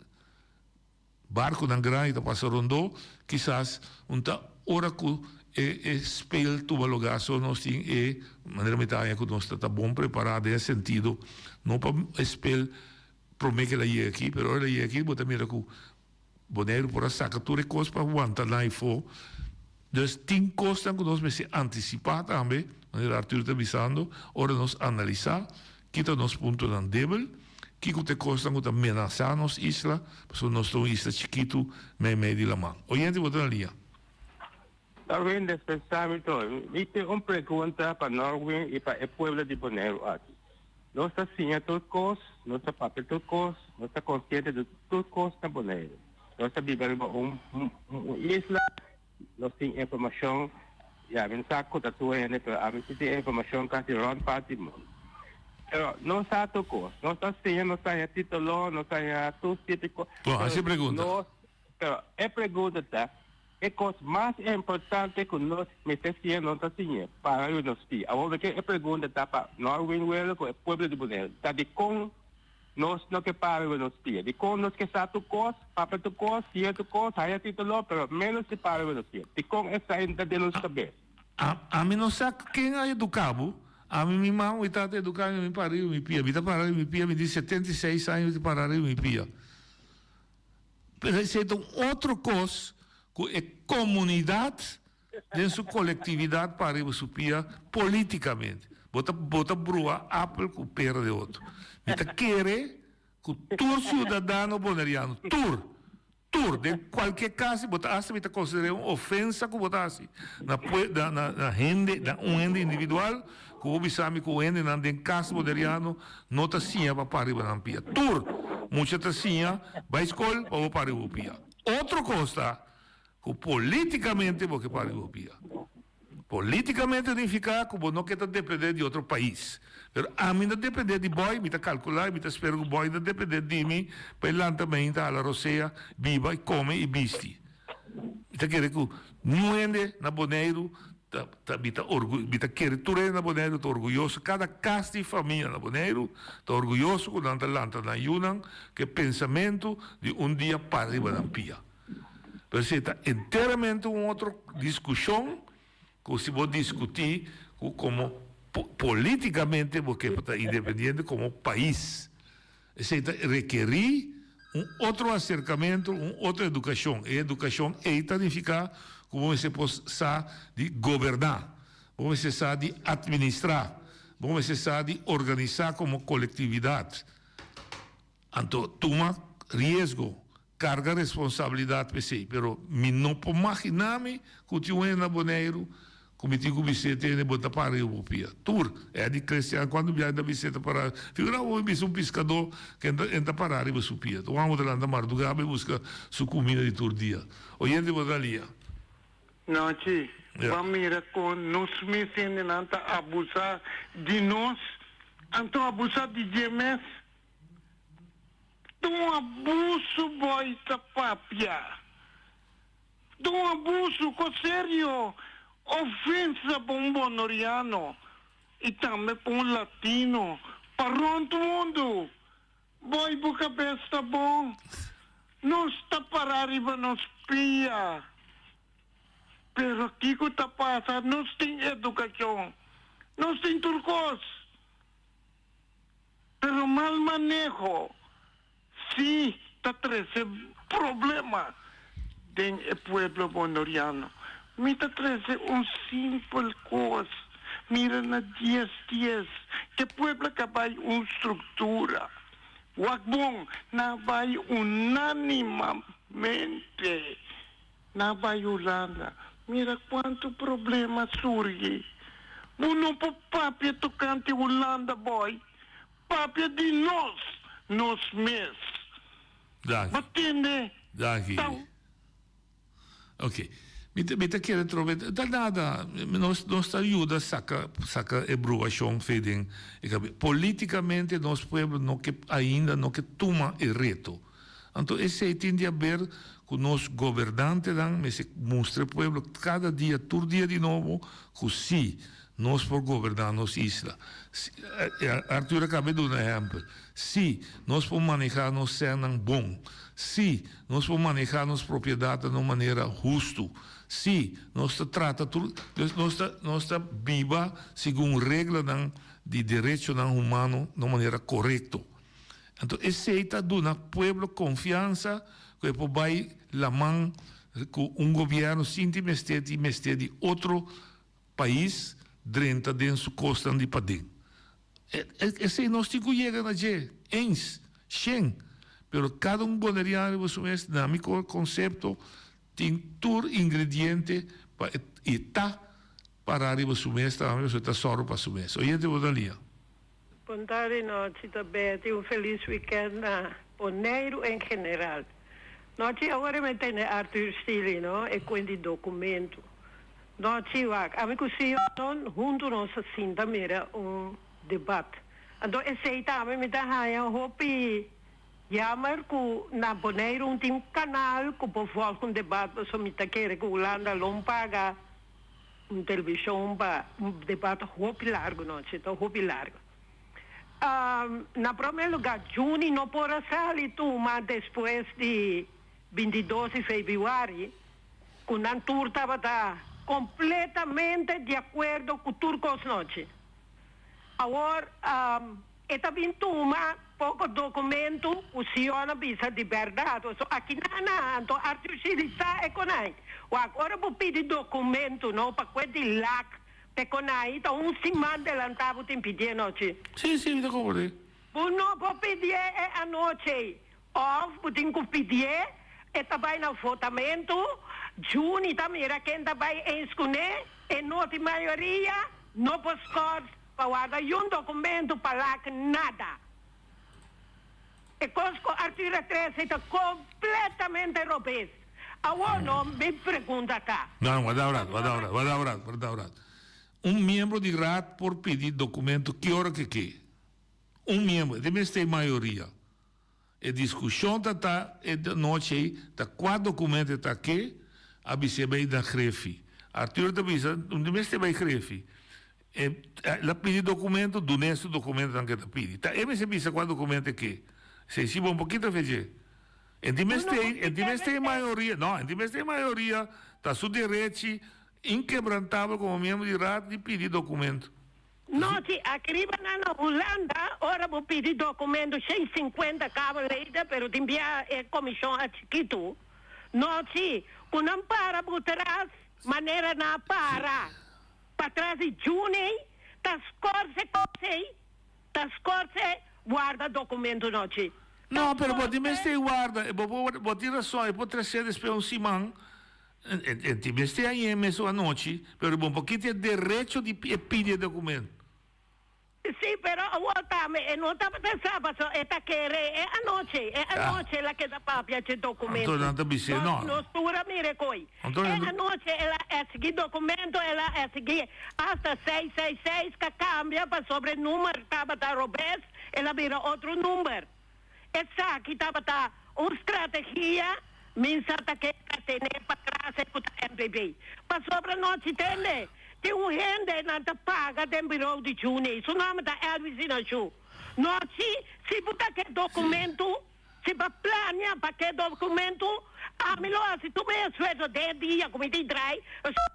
Barkunan grandi ta pasa rondó, kisas un ta ora ku e e spel tuma lugá so nos tin e manera mi ta haña ku nos ta ta bon prepará den e sentido no pa e spel promé ku el a yega aki, pero ora el a yega aki bo ta mira ku Boneiru por a saka tur e kos pa wanta nan afó. Dus tin kosnan ku nos mester antisipá tambe, manera Arthur ta bisando, ora nos analisá ki ta nos puntonan debel, kiko ta e kosnan ku ta menasá nos isla, pasobra nos ta un isla chikitu meimei di laman. Oyente bo ta na liña. Norwin, despensá mi tur. Mi tin un pregunta pa Norwin i pa e pueblo di Boneiru aki. Nos ta siña tur kos, nos ta papia tur kos, nos ta konsiente di tur kos na Boneiru. Nos ta biba riba un un isla, nos tin informashon, ya mi no sa ku ta tur hende, pero ami si tin informashon kasi rònt parti di mundu. Pero nos sa tur kos, nos ta siña, nos ta haña titulo, nos ta haña tur tipo di kos. Bon, hasi e pregunta. Pero e pregunta ta. E kos mas importante ku nos mester siña no ta siñ'é, para riba nos pia. Awor ke e pregunta ta pa Norwin Welo ku e pueblo di Boneiru, ta dikon nos no ke para riba nos pia? Dikon nos ke sa tur kos, papia tur kos, siña tur kos, haña título, pero ménos di para riba nos pia? Dikon esei ta den nos kabes? Ami no sa ken a eduká bo. Ami mi mama mi tata a eduká mi, mi para riba mi pia. Mi ta para riba mi pia, mi tin 76 aña mi ta para riba mi pia. Pero esei ta un otro kos ku e komunidat den su kolektividat para riba su pia polítikamente. Bo ta bo ta brua apel ku pera di otro. Mi ta kere ku tur siudadano boneriano, tur, tur, den kualke kas bo ta hasta mi ta konsider'é un ofensa ku bo ta hasi na pue na na na hende na un hende individual ku bo bisa mi ku hendenan den kas boneriano no ta siña pa para riba nan pia. Tur mucha ta siña bai skol pa bo para riba bo pia. Otro kos ta ku politikamente bo ke para riba bo pia. Politikamente nifiká ku bo no ke ta dependé di otro pais. Pero ami ta dependé di Boy, mi ta kalkulá i mi ta spera ku Boy ta dependé di mi pa e lanta mainta hala rosea, biba i kome i bisti. Mi ta kere ku niun hende na Boneiru ta ta mi ta orgu mi ta kere tur hende na Boneiru ta orguyoso, kada kas di famia na Boneiru ta orguyoso ku nan ta lanta nan yunan ku e pensamentu di un dia para riba nan pia. Pero esei ta enteramente un otro diskushon ku si bo diskutí ku komo polítikamente bo ke pa ta independiente komo pais. Esei ta rekerí un otro aserkamentu, un otro edukashon. E edukashon ei ta nifiká ku bo mester por sa di goberná, bo mester sa di atministrá, bo mester sa di organisá komo kolektividat. Anto tuma riesgo, Carga responsabilidad p'esey, pero mi no por magina mi cu tin un hende na Boneiru cu mi tin cu bis'é tene bo ta para riba bo pia. Tur, Eddie Christian cuanto biaha ta bis'é ta para, figura bo mi bisa un piscador cu en ta para riba su pia. Ta wou ta lanta marduga bay busca su cumida di tur dia. Oyente bo ta lia. Nochi, bo a mira con nos mes hendenan ta abusa di nos, anto abusa di dje mes. Dun abuso boy ta papia. Dun abuso ko serio ofensa pa un bonoriano y tambe pa un latino pa rond mundo. Boy bo cabes ta bon? Nos ta para riba nos pia. Pero kico ta pasa? Nos tin educacion. Nos tin tur cos. Pero mal maneho si ta trece problema den e pueblo bonoriano. Mi ta trece un simpel cos, mira na dies dies ke pueblo ka bay un structura. Wak bon, na bay unanimamente Na bai Hulanda, mira cuanto problema surgi. Bo no por papia tocante Hulanda boy, papia di nos, nos mes. Danki. Bo tende? Danki. Ta. Ok. Mi ta, mi ta kere trobe, ta nada, nos, nos ta yuda saca, saca e bruacion fe den e cabe. Politicamente nos pueblo no ke, ainda no ke tuma e reto. Anto esei tin di haber ku nos gobernantenan mester mustra e pueblo kada dia, tur dia di nobo, ku sí, nos por goberná nos isla. Arthur a kaba e duna ehèmpel. Sí, nos por manehá nos sènnan bon. Sí, nos por manehá nos propiedatnan na un manera hustu. Sí, nos ta trata tur, nos ta, nos ta biba segun reglanan di derechonan humano na un manera korekto. Anto esei ta duna pueblo konfiansa ku e por bai laman ku un gobièrnu sin tin mester di mester di otro pais drenta den su kosnan di paden. Esei nos tin ku yega na dje eens, shen, pero kada un boneriano riba su mes na mi konsepto tin tur ingrediente pa e ta para riba su mes tambe pasobra e ta sòru pa su mes. Oyente bo ta lia. Bon tardi nochi ta Betty un feliz weekend na Boneiru en general. Nochi awor mi tende Arthur Steely no e cuen di documento. Nochi wak ami cu Sion hunto nos a sinta mira un debat. Anto esey tambe mi ta haya hopi. Jammer ku na Boneiru un tin kanal ku por volg un debat paso mi ta kere ku Hulanda lo paga un televishon pa un debat hopi largu nochi ta hopi largu. Na prome lugar Juni no por a sali tuma despues di 22 di febrüari ku nan tur tabata kompletamente di akuerdo ku tur kos nochi. Awor e ta bin tuma poko dokumentu ku Sion a bisa di bèrdat. So aki nan a anto Arthur Shiri sa e konai. Wak ora bo pidi dokumentu no pa kue di lak p'e konai ta un siman delantá bo tin pidié nochi. Sí, sí, mi ta komprendé. Bo no por pidié e anochi ei. Òf bo tin ku pidié e ta bai na votamentu, Juni ta mira ken ta bai eens kuné, e no tin mayoria, no por skòrs pa warda yun dokumentu pa lak nada. E kos ku Arthur a trese ta kompletamente robes. Awor no, mi pregunta ta. No, no, warda un rato, warda un rato, warda un rato, warda un rato. Un miembro di raad por pidi documento ki ora ke ke. Un miembro, e ta mester mayoria. E diskushon ta ta e nochi ei ta kua dokumento e ta ke a bis'é bai na grefi. Arthur ta bisa no ta mester bai grefi. E el a pidi dokumento, dun'é su dokumentonan ke ta pidi. Ta e mester bisa kua dokumento e ke. Esei si bo un pokito fe dje. E tin mester e tin mester mayoria, no, e tin mester mayoria, ta su derechi inkebrantabel komo miembro di raad di pidi dokumento. No, si akriba nan na Hulanda ora bo pidi documento 650 Kamerleden, pero tin bia e comision a chikitu. No, si cu nan para bo tras manera nan a para patras di Juni ta scorse cos ey, ta scorse warda documento no chi. No, pero bo tin mester warda, bo por, bo tin rason, e por trece despues un siman. E tin mester hañ'é mesun anochi, pero bon por kita e derecho di e pidi e documento. Sí, pero awor tambe e no tabata sa pasobra e ta kere e anochi, e anochi el a keda papia dje documento. Anto nan ta bis'é no. Nos tur a mira e koe. Anto E anochi el a esigi documento, el a esigi hasta seis seis seis ka cambia pasobra e number tabata robes, el a bira otro number. Esaki tabata un strategia minsa ta ke ta tene patras e ku ta MPB. Pasobra nochi tende tin un hende nan ta paga den birou di Juni, su nomber ta Elvis Inashu. Nochi si bo ta ke dokumentu, si bo plania pa ke dokumentu, ami lo hasi tur mi esfuerso den e dia ku mi tin drai,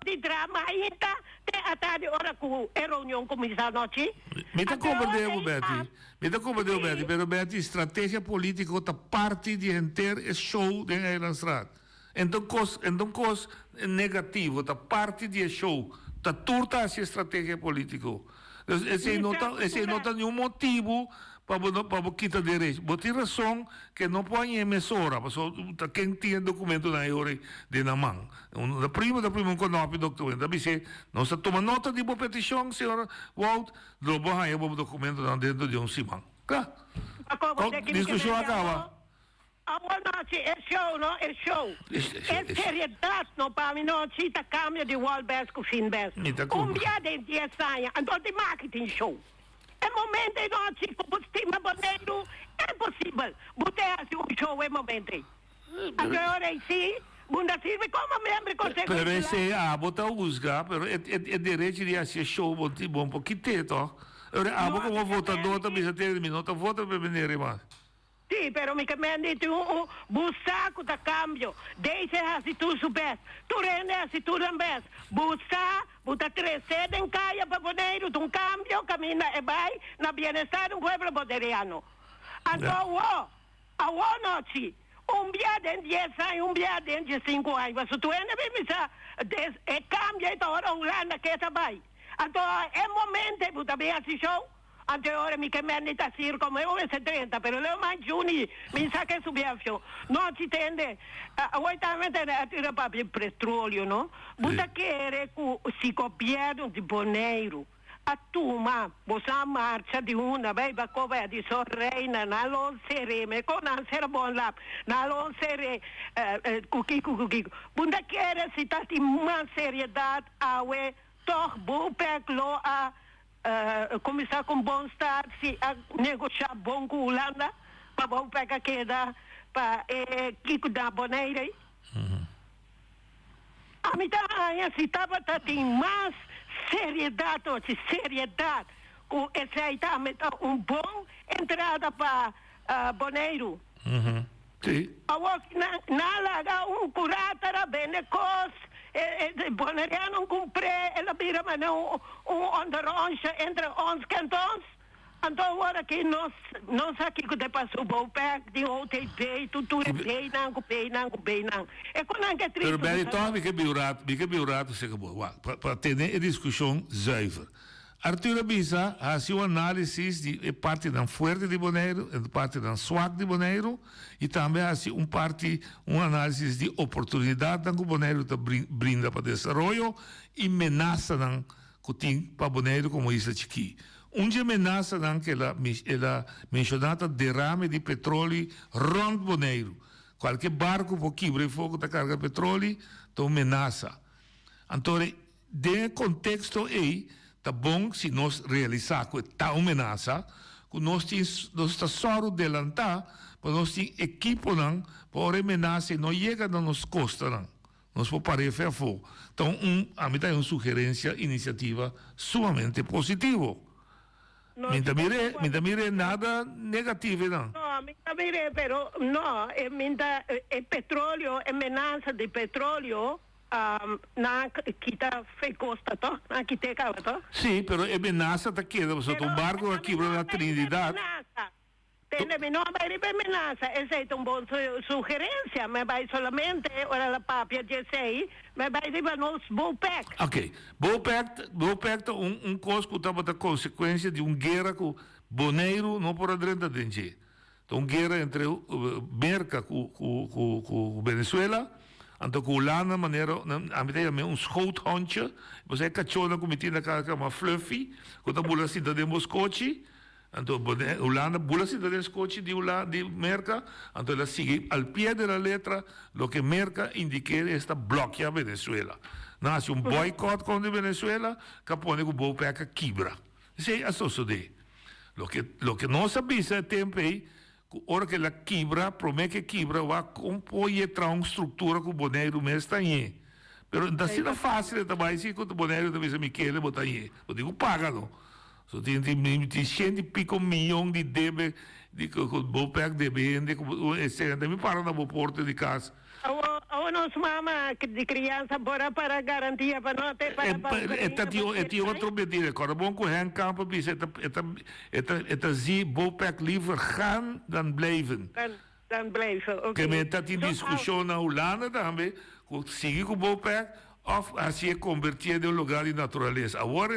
di dra mainta te atardi ora ku e reunion kuminsá nochi. Mi ta komprende bo Betty. Mi ta comprende bo Betty, pero Betty, strategia politico ta parti di henter e show den Eilandstraat. Enton cos, enton cos negativo ta parti di e show. Ta tur ta haci e strategia politico. Dus esey no ta, esey no ta niun motibu pa bo no, pa bo kita derecho. Bo tin rason ke no por hañ'é mesora, pasobra ta ken tin e documentonan e ora ei den nan man. Un ta prima ta prima un konopi documento. Ta bis'é, nos ta tuma nota di bo peticion, señor Wout. Lo bo haña bo documentonan dentro di un siman. Kla. Discusion a caba. Awor nochi e show no, e show. E seriedad no pa mi nochi ta cambio di Walt Best cu Finn Best. Mi ta Un cumpra. bia den dies aña, anto di marketing show. E momento ei nochi cu bo stima Boneiru, imposibel. Bo te haci un show e momento ei. Anto e ora ei si, bo no ta sirbi como miembro di Conseho Pero Insular. esei abo ta huzga, pero e e derecho di haci e show bo tin bon por kite toch? E ora abo como votador ta bisa tene mi no ta vota pa e meneer mas. Si, pero mi ke men di tin un bo sa cu ta cambio. Deze haci tur su best. Tur hende haci tur nan best. Bo sa, bo ta trece den caya pa Boneiru ta un cambio caminda e bay na bienestar di un pueblo boneriano. Anto awo, Awor nochi, un bia den dies aña, un bia den diesinku aña, pasobra tur hende bin bisa des e cambia i ta ora Hulanda ke ta bai. Anto e momento ei bo ta bin haci show, anto e ora mi ke mendi ta sir como e mester drenta, pero leo mas Juni mi sa ke subi avion. Nochi tende, awor tambe tende a tira papia petroleo no, bo ta kere cu si gobierno di Boneiru A tuma boso a marcha di unda bay ba coba di so reina nan lo sere me con nan sera bon lap nan lo sere cu kico cu kico bo ta kere si ta tin mas seriedad awe toch Bopec lo a cuminsa con bon start si a negosha bon cu Hulanda. pa Bopec a keda pa e kiko na Bonaire? Ami ta haña si tabata tin mas seriedat ochi, seriedat ku esei tambe ta un bon entrada pa Boneiru. Sí. Awor nan a laga un kuratara bende kos, e bonerianonan kumpr'é, el a bira manera un onderonsje entre ons kent ons. Anto awor aki nos no sa kiko ta pasa ku Bopec, di OTB, tur tur e B-nan ku B-nan ku B-nan. E konan ke Pero tristu Benny, ku ta tòg mi ke biu rat, mi ke biu rato seka bo. Wak, pa pa tene e diskushon zuiver. Arthur a bisa, hasi un análisis di e partinan fuerte di Boneiru en e partinan swak di Boneiru i tambe hasi un parti, un análisis di oportunidatnan ku Boneiru ta brinda pa desaroyo i menasanan ku tin pa Boneiru komo isla chikí. Un dje menasanan ku el a el a menshoná ta derame di petroli rònt Boneiru. Kualke barku por kibra e for ku ta karga petroli ta un menasa. Anto Den e konteksto ei, ta bon si nos realisá ku e ta un menasa, ku nos tin nos ta sòru delantá pa nos tin ekiponan pa ora e menasa ei no yega na nos kostanan, nos por par'é fe afó. Ta un ami ta haña un sugerensia, inisiativa sumamente positivo. Mi ta mir'é, mi ta mir'é nada negativo einan. No, mi ta mir'é, pero no, e mi ta e petroleo, e menasa di petroleo Nan a kita fe costa to, nan a kit'é caba to. Sí, pero e menasa ta keda pasobra ta un barco a kibra na Trinidad. Tende, mi no a bai riba e menasa, esei ta un bon sugerencia, mi a bai solamente ora el a papia di esei, mi a bai riba nos Bopec. Ok, Bopec, Bopec ta un un cos cu tabata consecuencia di un guera cu Boneiru no por a drenta den dje. Ta un guera entre Merca cu cu cu Venezuela, anto cu Hulanda manera ami ta yam'e un schoothondje, pasobra e cachonan cu mi tin na casa cu yama Fluffy cu ta bula sinta den bo scochi, anto Hulanda bula sinta den scochi di di Merca, anto el a sigui al pie de la letra loke Merca indique esta blokia Venezuela. Nan haci un boycott contra Venezuela cu a pone cu Bopec a kibra. Esei a sosodé. Loke, loke nos a bisa e tempu ei, ku ora ku el a kibra, promé ku e kibra, wak kon por ye traha un struktura ku Boneiru mes ta ñe. Pero no ta asina fásil e ta bai si ku Boneiru ta bisa Michele bo ta ñe. Bo tin ku paga no. So tin tin tin shent i piko miyon di debe di ku ku Bopec debe hende ku esei ta mi para na bo porta di kas. Awo, awo nos mama di crianza por a para garantia pa no te para pa E ta tin e tin otro medida. Kòrda bon ku Henk Kamp a bisa e ta e ta e ta e ta zi Bopec liever gaan dan blijven. Dan dan blijven, oké. Ke men ta tin diskushon na Hulanda tambe ku sigui ku Bopec òf hasié kombertié den un lugar di naturalesa. Awor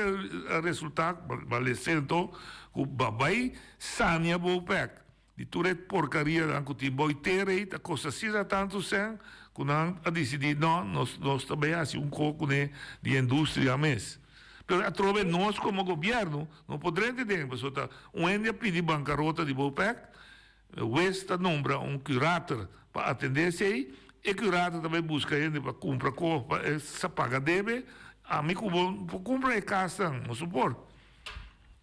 a resultá, ma lese anto, ku babay sania Bopec. Di tur e porkarianan ku tin boi tera ei ta kosta asina tantu sèn ku nan a disidí, no, nos nos ta bai hasi un ko kuné di industria mes. Pero atrobe nos komo gobièrnu no por drenta den, pasobra ta un hende a pidi bankarota di Bopec, wes ta nombra un kurator pa atendé esei, e kurator ta bai buska hende pa kumpra ko pa e sa paga debe, ami ku bo por kumpra e kasnan, nos no por.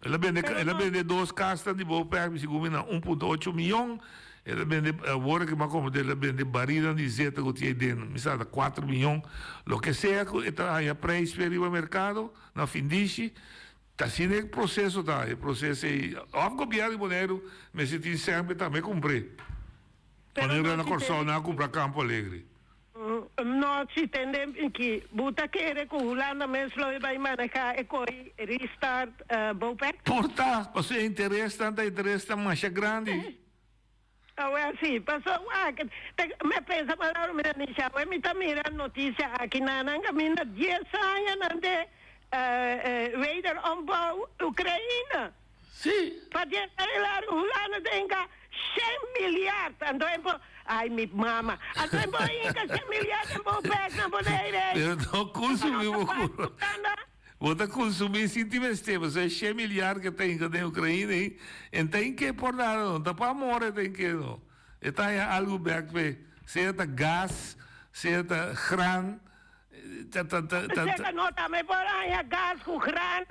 El a bende, el a bende dos casnan di Bopec, mi segun mi na un punto ocho miyon. El a bende, awor ke mi a komprende, el a bende barinan di zeta ku tin aiden, mi sa ta kuater miyon. Loke sea ku e ta haña preis p'e riba merkado, na findishi, ta asina e proseso ta, e proseso ei, òf gobièrnu di Boneiru mester tin sèn p'e tambe kumpr'é. Manera na Kòrsou nan a kumpra Campo Alegre. No, si tende ki bo ta kere ku Hulanda mes lo e bai maneha e koi restart Bopec? Por ta, pasobra e interesnan ta interesnan masha grandi. Awel si, pasobra wak, te mi a pensa palabra mi a nisha, awe mi ta mira notisia aki na nan kaminda dies aña nan de wederopbouw Ukraina. Sí. Pa dies aña largo Hulanda ta hinka shen milyard. Anto e por, ay mi mama. Anto e por hinka shen milyard den bo pek na Bonaire. Pero no consumi bo cura. Bo ta consumi sin tin mester, pasobra e shen milyard ke ta hinka den Ukraina ei, en ta hinke por nada no, ta pa amor e ta hinke no. E ta haña algu bek p'e, sea ta gas, sea ta gran. Ta ta ta ta. Seka no tambe por haña gas ku gran,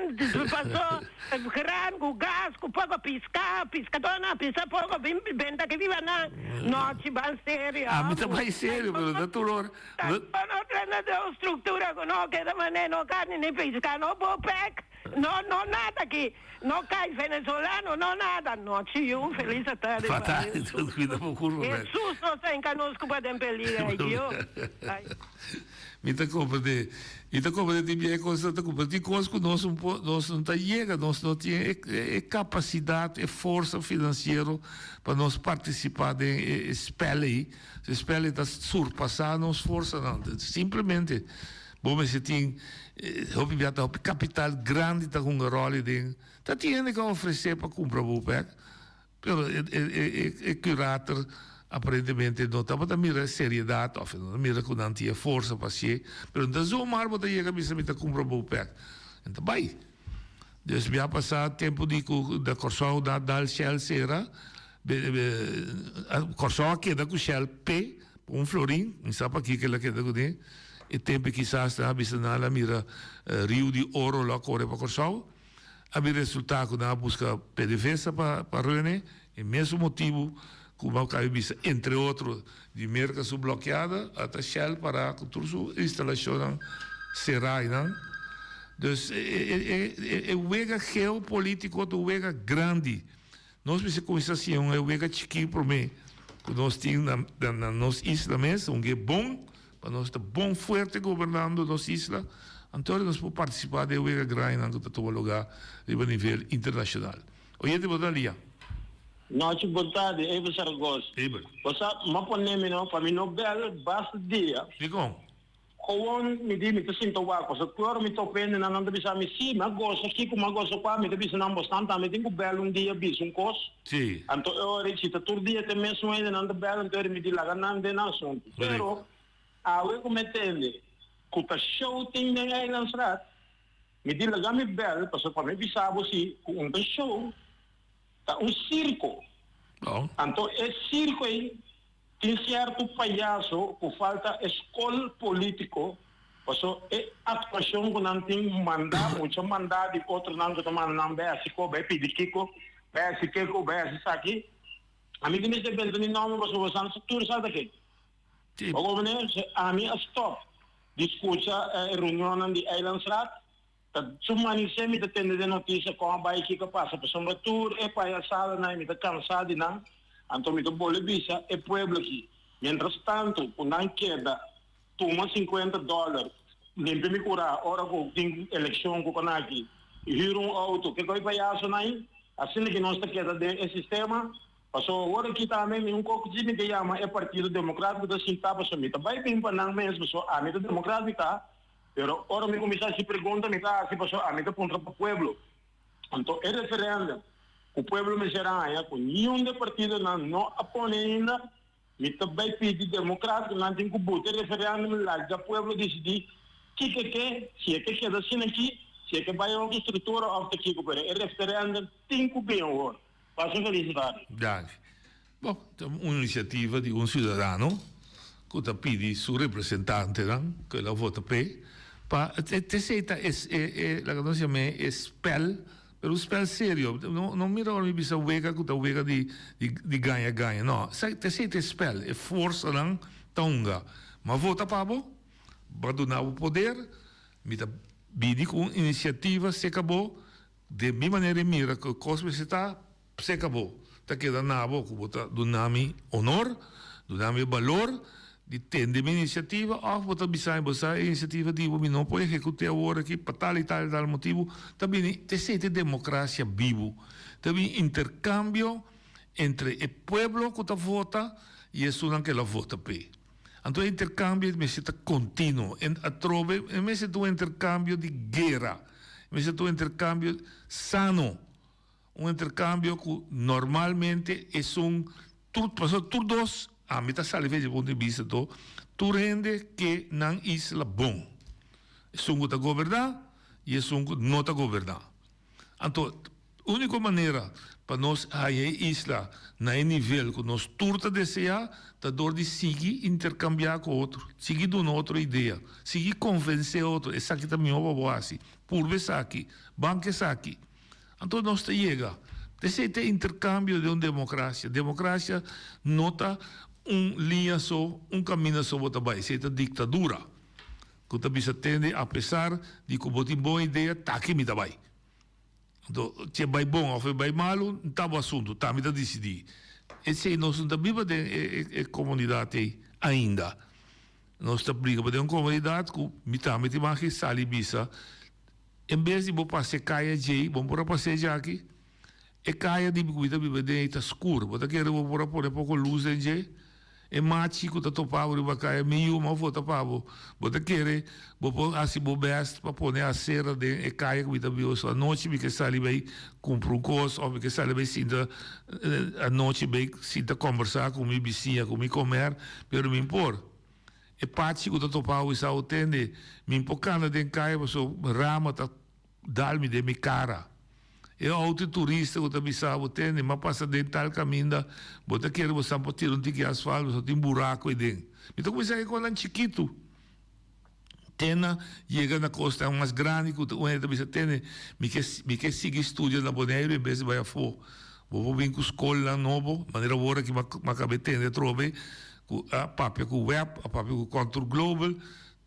paso gran ku gas ku poko piská, piskadónan a pisa poko bin benta ki biba nan. Nochi ban serio. Ami ta bai serio, pero ta tur ora. No trena den un struktura ku no keda manera no karni ni piská, no bopek, no no nada aki, no kai venezolano, no nada. Nochi yu, felis atardi pa Fatal, cuida bo curva, man. Hesus nos ta hinka nos ku pa den peliger, ay Dios. Ay. Mi ta comprende, mi ta comprende tin bia e cos ta cumpli, tin cos cu nos un por, nos no ta yega, nos no tin e e capacidad, e forsa financiero pa nos participa den e spel ey. E spel ey ta surpasa nos forsanan, simplemente bo mester tin hopi bia ta hopi capital grandi ta hunga rol ey den, ta tin hende cu a ofrece pa cumpra bo bek. Pero e curator aparentemente no tabata mira e seriedad of no ta mira cu nan tin e forsa pa hacié. Pero no ta zomaar bo ta yega bisa mi ta cumpra bo pek. En ta bay. Dus bia pasa tempo di cu na Corsou na dal Shell cera, Corsou a keda cu Shell p'e pa un florin, mi sa pakico el a keda cune. E tempo kisas nan a bisa nan a mira riu di oro lo a core pa Corsou. A bin resultá ku nan a buska PDVSA pa pa reuni, e mesun motibu ku bo a kabi bisa, entre otro, di Merka su blokeada, ata Shell pará ku tur su instalashonnan será einan. Dus e e e e wega geopolítiko ta un wega grandi. Nos mester kuminsá siña un e wega chikí promé ku nos tin na na nos isla mes, un ge bon. Pa nos ta bon fuerte gobernando nos isla, anto nos por participa den e wega grandinan cu ta tuma lugar riba nivel internacional. Oyente bo ta lia. Nochi bon tardi, Eber Saragoza. Eber. Bo sa, m'a pone mi no, pa mi no bel basta dia. Dikon? Gewoon mi di mi ta sinta wak, pasobra ki ora mi topa hendenan nan ta bisa mi, si, m'a gosa kiko, m'a gosa kua, mi ta bisa nan bosnan tambe tin ku bel un dia bisa un kos. Si. Anto e ora ei si ta tur dia te mesun hendenan ta bel, anto e ora mi di laga nan den nan asuntu. Pero awe ku mi a tende ku ta show tin den Eilandsraad, mi di laga mi bel pasobra pa mi bisa bo si ku un ta show ta un sirko. Anto e sirko ei tin sierto payaso ku falta e skol politiko pasobra e aktuashon ku nan tin manda mucha manda di otronan ku ta manda nan bai hasi ko, bai pidi kiko, bai hasi keko, bai hasi esaki. Ami tin mester benta mi nomber pasobra bosan sa tur sa ta ke. Bo meneer, ami a stop di scucha e reunionnan di Eilandsraad. Ta su manisé mi ta tende den noticia con a bay kico a pasa pasobra tur e payasadanan mi ta cansa di nan. Anto mi ta bolbe bisa e pueblo aki, mientras tanto cu nan keda tuma cincuenta dollar limpia mi cura ora cu tin eleccion cu conaki huur un auto ke coy payasonan ayi? Asina ki nos ta keda den e sistema, paso awor aki tambe mi un koko si mi ta yama e Partido Democratico ta sinta paso mi ta bai bin pa nan mes paso ami ta democrat mi ta, pero ora mi kuminsa hasi pregunta mi ta hasi paso ami ta puntra pa pueblo. Anto e referendum ku pueblo mester haña ku niun di e partidonan no a pone ainda, Mi ta bai pidi democraticonan tin cu buta e referendum laga pueblo dicidi kico e ke, si e ke keda asina aki, si e ke bai otro structura of ta kico, pero e referendum tin cu bin awor. Pasa un feliz tardi. Danki. Bon, ta un iniciativa di un ciudadano cu ta pidi su representantenan cu el a vota p'e pa esey ta e e laga nos yam'e e spel Pero un spel serio, no no mira ora mi bisa wega cu ta wega di di gaña gaña, no, esaki ta esey ta e spel, e forsanan ta hunga. M'a vota pa bo, bo a duna bo poder, mi ta bini cu un iniciativa seca bo, den mi manera di mira cu e cos mester ta, Seca bo ta keda na bo cu bo ta duna mi honor, duna mi e balor di tende mi iniciativa of bo ta bisa mi bo sa e iniciativa di bo mi no por ejecute awor aki pa tal y tal y tal motibo. Ta bini esey ta e democracia bibo. Ta bini intercambio entre e pueblo cu ta vota y esunnan cu el a vota p'e. Anto e intercambio mester ta continuo. En atrobe e mester ta un intercambio di guera, e mester ta un intercambio sano. Un intercambio cu normalmente esun tur pasobra tur dos ami ta sali fe dje punto di bista to tur hende ke nan isla bon esun cu ta goberna y esun cu no ta goberna anto. Úniko manera pa nos haña e isla na e nivel ku nos tur ta deseá ta dor di sigui interkambiá ku otro, sigui duna otro idea, sigui konvensé otro, esaki ta mihó pa bo hasi, purba esaki, banka esaki. Anto nos ta yega. Esei ta e interkambio den un demokrasia. Demokrasia no ta un liña so, un kaminda so bo ta bai, esei ta diktadura ku ta bisa tende apesar di ku bo tin bon idea, taki mi ta bai. Anto, si e bai bon of e bai malu, n ta bo asuntu, ta mi ta disidí. Esei nos no ta biba den e komunidat ei ainda. Nos ta biba den un komunidat ku mi tambe tin mag sali bisa, en bes di bo pasa e kaya djei, bo no por a pas'é djaki. E kaya di ku mi ta biba den ei ta skur, bo ta kere bo por a pone poko lus den dje? E machi ku ta topa bo riba kaya, mi yu, mi a vota pa bo. Bo ta kere bo por hasi bo bèst pa pone asera den e kaya ku mi ta biba? So anochi mi ke sali bai kumpra un kos òf mi ke sali bai sinta anochi bai sinta kòmbersá ku mi bisiña, ku mi komer, pero mi por. E pachi ku ta topa bo bisa bo tende, mi por kanda den kaya pasobra rama ta dal mi den mi kara. E outo e turista ku ta bisa bo tende m'a pasa den tal kaminda, bo ta kere bo sa por tira un tiki asfalt pasobra tin buraku ei den. Mi ta kuminsá ke konan chikitu te na yega na kosnan mas grandi ku un hende ta bisa tende mi ke mi ke sigui studia na Boneiru en bes di bai afó. Bo por bin ku skolnan nobo manera awor aki m'a kaba e tende atrobe ku a papia ku web a papia ku Contour Global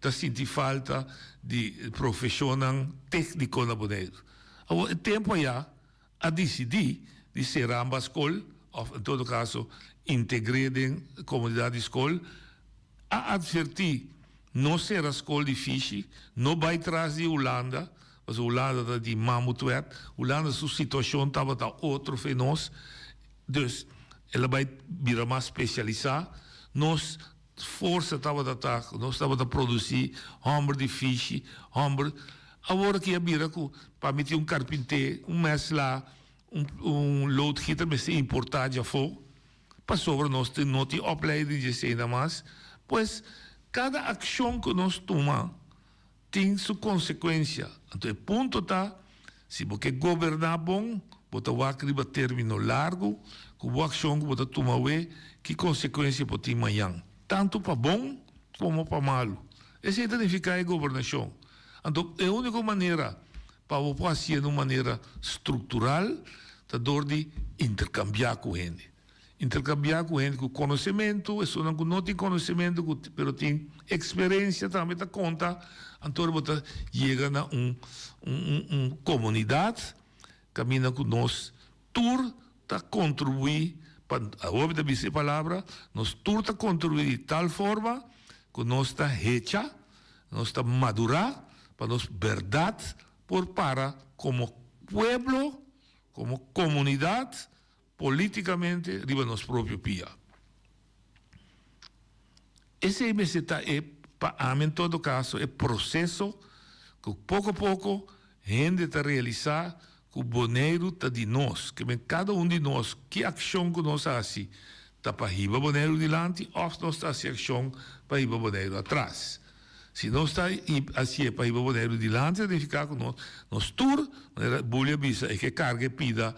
ta sinti falta di profeshonnan tékniko na Boneiru. Awor e tempu ayá a disidí di sera ambas skol, òf en todo kaso integr'é den komunidat di skol. A atvertí no sera skol di fishi, no bai tras di Hulanda, pasobra Hulanda ta di mamutwet, Hulanda su situashon tabata otro fe nos, dus el a bai bira mas spesialisá. Nos Forsa tabata ta ku nos tabata produsí hòmber di fishi, hòmber. Awor aki a bira ku pa mi tin un karpinté, un mèslá, un un loodgieter mester importá djafó pasobra nos tin no tin opleiding dje esei nan mas. Pues kada akshon ku nos tuma tin su konsekuensia. Anto e punto ta, si bo ke goberná bon, bo ta wak riba término largu ku bo akshon ku bo ta tuma awe, ki konsekuensia por tin mañan, tantu pa bon komo pa malu. Esei ta nifiká e gobernashon. Anto e úniko manera pa bo por hasié na un manera struktural ta dor di interkambiá ku hende. Interkambiá ku hende ku konosementu, esunnan ku no tin konosementu ku pero tin eksperensia tambe ta konta, anto bo ta yega na un un un komunidat kaminda ku nos tur ta kontribuí pa, awor mi ta bisa e palabra, nos tur ta kontribuí di tal forma ku nos ta hecha, nos ta madurá pa nos bèrdat por para komo pueblo, komo komunidat. Políticamente riba nos propio pia. Esey mester ta e, pa ami en todo caso, e proceso cu poco poco hende ta realisa cu Boneiru ta di nos. Ke men cada un di nos, ki accion cu nos haci ta pa hiba Boneiru dilanti of nos ta haci accion pa hiba Boneiru atras. Si nos ta hacié pa hiba Boneiru dilanti ta nifica cu nos, nos tur, manera Bully a bisa, e ke carga e pida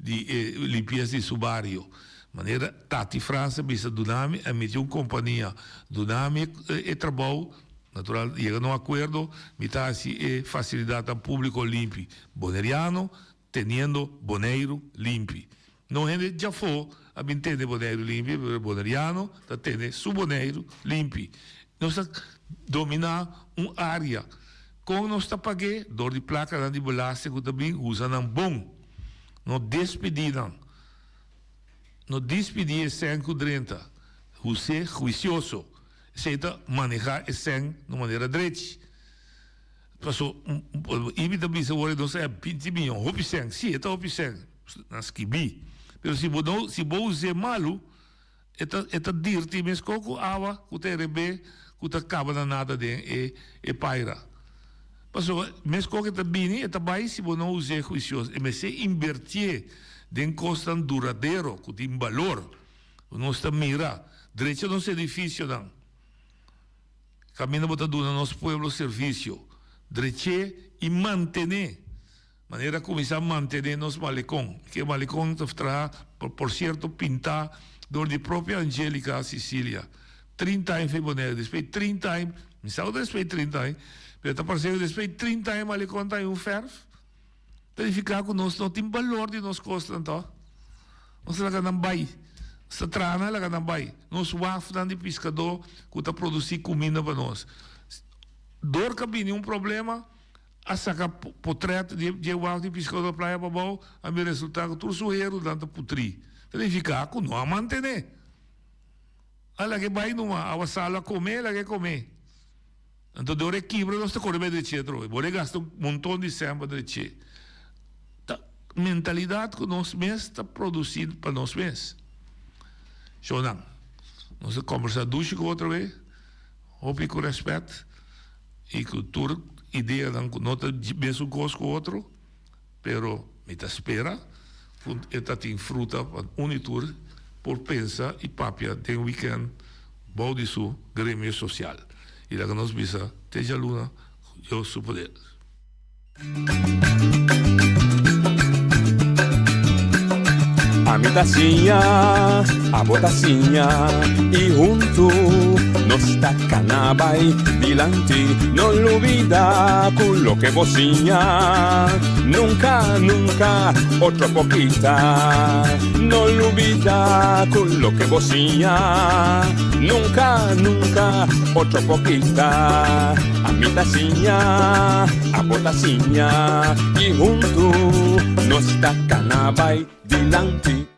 di e limpieza di su bario. Manera Tati Frans a bisa duna mi, a miti un compania, duna mi e trabou, natural yega na un acuerdo, mi ta haci e facilidadnan publico limpi. Boneriano teniendo Boneiru limpi. No hende djafó a bin tene Boneiru limpi, pero Boneriano ta tene su Boneiru limpi. Nos ta dominá un área. Kon nos ta pag'é? Dor di plakanan di belasting ku ta bin, usa nan bon. No despidí nan. No dispidí e sèn ku drenta. Us'é huisioso. Esei ta manehá e sèn na un manera drechi. Paso, Ibi ta bisa wor nos a 20 miyon, hopi sèn. Sí, e ta hopi sèn, nan skibí. Pero si bo no, si bo us'é malu, e ta, e ta dirti meskó ku awa ku ta herebé, ku ta kaba na nada den e, e paira. Pasobra meskó ku e ta bini, e ta bai si bo no us'é huisioso. E mester inbertié den kosnan duradero ku tin balor, ku nos ta mira. Drecha nos edifisionan. Kaminda bo ta duna nos pueblo servisio, drech'é i mantené. Manera kuminsá mantené nos malekon. Ke malekon ta traha, por sierto pintá dor di propio Angelica Cicilia. 30 aña fei Boneiru. Despues di 30 aña, mi sa ku ta despues di 30 aña, pero ta parse ku despues di 30 aña malekon ta haña un fèrf. Ta nifiká ku nos no tin balor di nos kosnan tò. Nos ta laga nan bai. Nos ta traha nan laga nan bai. Nos wafnan di piskadó ku ta produsí kuminda pa nos. Dor ku a bini un problema, a saka potrèt di e waf di piskadó na Playa Pabou, a bin resultá ku tur su herunan ta putrí. Ta nifiká ku no a mantené. A laga e bai numa, awa salu a kome, laga e kome. Anto dor e kibra nos ta kore bai drechi atrobe. Bo a gasta un monton di sèn pa drechi. Ta mentalidat ku nos mes ta produsí pa nos mes. Shownan, nos a kòmbersá dushi ku otro be, hopi ku rèspèt i ku tur ideanan ku no ta mesun kos ku otro. Pero mi ta spera cu e ta tin fruta pa un y tur por pensa y papia den weekend bou di su gremio social. Y laga nos bisa te djaluna cu Dios su poder. Ami ta siña, abo ta siña y huntu nos ta cana bay dilanti. No lubida cu loke bo siña nunca, nunca otro por kita. No lubida cu loke bo siña nunca, nunca otro por kita. Ami ta siña, abo ta siña y huntu nos ta cana bay dilanti.